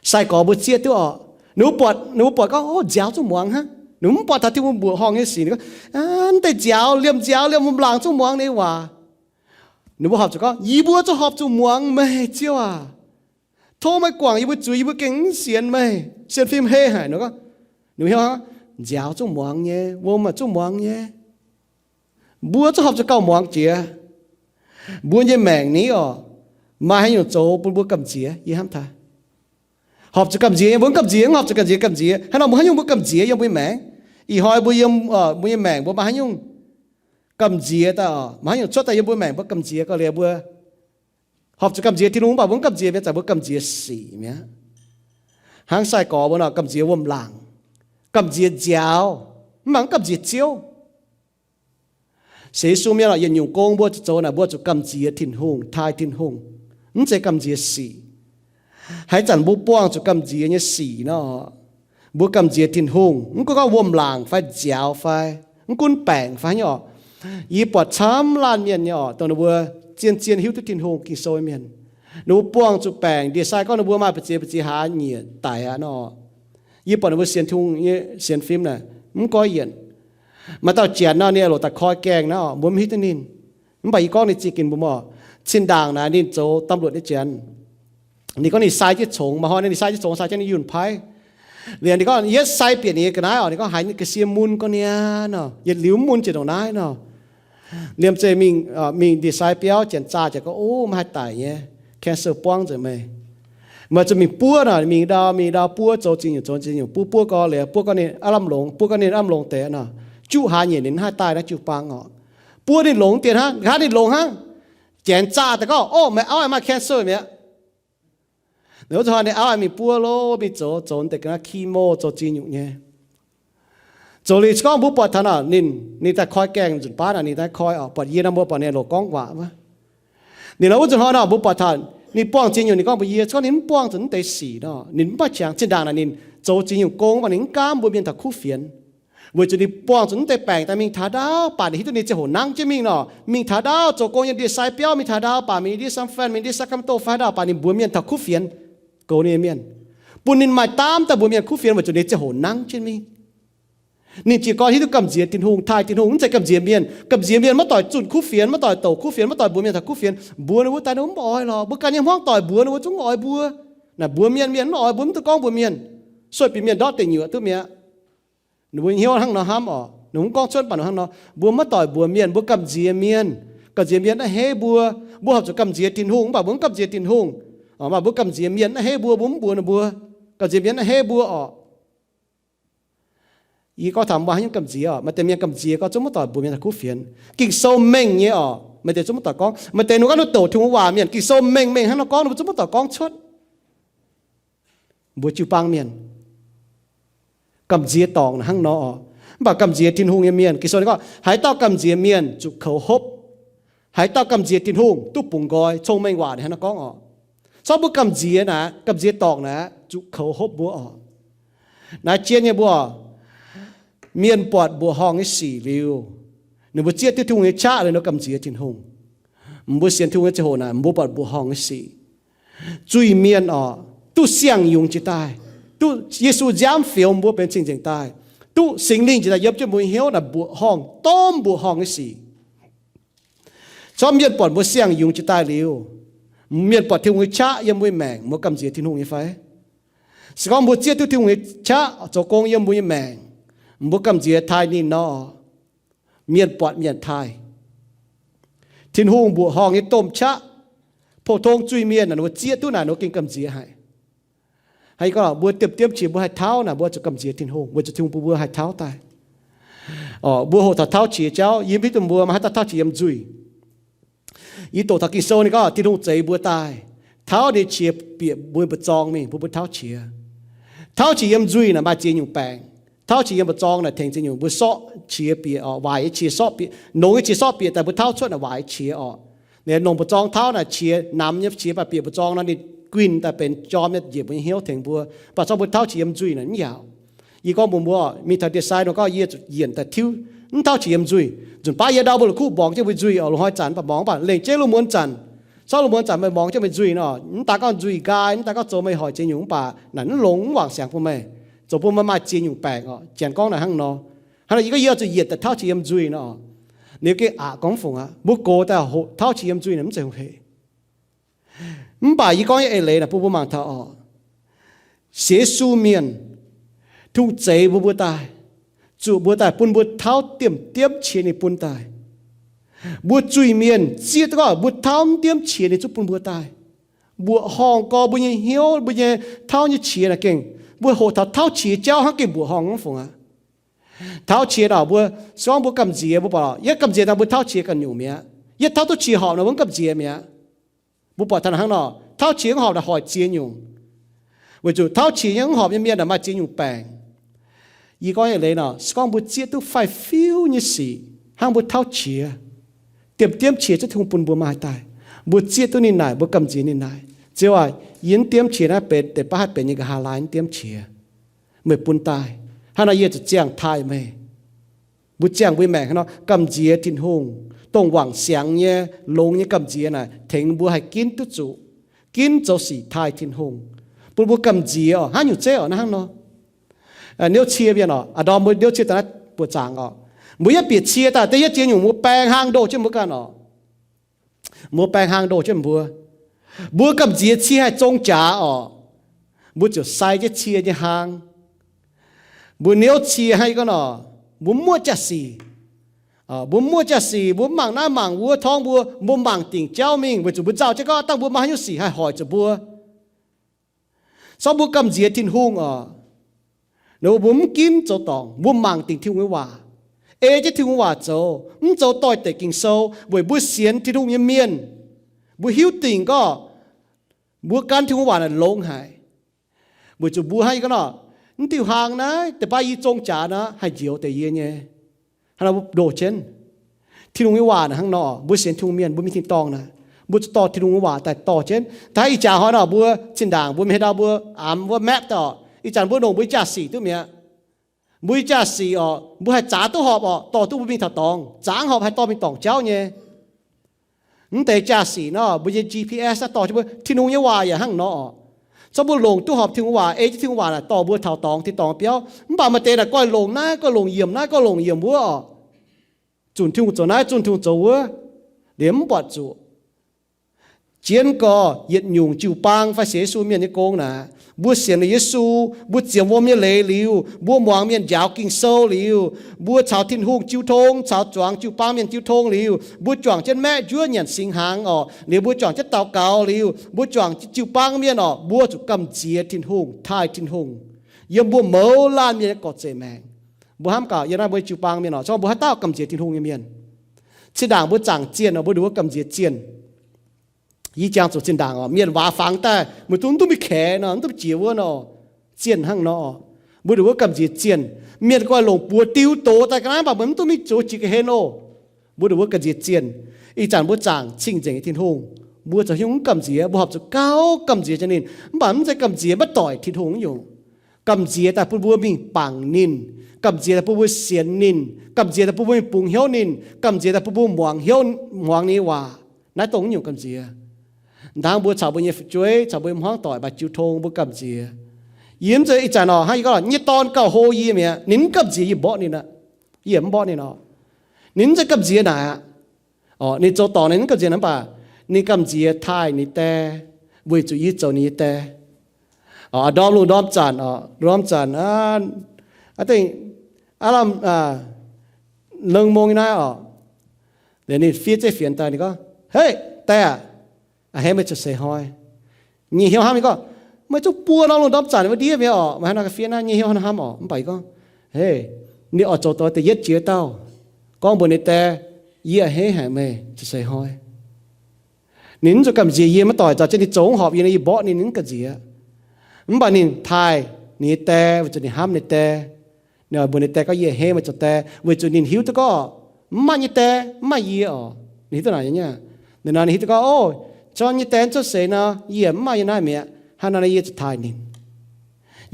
Sai-gorx mbuo zieqv duqv oc. Ninh mbuo buatc, ninh mbuo buatc gorngv, o, nziaaux zungv muangx hnangv. Ninh mbuo mv buatc taux Tin-Hungh mbuoqc horngh nyei sic. Ninh gorngv, mv deix nziaaux, liemh nziaaux, liemh wuom-laangc zungv muangx ninh nyei waac. Ninh mbuo horpc zuqc gorngv, yie mbuo zungv horpc zuqc muangx meih, Ziouv aac. Tov meih guangc yie mbuo zuiz, yie mbuo gengh mv sienx meih, sienx fim hei haic. Ninh gorngv, ninh hnyouv hnangv, nziaaux zungv muangx nyei, wuom zungv muangx nyei. Mbuo zungv horpc zuqc gauh muangx jiex. Mbuo nyei maengc ni oc, maaih haaix nyungc zoux bun mbuo gamh nziex, yie hnamv taux. Horpc zuqc gamh nziex nyei, mbuo mv gamh nziex, mv horpc zuqc gamh nziex, gamh nziex. Hnangv nor mbuo haaix nyungc mbuo gamh nziex yiem mbuo nyei maengc? Ih hnoi mbuo yiem, mbuo nyei maengc mbuo maaih haaix nyungc gamh nziex daaih oc, maaih haaix nyungc cuotv daaih yiem mbuo maengc mbuo gamh nziex gauh liuz mbuo horpc zuqc gamh nziex Tin-Hungh, mv baac mbuo mv gamh nziex mi'aqv, zanc mbuo gamh nziex sic mi'aqv. Hnangv sai-gorx mbuo nor, gamh nziex wuom-laangc, gamh nziex nziaaux, mv baac mv gamh nziex Ziouv. Se Yesu mienh oc, yietc nyungc gong mbuo zoux naaic, mbuo zuqc gamh nziex Tin-Hungh, taaih Tin-Hungh, mv zeiz gamh nziex sic. Haaix zanc mbuo buangh zuqc gamh nziex nyei sic nor, mbuo gamh nziex Tin-Hungh, mv gunv gorngv wuom-laangc fai nziaaux fai, mv gunv baengc fai haaix nyungc oc. Yie buatc camv laanh mienh nyei oc, dongh ninh mbuo zien-zien hiuv duqv Tin-Hungh, Ging-Sou mienh, ninh mbuo buangh zuqc baengc, ndie-sai gorngv ninh mbuo maaih ba'ziex ba'ziex hlaax nyiec daic aqv nor. Yie buatc ninh mbuo sienx Tin-Hungh nyei sienx fim naaic mv goiv yienc. Maaih dauh janx nor, ninh loc daaih koi gaengh naaiv oc, mbuo mv hiuv duqv ninh. Mv baac yie gorngv ninh zingh ginx mbuo oc. Cin-ndaangc naaic ninh zoux ตำรวจ nyei janx. Ninh gorngv ninh sai jienv congx, maaih hnoi ninh sai jienv congx, sai jienv ninh yunh paiv. Liuz ninh gorngv yietv sai bieqc ninh nyei ga'naaiv oc, ninh gorngv haiz ninh ga'sie mun gorngv niaa nor, yietc liuz mv mun ziouc ndongc naaiv nor. Liemh zeih mingh, mingh ndie-sai biauv, janx zaah ziouc gorngv, o, meih haih daic nyei, cancer buangv nzengc meih. Meih zuqc mingh buov nor. Mingh ndau, mingh ndau buov, zoux ziex nyungc, zoux ziex nyungc, buov buov gorx liuz, buov gorngv ninh aav lamh longx, buov gorngv ninh aav lamh longx deix nor, juqv hlaax nyieqc ninh mv haih daaih naaiv jiu-baang oc. Buov ninh longx dien hnangv, hnangv ninh longx hnangv, janx zaah daaih gorngv, o, meih auv maaih cancer mi'aqv. Wuov zanc hnoi ninh auv mingh buov lo, mingh zoux, zoux deix ga'naaiv chemo, zoux ziex nyungc nyei. Zoux liuz se gorngv mbuo buatc taux nor, ninh, ninh daaih koi gaengh nzunc baav naaic, ninh daaih koi oc, buatc yie nor mbuo buatc ninh loc gorngv waac wuov. Ninh nor wuov zanc hnoi nor mbuo buatc taux ninh buangh ziex nyungc, ninh gorngv mbuox yie, se gorngv ninh mv buangh zuqc mv deix sic nor, ninh mv maaih qangx. Zinh ndaangc naaic ninh zoux ziex nyungc gong, mv baac ninh mv gaamv mbuo mienh taux kuv fienx. Weic zuqc ninh buangh zuqc mv deix baengc daaih mingh taux ndaauv, baac ninh hiuv duqv ninh ziangh hoc nangv jienv mingh nor, mingh taux ndaauv zoux gong yiem ndie-sai biauv, mingh taux ndaauv baac mingh ndie San Fran, mingh ndie Sacramento fai haaix ndau, baac ninh mbuox mienh taux kuv fienx, goux ninh nyei mienh, bun ninh maaih daamv daaih mbuox mienh kuv fienx weic zuqc ninh ziangh hoc nangv jienv mingh. Ninh jiez gorn hiuv duqv gamh nziex Tin-Hungh, taaih Tin-Hungh, mv zeiz gamh nziex mienh. Gamh nziex mienh maiv doic zunh kuv fienx, maiv doic douc kuv fienx, maiv doic mbuox mienh taux kuv fienx. Mbuox ninh mbuo daaih ninh mbuo mv oix lorqc. Mbuo ganh nyei hmuangv doic mbuox ninh mbuo zungv mv oix mbuo. Naaic mbuox mienh, mienh mv oix mbuo, mv duqv gorngv mbuox mienh. Sueih bieqc mienh ndortv deic nyuoqc duqv mi'aqv. Ninh mbuo hnyouv hnangv nor hnamv oc. Ninh mbuo mv gorngv cuotv, mv baac ninh hnangv nor, mbuo maiv doic mbuox mienh, mbuo gamh nziex mienh. Gamh nziex mienh naaiv heiv mbuo. Mbuo horpc zuqc gamh nziex Tin-Hungh, mv baac mbuo mv gamh nziex Tin-Hungh. Mv baac mbuo gamh nziex mienh naaiv heiv mbuo, mbuo mv mbuox ninh mbuo. Gamh nziex mienh naaiv heiv mbuo oc. Yie gorngv taux mbuo haaix nyungc gamh nziex oc, maaih deix mienh gamh nziex gorngv zungv maiv doic mbuox mienh taux kuv fienx. Ging-Sou mengh nyei oc, maaih deix zungv maiv doic gorngv. Maaih deix ninh gorngv ninh douc Tin-Hungh waac mienh, Ging-Sou mengh mengh hnangv nor gorngv, ninh mbuo zungv maiv doic gorngv cuotv. Mbuo jiu-baang mienh gamh nziex dorngc hnangv nor oc. Mv baac gamh nziex Tin-Hungh nyei mienh, Ging-Sou ninh gorngv, haaix dauh gamh nziex mienh zuqc koux hopv. Haaix dauh gamh nziex Tin-Hungh duqv bungx nqoi. Cong-mengh waac ninh hnangv nor gorngv oc. Corc mbuo gamh nziex naaic, gamh nziex dorngc naaic zuqc koux hopv mbuo oc. Naaiv jien nyei mbuo, mienh buatc mbuoqc horngh nyei sic liuz, ninh mbuo zieqv duqv Tin-Hungh nyei qaqv liuz, ninh mbuo gamh nziex Tin-Hungh. Mbuo sienx Tin-Hungh nyei ziangh hoc naaic, mbuo buatc mbuoqc horngh nyei sic. Zuiz-mienh oc, duqv siang-yungz jiex daaih, duqv Yesu nziaamv fioux mbuo benx cing-nzengc daaih, duqv Singx Lingh jiex daaih yiem jienv mbuo hnyouv naaic, mbuoqc horngh, domh mbuoqc horngh nyei sic. Corc mienh buatc mbuo siang-yungz jiex daaih liuz, mienh buatc Tin-Hungh nyei qaqv yiem mbuo nyei maengc, mbuo gamh nziex Tin-Hungh nyei fai? Se gorngv mbuo zieqv duqv Tin-Hungh nyei qaqv zoux gong yiem mbuo nyei maengc, mbuo gamh nziex taaih ninh nor, mienh buatc mienh taaih. Tin-Hungh mbuoqc horngh nyei domh qaqv, pou-tong zuiz-mienh naaic, ninh mbuo zieqv duqv naaic, ninh mbuo gengh gamh nziex haic. Hnangv gorngv mbuo diemv-diemv qiex mbuo haih tauv naaic, mbuo zuqc gamh nziex Tin-Hungh weic zuqc Tin-Hungh bun mbuo haih tauv daaih. Orqc, mbuo hoqc taux tauv qiex jauv, yie mv hiuv duqv mbuo maaih haaix dauh tauv qiex yiem nzuih. Yie doqc taux Ging-Sou ninh gorngv Tin-Hungh zeix mbuo daaih, tauv ninh nyei qiex bieqc mbuo mbu'zorng mingh bun mbuo tauv qiex. Tauv qiex yiem nzuih naaic maaih ziex nyungc baengc. Tauv qiex yiem mbu'zorng naaic tengx ziex nyungc. Mbuo sorqv qiex bieqc orqc, waaic nyei qiex sorqv bieqc, nongx nyei qiex sorqv bieqc daaih mbuo tauv cuotv naaic waaic nyei qiex orqc. Ninh longc mbu'zorng tauv naaic qiex, namx nyei qiex baac bieqc mbu'zorng nor ninh guinh daaih benx jorm nyei, njiec mbuo nyei hnyouv tengx mbuo. Mv baac zorqv mbuo tauv qiex yiem nzuih naaic mv yaauc. Yie gorngv mbuox mbuo, mingh taux ndie-sai nor gorngv yie zuqc yienc daaih tiuv, mv tauv qiex yiem nzuih. Nzunc baav yie ndau mbuo la'kuqv mborngz jienv mbuo nzuih orqc, lungh hnoi zanc mv baac mborngz mv baac lengc jeiv lungh muonz zanc, sorqv lungh muonz zanc meih mborngz jienv meih nzuih nor, mv daan gorngv nzuih nqaai, mv daan gorngv zoux meih hoic ziex nyungc mv baac naaic mv longx, mv wangc siangx bun meih, zoux bun meih maaih ziex nyungc baengc orqc. Janx gorngv naaic hnangv nor. Hnangv nor yie gorngv yie oix zuqc yienc daaih tauv qiex yiem nzuih nor, ninh gengh aqc gorngv mv fungc aqv. Mbuo gox daaih hoqc tauv qiex yiem nzuih naaic mv zeiz hungh hec. Mv baac yie gorngv nyei eix leiz naaic bun mbuo mangc taux orqc, sienx Yesu mienh, Tin-Hungh zeix mbuo, mbuo daaih, zuqc mbuo daaih bun mbuo tauv diemv-diemv qiex ninh bun daaih. Mbuo zuiz-mienh zieqv duqv gorngv mbuo tauv mv diemv qiex ninh zungv bun mbuo daaih. Mbuoqc horngh gorx mbuo nyei hnyouv, mbuo nyei tauv nyei qiex naaic gengh, mbuo hoqc taux tauv qiex jauv hnangv gengh mbuoqc horngh mv fungc aqv. Tauv qiex naaic mbuo, se gorngv mbuo gamh nziex, mbuo buatc yie gamh nziex daaih mbuo tauv qiex ganh nyungc mi'aqv. Yie tauv duqv qiex horpc nor mbuo mv gamh nziex mi'aqv. Mbuo buatc taux hnangv nor, tauv qiex mv horpc naaic hoic ziex nyungc. Weic zuqc tauv qiex nyei mv horpc nyei mienh naaic maaih ziex nyungc baengc. Yie gorngv eix leiz nor, se gorngv mbuo zieqv duqv faix-fiuv nyei sic hnangv mbuo tauv qiex, diemv-diemv qiex zungv Tin-Hungh bun mbuo maaih daaih. Mbuo zieqv duqv ninh naaic, mbuo gamh nziex ninh naaic, Ziouv aac, yie mv diemv qiex naaiv benx deix baav haih benx nyei nqa'haav laai mv diemv qiex, meih bun daaih. Hnangv nor yie zuqc ziangh taaih meih. Mbuo ziangh mbuo maengc hnangv nor gamh nziex Tin-Hungh, dongh wangc siangx nyei, longx nyei gamh nziex naaic tengx mbuo haih ginv duqv zuqc, ginv zoux sic taaih Tin-Hungh, bun mbuo gamh nziex orqc. Hnangv nyungc zeiv orqc, naaiv hnangv nor. Niouv cie mienh orqc, aa ndorm mbuo niouv cie daaih naaiv buoqc zaangc orqc, mbuo yietv bieqc cie daaih, da'yietv ziex nyungc mbuo baeng hlang ndoh jienv mbuo ganh orqc. Mbuo baeng hlang ndoh jienv mbuo. Mbuo gamh nziex cie haih zong jaax orqc, mbuo ziouc sai jienv cie nyei hlang. Mbuo niouv cie hnangv yie gorngv nor, mbuo muoqv jaa-sic. Mbuo muoqv jaa-sic, mbuo mv mangc naaiv mangc wuov torngv mbuo, mbuo mangc dingc jauv mingh weic zuqc mbuo nzauh jienv gorngv dangh mbuo maaih haaix nyungc sic haih hoic zuqc mbuo. Sorng mbuo gamh nziex Tin-Hungh oc. Mbuo mv ginv zoux dorngc, mbuo mangc dingc Tin-Hungh nyei waac, ei jienv Tin-Hungh waac zoux, mv zoux doix-dekc Ging-Sou weic mbuo sienx Tin-Hungh nyei mienh. Mbuo hiuv dingc gorngv mbuo gan Tin-Hungh waac naaic longx haic. Weic zuqc mbuo hnangv yie gorngv nor, mv diuh hlang naaiv deix baav yie zong jaax nor haih njoux deix yie nyei. Hnangv nor mbuo ndoh jienv Tin-Hungh nyei waac naaic hnangv nor, mbuo sienx Tin-Hungh mienh mbuo mingh tin-dorngh naaic, mbuo zuqc dorh Tin-Hungh nyei waac daaih dorh jienv. Daaih ih jaax hnoi nor mbuo zinh ndaangc mbuo mingh haaix ndau mbuo aamx wuov map daaih oc. Ih zanc mbuo longc mbuo nyei jaa-sic duqv mi'aqv. Mbuo nyei jaa-sic oc, mbuo haih zaax duqv horpc oc, dorh duqv mbuo mingh taux dorngx. Zaax horpc haih dorh mingh dorngc jauv nyei. Mv deix jaa-sic nor mbuo nyei G P S naaiv dorh jienv mbuo. Tin-Hungh nyei waac yaac hnangv nor oc. Zorqv mbuo longc duqv horpc Tin-Hungh waac, ei jienv Tin-Hungh waac naaic dorh mbuo taux dorngx tin-dorngh biauv. Mv baac maaih deix naaic goiv longc naaiv, goiv longc yiemc naaiv, goiv longc yiemc wuov oc. Zunc Tin-Hungh zoux naaiv, zunc Tin-Hungh zoux wuov, liemh mv buatc zuqc. Jienv gorx yietc nyungc jiu-baang fai sienx Yesu mienh nyei gong naaic, mbuo sienx liuz Yesu, mbuo ziemx wuom nyei leiz liuz, mbuo muangx mienh njaaux Ging-Sou liuz, mbuo caux Tin-Hungh jiu tong, caux zuangx jiu-baang mienh jiu tong liuz, mbuo juangc jienv maeqv njuov nyanc singx hnaangx oc. Liuz mbuo juangc jienv daux gaux liuz, mbuo juangc jiu-baang mienh oc, mbuo zuqc gamh nziex Tin-Hungh, taaih Tin-Hungh yiem mbuo mouz laanh mienh nyei gorx-zeic maengc. Mbuo hnamv gaax yiem naaiv mbuo jiu-baang mienh oc, zorqv mbuo haaix dauh gamh nziex Tin-Hungh nyei mienh? Zinh ndaangc mbuo zaangc zienh oc, mbuo nduqc wuov gamh nziex zienh. Yie jangx zuqc zinh ndaangc oc, mienh waac fangx daaih, meih duqv, mv duqv mingh kaex nor, mv duqv jiex wuov nor, zienh hnangv nor. Mbuo nduqc wuov gamh nziex zienh. Mienh goiv longc buoz diu doz daaih ga'naaiv, mv baac meih mv duqv mingh zoux jiex ga'hlen oc. Mbuo nduqc wuov gamh nziex zienh. Ih zanc mbuo zaangc cing-nzengc Tin-Hungh, mbuo zoux hnyouv mv gamh nziex, mbuo horpc zuqc gauh gamh nziex jienv ninh. Mv baac mv zeiz gamh nziex maiv doic Tin-Hungh nyungc. Gamh nziex daaih bun mbuo mingh bangc ninh. Gamh nziex daaih bun mbuo sienx ninh. Gamh nziex daaih bun mbuo mingh bungx hnyouv ninh. Gamh nziex daaih bun mbuo muangx hnyouv, muangx ninh nyei waac. Naaiv dongh nyungc gamh nziex. Hnangv mbuo caux mbuo nyei fu'jueiv, caux mbuo nyei hmuangv doic maaih jiu tong, mbuo gamh nziex. Yie mv zeiz ih zanc oc, hnangv yie gorngv nyei dorn gauh hlo yie mi'aqv, ninh mv gamh nziex yie mborqv ninh aqv. Yie mv mborqv ninh oc. Ninh mv zeiz gamh nziex naaic aqv. Oc, ninh zoux dorngc ninh mv gamh nziex naaic, mv baac ninh gamh nziex taaih ninh dae, weic zuqc yie zoux ninh nyei dae. Oc, ndorm lungh ndorm zanc oc, ndorm zanc aav dengh aav lamh lengh mong nyei naaiv oc. Liuz ninh fiev zeiv fienx daaih, ninh gorngv, Hei, die aah! A'hneiv meih ziouc seix hnoi. Nyic hnyouv hnamv ninh gorngv, Meih zungv buo norm lungh ndorm zanc wuov ndiev mi'aqv oc. Meih hnangv naaiv ga'fiev naaiv. Nyic hnyouv hnamv oc. Mv baac gorngv, Hei, ninh oix zoux dongh da'yietv jiex dauh, gorngv mbuox ninh die, Yie a'hneiv haic meih ziouc seix hnoi. Ninh mv zuqc gamh nziex yie, maiv doic zaux jienv ninh zoux mv horpc yie nor, yie mborqv ninh, ninh mv gamh nziex. Mv baac ninh taaih ninh nyei die weic zuqc ninh hnamv ninh die. Ninh oix mbuox ninh die gorngv, Yie a'hneiv meih zoux die, weic zuqc ninh hiuv duqv gorngv mv maaih nyei die mv maaih yie oc. Ninh hiuv duqv naaic nyei. Ninh nor ninh hiuv duqv gorngv, O, corc nyei die cuotv seix nor, yie mv maaih yie naaiv mi'aqv. Hnangv nor yie zuqc taaih ninh.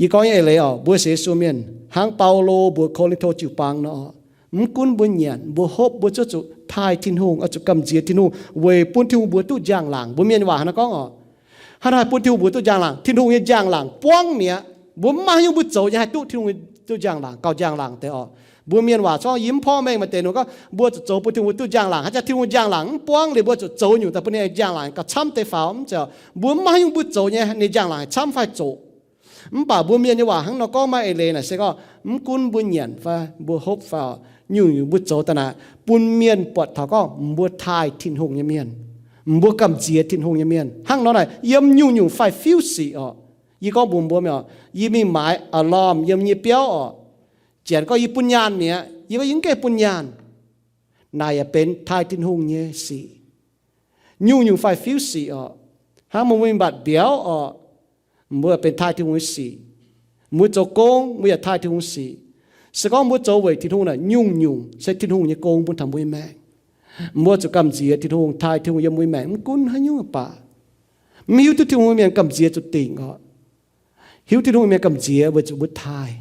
Yie gorngv nyei eix leiz oc, mbuo sienx Yesu mienh hnangv Baulo mbuox Ko^lin^to jiu-baang nor, mv gunv mbuo nyanc, mbuo hopv, mbuo zuqc taaih Tin-Hungh, oix zuqc gamh nziex Tin-Hungh weic bun Tin-Hungh mbuox duqv njang-laangc. Mbuo mienh waac hnangv naaiv gorngv oc, hnangv haaix bun Tin-Hungh mbuox duqv njang-laangc? Tin-Hungh nyei njang-laangc buangv mi'aqv. Mbuo mv maaih haaix nyungc mbuo zoux nyei haih duqv Tin-Hungh nyei duqv njang-laangc, gauh njang-laangc deix oc. Mbuo mienh waac gorngv, Yie mv porv mengh. Maaih deix ninh gorngv mbuo zuqc zoux bun Tin-Hungh mbuox duqv njang-laangc. Haaix jaax Tin-Hungh njang-laangc mv buangv liuz, mbuo zuqc zoux nyungc daaih bun ninh njang-laangc gauh camv deix faaux? Mv zeiz oc. Mbuo mv maaih haaix nyungc mbuo zoux nyei ninh njang-laangc haih camv fai zoqc. Mv baac mbuo mienh nyei waac hnangv nor gorngv maiv eix leiz naaic se gorngv, mv gunv mbuo nyanc fai mbuo hopv fai oc, nyungc-nyungc mbuo zoux daaih naaic bun mienh buatc taux gorngv mbuo taaih Tin-Hungh nyei mienh, mbuo gamh nziex Tin-Hungh nyei mienh. Hnangv nor naaic yiem nyungc-nyungc fai fiuv sic oc. Yie gorngv mbuox mbuo mi'aqv, yie mingh maaiz a'lormh yiem yie biauv oc. Janx gorngv yie bun nyaanh mi'aqv, yie gorngv yie mv gaengh bun nyaanh. Naaic yaac benx taaih Tin-Hungh nyei sic. Nyungc-nyungc fai fiuv sic oc. Hnangv mbuo mingh mbatc mbiauz oc, mbuo benx taaih Tin-Hungh nyei sic. Mbuo zoux gong mbuo yaac taaih Tin-Hungh sic. Se gorngv mbuo zoux weic Tin-Hungh naaic, nyungc-nyungc se Tin-Hungh nyei gong bun taux mbuo nyei maengc. Mbuo zuqc gamh nziex Tin-Hungh, taaih Tin-Hungh yiem mbuo nyei maengc mv gunv haaix nyungc baac. Mv hiuv duqv Tin-Hungh mienh gamh nziex zuqc dingc oc. Hiuv Tin-Hungh mienh gamh nziex weic zuqc mbuo taaih.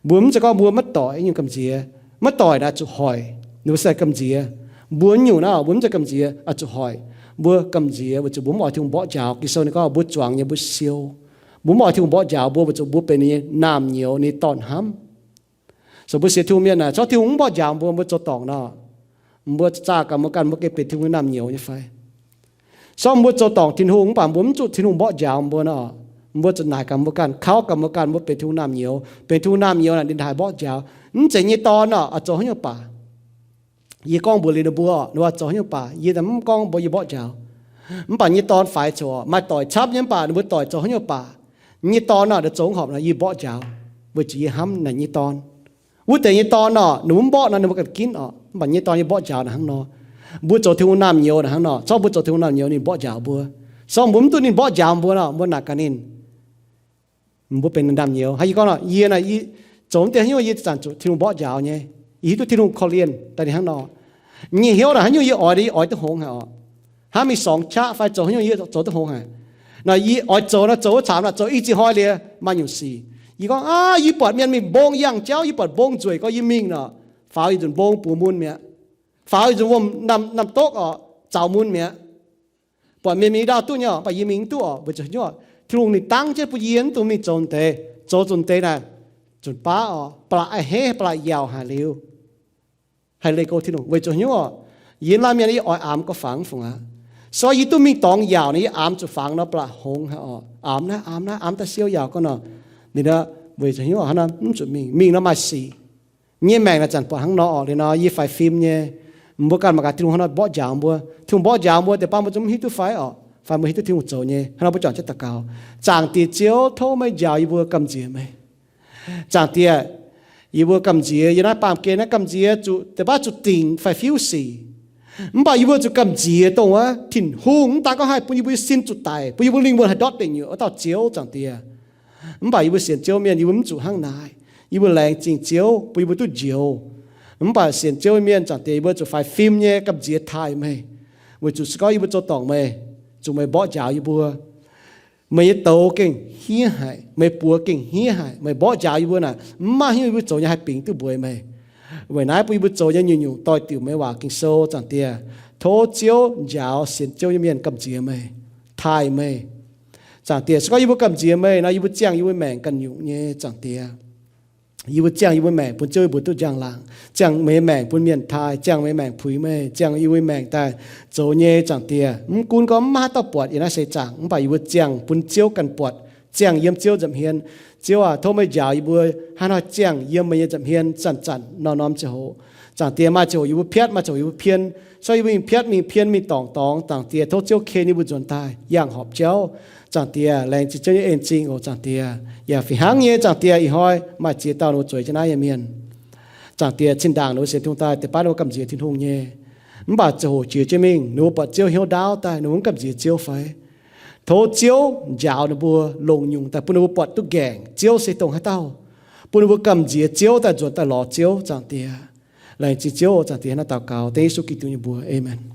Mbuo mv zeiz gorngv mbuo maiv doic nyungc gamh nziex. Maiv doic naaic zuqc hoic ninh mbuo se gamh nziex. Mbuo nyungc naaiv mbuo mv zeiz gamh nziex, zuqc hoic. Mbuo gamh nziex weic zuqc mbuo mv oix Tin-Hungh mborqv njaaux. Ging-Sou ninh gorngv mbuo zuangx nyei mbuo siou. Mbuo mv oix Tin-Hungh mborqv njaaux mbuo weic zuqc mbuo benx ninh nyei naamh nyouz, ninh nyei dorn-hnamv. So mbuo sienx Tin-Hungh mienh naaic, corc Tin-Hungh mv mborqv njaaux mbuo, mbuo zoux dorngc nor, mbuo zaah gaax mbuo ganh, mbuo gengh benx Tin-Hungh nyei naamh nyouz nyei fai? Sorng mbuo zoux dorngc Tin-Hungh mv baac mbuo mv zuqc Tin-Hungh mborqv njaaux mbuo nor, mbuo zuqc naaic gaax mbuo ganh, kauv gaax mbuo ganh, mbuo benx Tin-Hungh naamh nyouz. Benx Tin-Hungh naamh nyouz naaic ninh haih mborqv njaaux. Mv zeiz nyei dorn nor, oix zoux haaix nyungc baac. Yie gorngv mbuox liuz ninh mbuo, ninh mbuo zoux haaix nyungc baac, yie mv gorngv mbuox yie mborqv njaaux. Mv baac nyei dorn faix coc, maaih doic camv nyei mv baac ninh mbuo doic zoux haaix nyungc baac, nyei dorn nor, zoux horpc nor yie mborqv njaaux, weic zuqc yie hnamv naaic nyei dorn. Wuov deix nyei dorn nor, ninh mbuo mv mborqv nor ninh mbuo ganh ginv oc. Mv baac nyei dorn yie mborqv njaaux naaic hnangv nor. Mbuo zoux Tin-Hungh naamh nyouz naaic hnangv nor. Corc mbuo zoux Tin-Hungh naamh nyouz ninh mborqv njaaux mbuo. Sorng mbuo mv duqv ninh mborqv njaaux mbuo nor, mbuo naaic gaax ninh, mbuo benx naamh nyouz. Hnangv yie gorngv nor, yie naaic, yie zoux mv dieh haaix nyungc yie zanc zuqc Tin-Hungh mborqv njaaux nyei. Yie hiuv duqv Tin-Hungh korv-lienh daaih ninh hnangv nor. Nyei hnyouv naaic haaix nyungc yie oix, yie oix duqv hngongx haic oc. Hnangv mingh sorngx qaqv fai zoux haaix nyungc yie zoux duqv hngongx haic. Naaic yie oix zoux nor zoux wuov caamx naaic, zoux i ziex hnoi liuz maaih nyungc sic. Yie gorngv, Aav, yie buatc mienh mingh mbong yangh jauv, yie buatc mbong nzueic gorngv yie mingh nor, faaux yietc nzunc mbong buoz mun mi'aqv. Faaux yietc nzunc wuom naamh, naamh dokv oc, zaux mun mi'aqv. Buatc mienh mingh ndaauv duqv nyei oc, mv baac yie mingh mv duqv oc. Weic zuqc hnyouv Tin-Hungh ninh dangv jienv bun yie mv dungx mingh zoux deix, zoux zunc deix naaic, zunc baav oc, ba'laqc a'hneiv, ba'laqc yaauc haic liuz, haih leih go Tin-Hungh. Weic zuqc hnyouv oc, yie laanh mienh yie oix aamx go fangx mv fungc aqv. So yie duqv mingh dorngx yaauc nor, yie aamx zuqc fangx nor ba'laqc hngongx haic oc. Aamx naaiv, aamx naaiv, aamx daaih siou yaauc gau nor, ninh weic zuqc hnyouv oc, hnangv nor mv zuqc mingh. Mingh nor maaih sic. Nyei maengc naaic zanc buatc hnangv nor oc. Liuz nor yie faix fim nyei. Mbuo ganh mangc gaax Tin-Hungh hnangv nor mborqv njaaux mbuo. Tin-Hungh mborqv njaaux mbuo, deix baav mbuo zungv mv hiuv duqv fai oc, fai mbuo hiuv duqv Tin-Hungh zoux nyei. Hnangv nor mbuo juangc jienv daux gaux. Zaangc Diex Ziouv, tov meih njaaux yie mbuo gamh nziex meih. Zaangc Diex, yie mbuo gamh nziex, yie naaiv baamh gen naaiv gamh nziex zuqc deix baav zuqc dingc fai fiuv sic. Mv baac yie mbuo zuqc gamh nziex dongh wuov Tin-Hungh mv daan gorngv haih bun yie mbuo nyei sin zuqc daic, bun yie mbuo lingh wuonh haih ndortv deic nyuoqc wuov dauh Ziouv, Zaangc Diex. Mv baac yie mbuo sienx Ziouv mienh, yie mbuo mv zuqc hnangv naaic. Yie mbuo laengz zingh Ziouv bun yie mbuo duqv njoux. Mv baac sienx Ziouv mienh, Zaangc Diex, yie mbuo zuqc faix fim nyei gamh nziex taaih meih, weic zuqc se gorngv yie mbuo zoux dorngc meih, zuqc meih mborqv njaaux yie mbuo. Meih nyei douz gengh hniev haic, meih buoz gengh hniev haic. Meih mborqv njaaux yie mbuo naaic, mv maaih haaix nyungc yie mbuo zoux nyei haih bingx duqv mbuox meih. Weic naaiv bun yie mbuo zoux nyei nyungc-nyungc doix-diuc meih waac Ging-Sou, Zaangc Diex. Tov Ziouv njaaux sienx Ziouv nyei mienh gamh nziex meih, taaih meih. Zaangc Diex, se gorngv yie mbuo gamh nziex meih nor, yie mbuo ziangh yie mbuo maengc ganh nyungc nyei, Zaangc Diex. Yie mbuo ziangh yie mbuo maengc bun Ziouv mbuox duqv njang-laangc, ziangh meih nyei maengc bun mienh taaih, ziangh meih nyei maengc puix meih, ziangh yie mbuo maengc daaih zoux nyei, Zaangc Diex. Mv gunv gorngv mv maaih haaix dauh buatc yiem naaiv seix zaangc, mv baac yie mbuo ziangh bun Ziouv ganh buatc, ziangh yiem Ziouv nza'hmien. Ziouv aac, tov meih njaaux yie mbuo hnangv haaix nor ziangh yiem meih nyei nza'hmien zanc-zanc norm-norm ziangh hoc. Zaangc Diex, maaih ziangh hoc yie mbuo piatv, maaih ziangh hoc yie mbuo pien. Sorry, yie mbuo mingh piatv, mingh pien, mingh dorngc dorngx. Zaangc Diex, tov Ziouv ken yie mbuo nzuonx daaih, yangh horpc jauv. Zaangc Diex, laengz zingh Ziouv nyei en-zingh oc. Zaangc Diex, yaac fih hnangv nyei, Zaangc Diex, ih hnoi maaih ziex dauh ninh mbuo zueiz jienv naaiv nyei mienh. Zaangc Diex, zinh ndaangc ninh mbuo sienx Tin-Hungh daaih deix baav ninh mbuo gamh nziex Tin-Hungh nyei. Mv baac ziangh hoc jiex jienv mingh, ninh mbuo buatc Ziouv hnyouv ndaauv daaih, ninh mbuo mv gamh nziex Ziouv fai? Tov Ziouv njaaux ninh mbuo, longc nyungc daaih bun ninh mbuo buatc duqv nqaengc Ziouv se dongh haaix dauh, bun ninh mbuo gamh nziex Ziouv daaih nzuonx daaih lorz Ziouv. Zaangc Diex, laengz zingh Ziouv. Zaangc Diex, naaiv daux gaux dengv Yesu Giduc nyei mbuox. Aamen.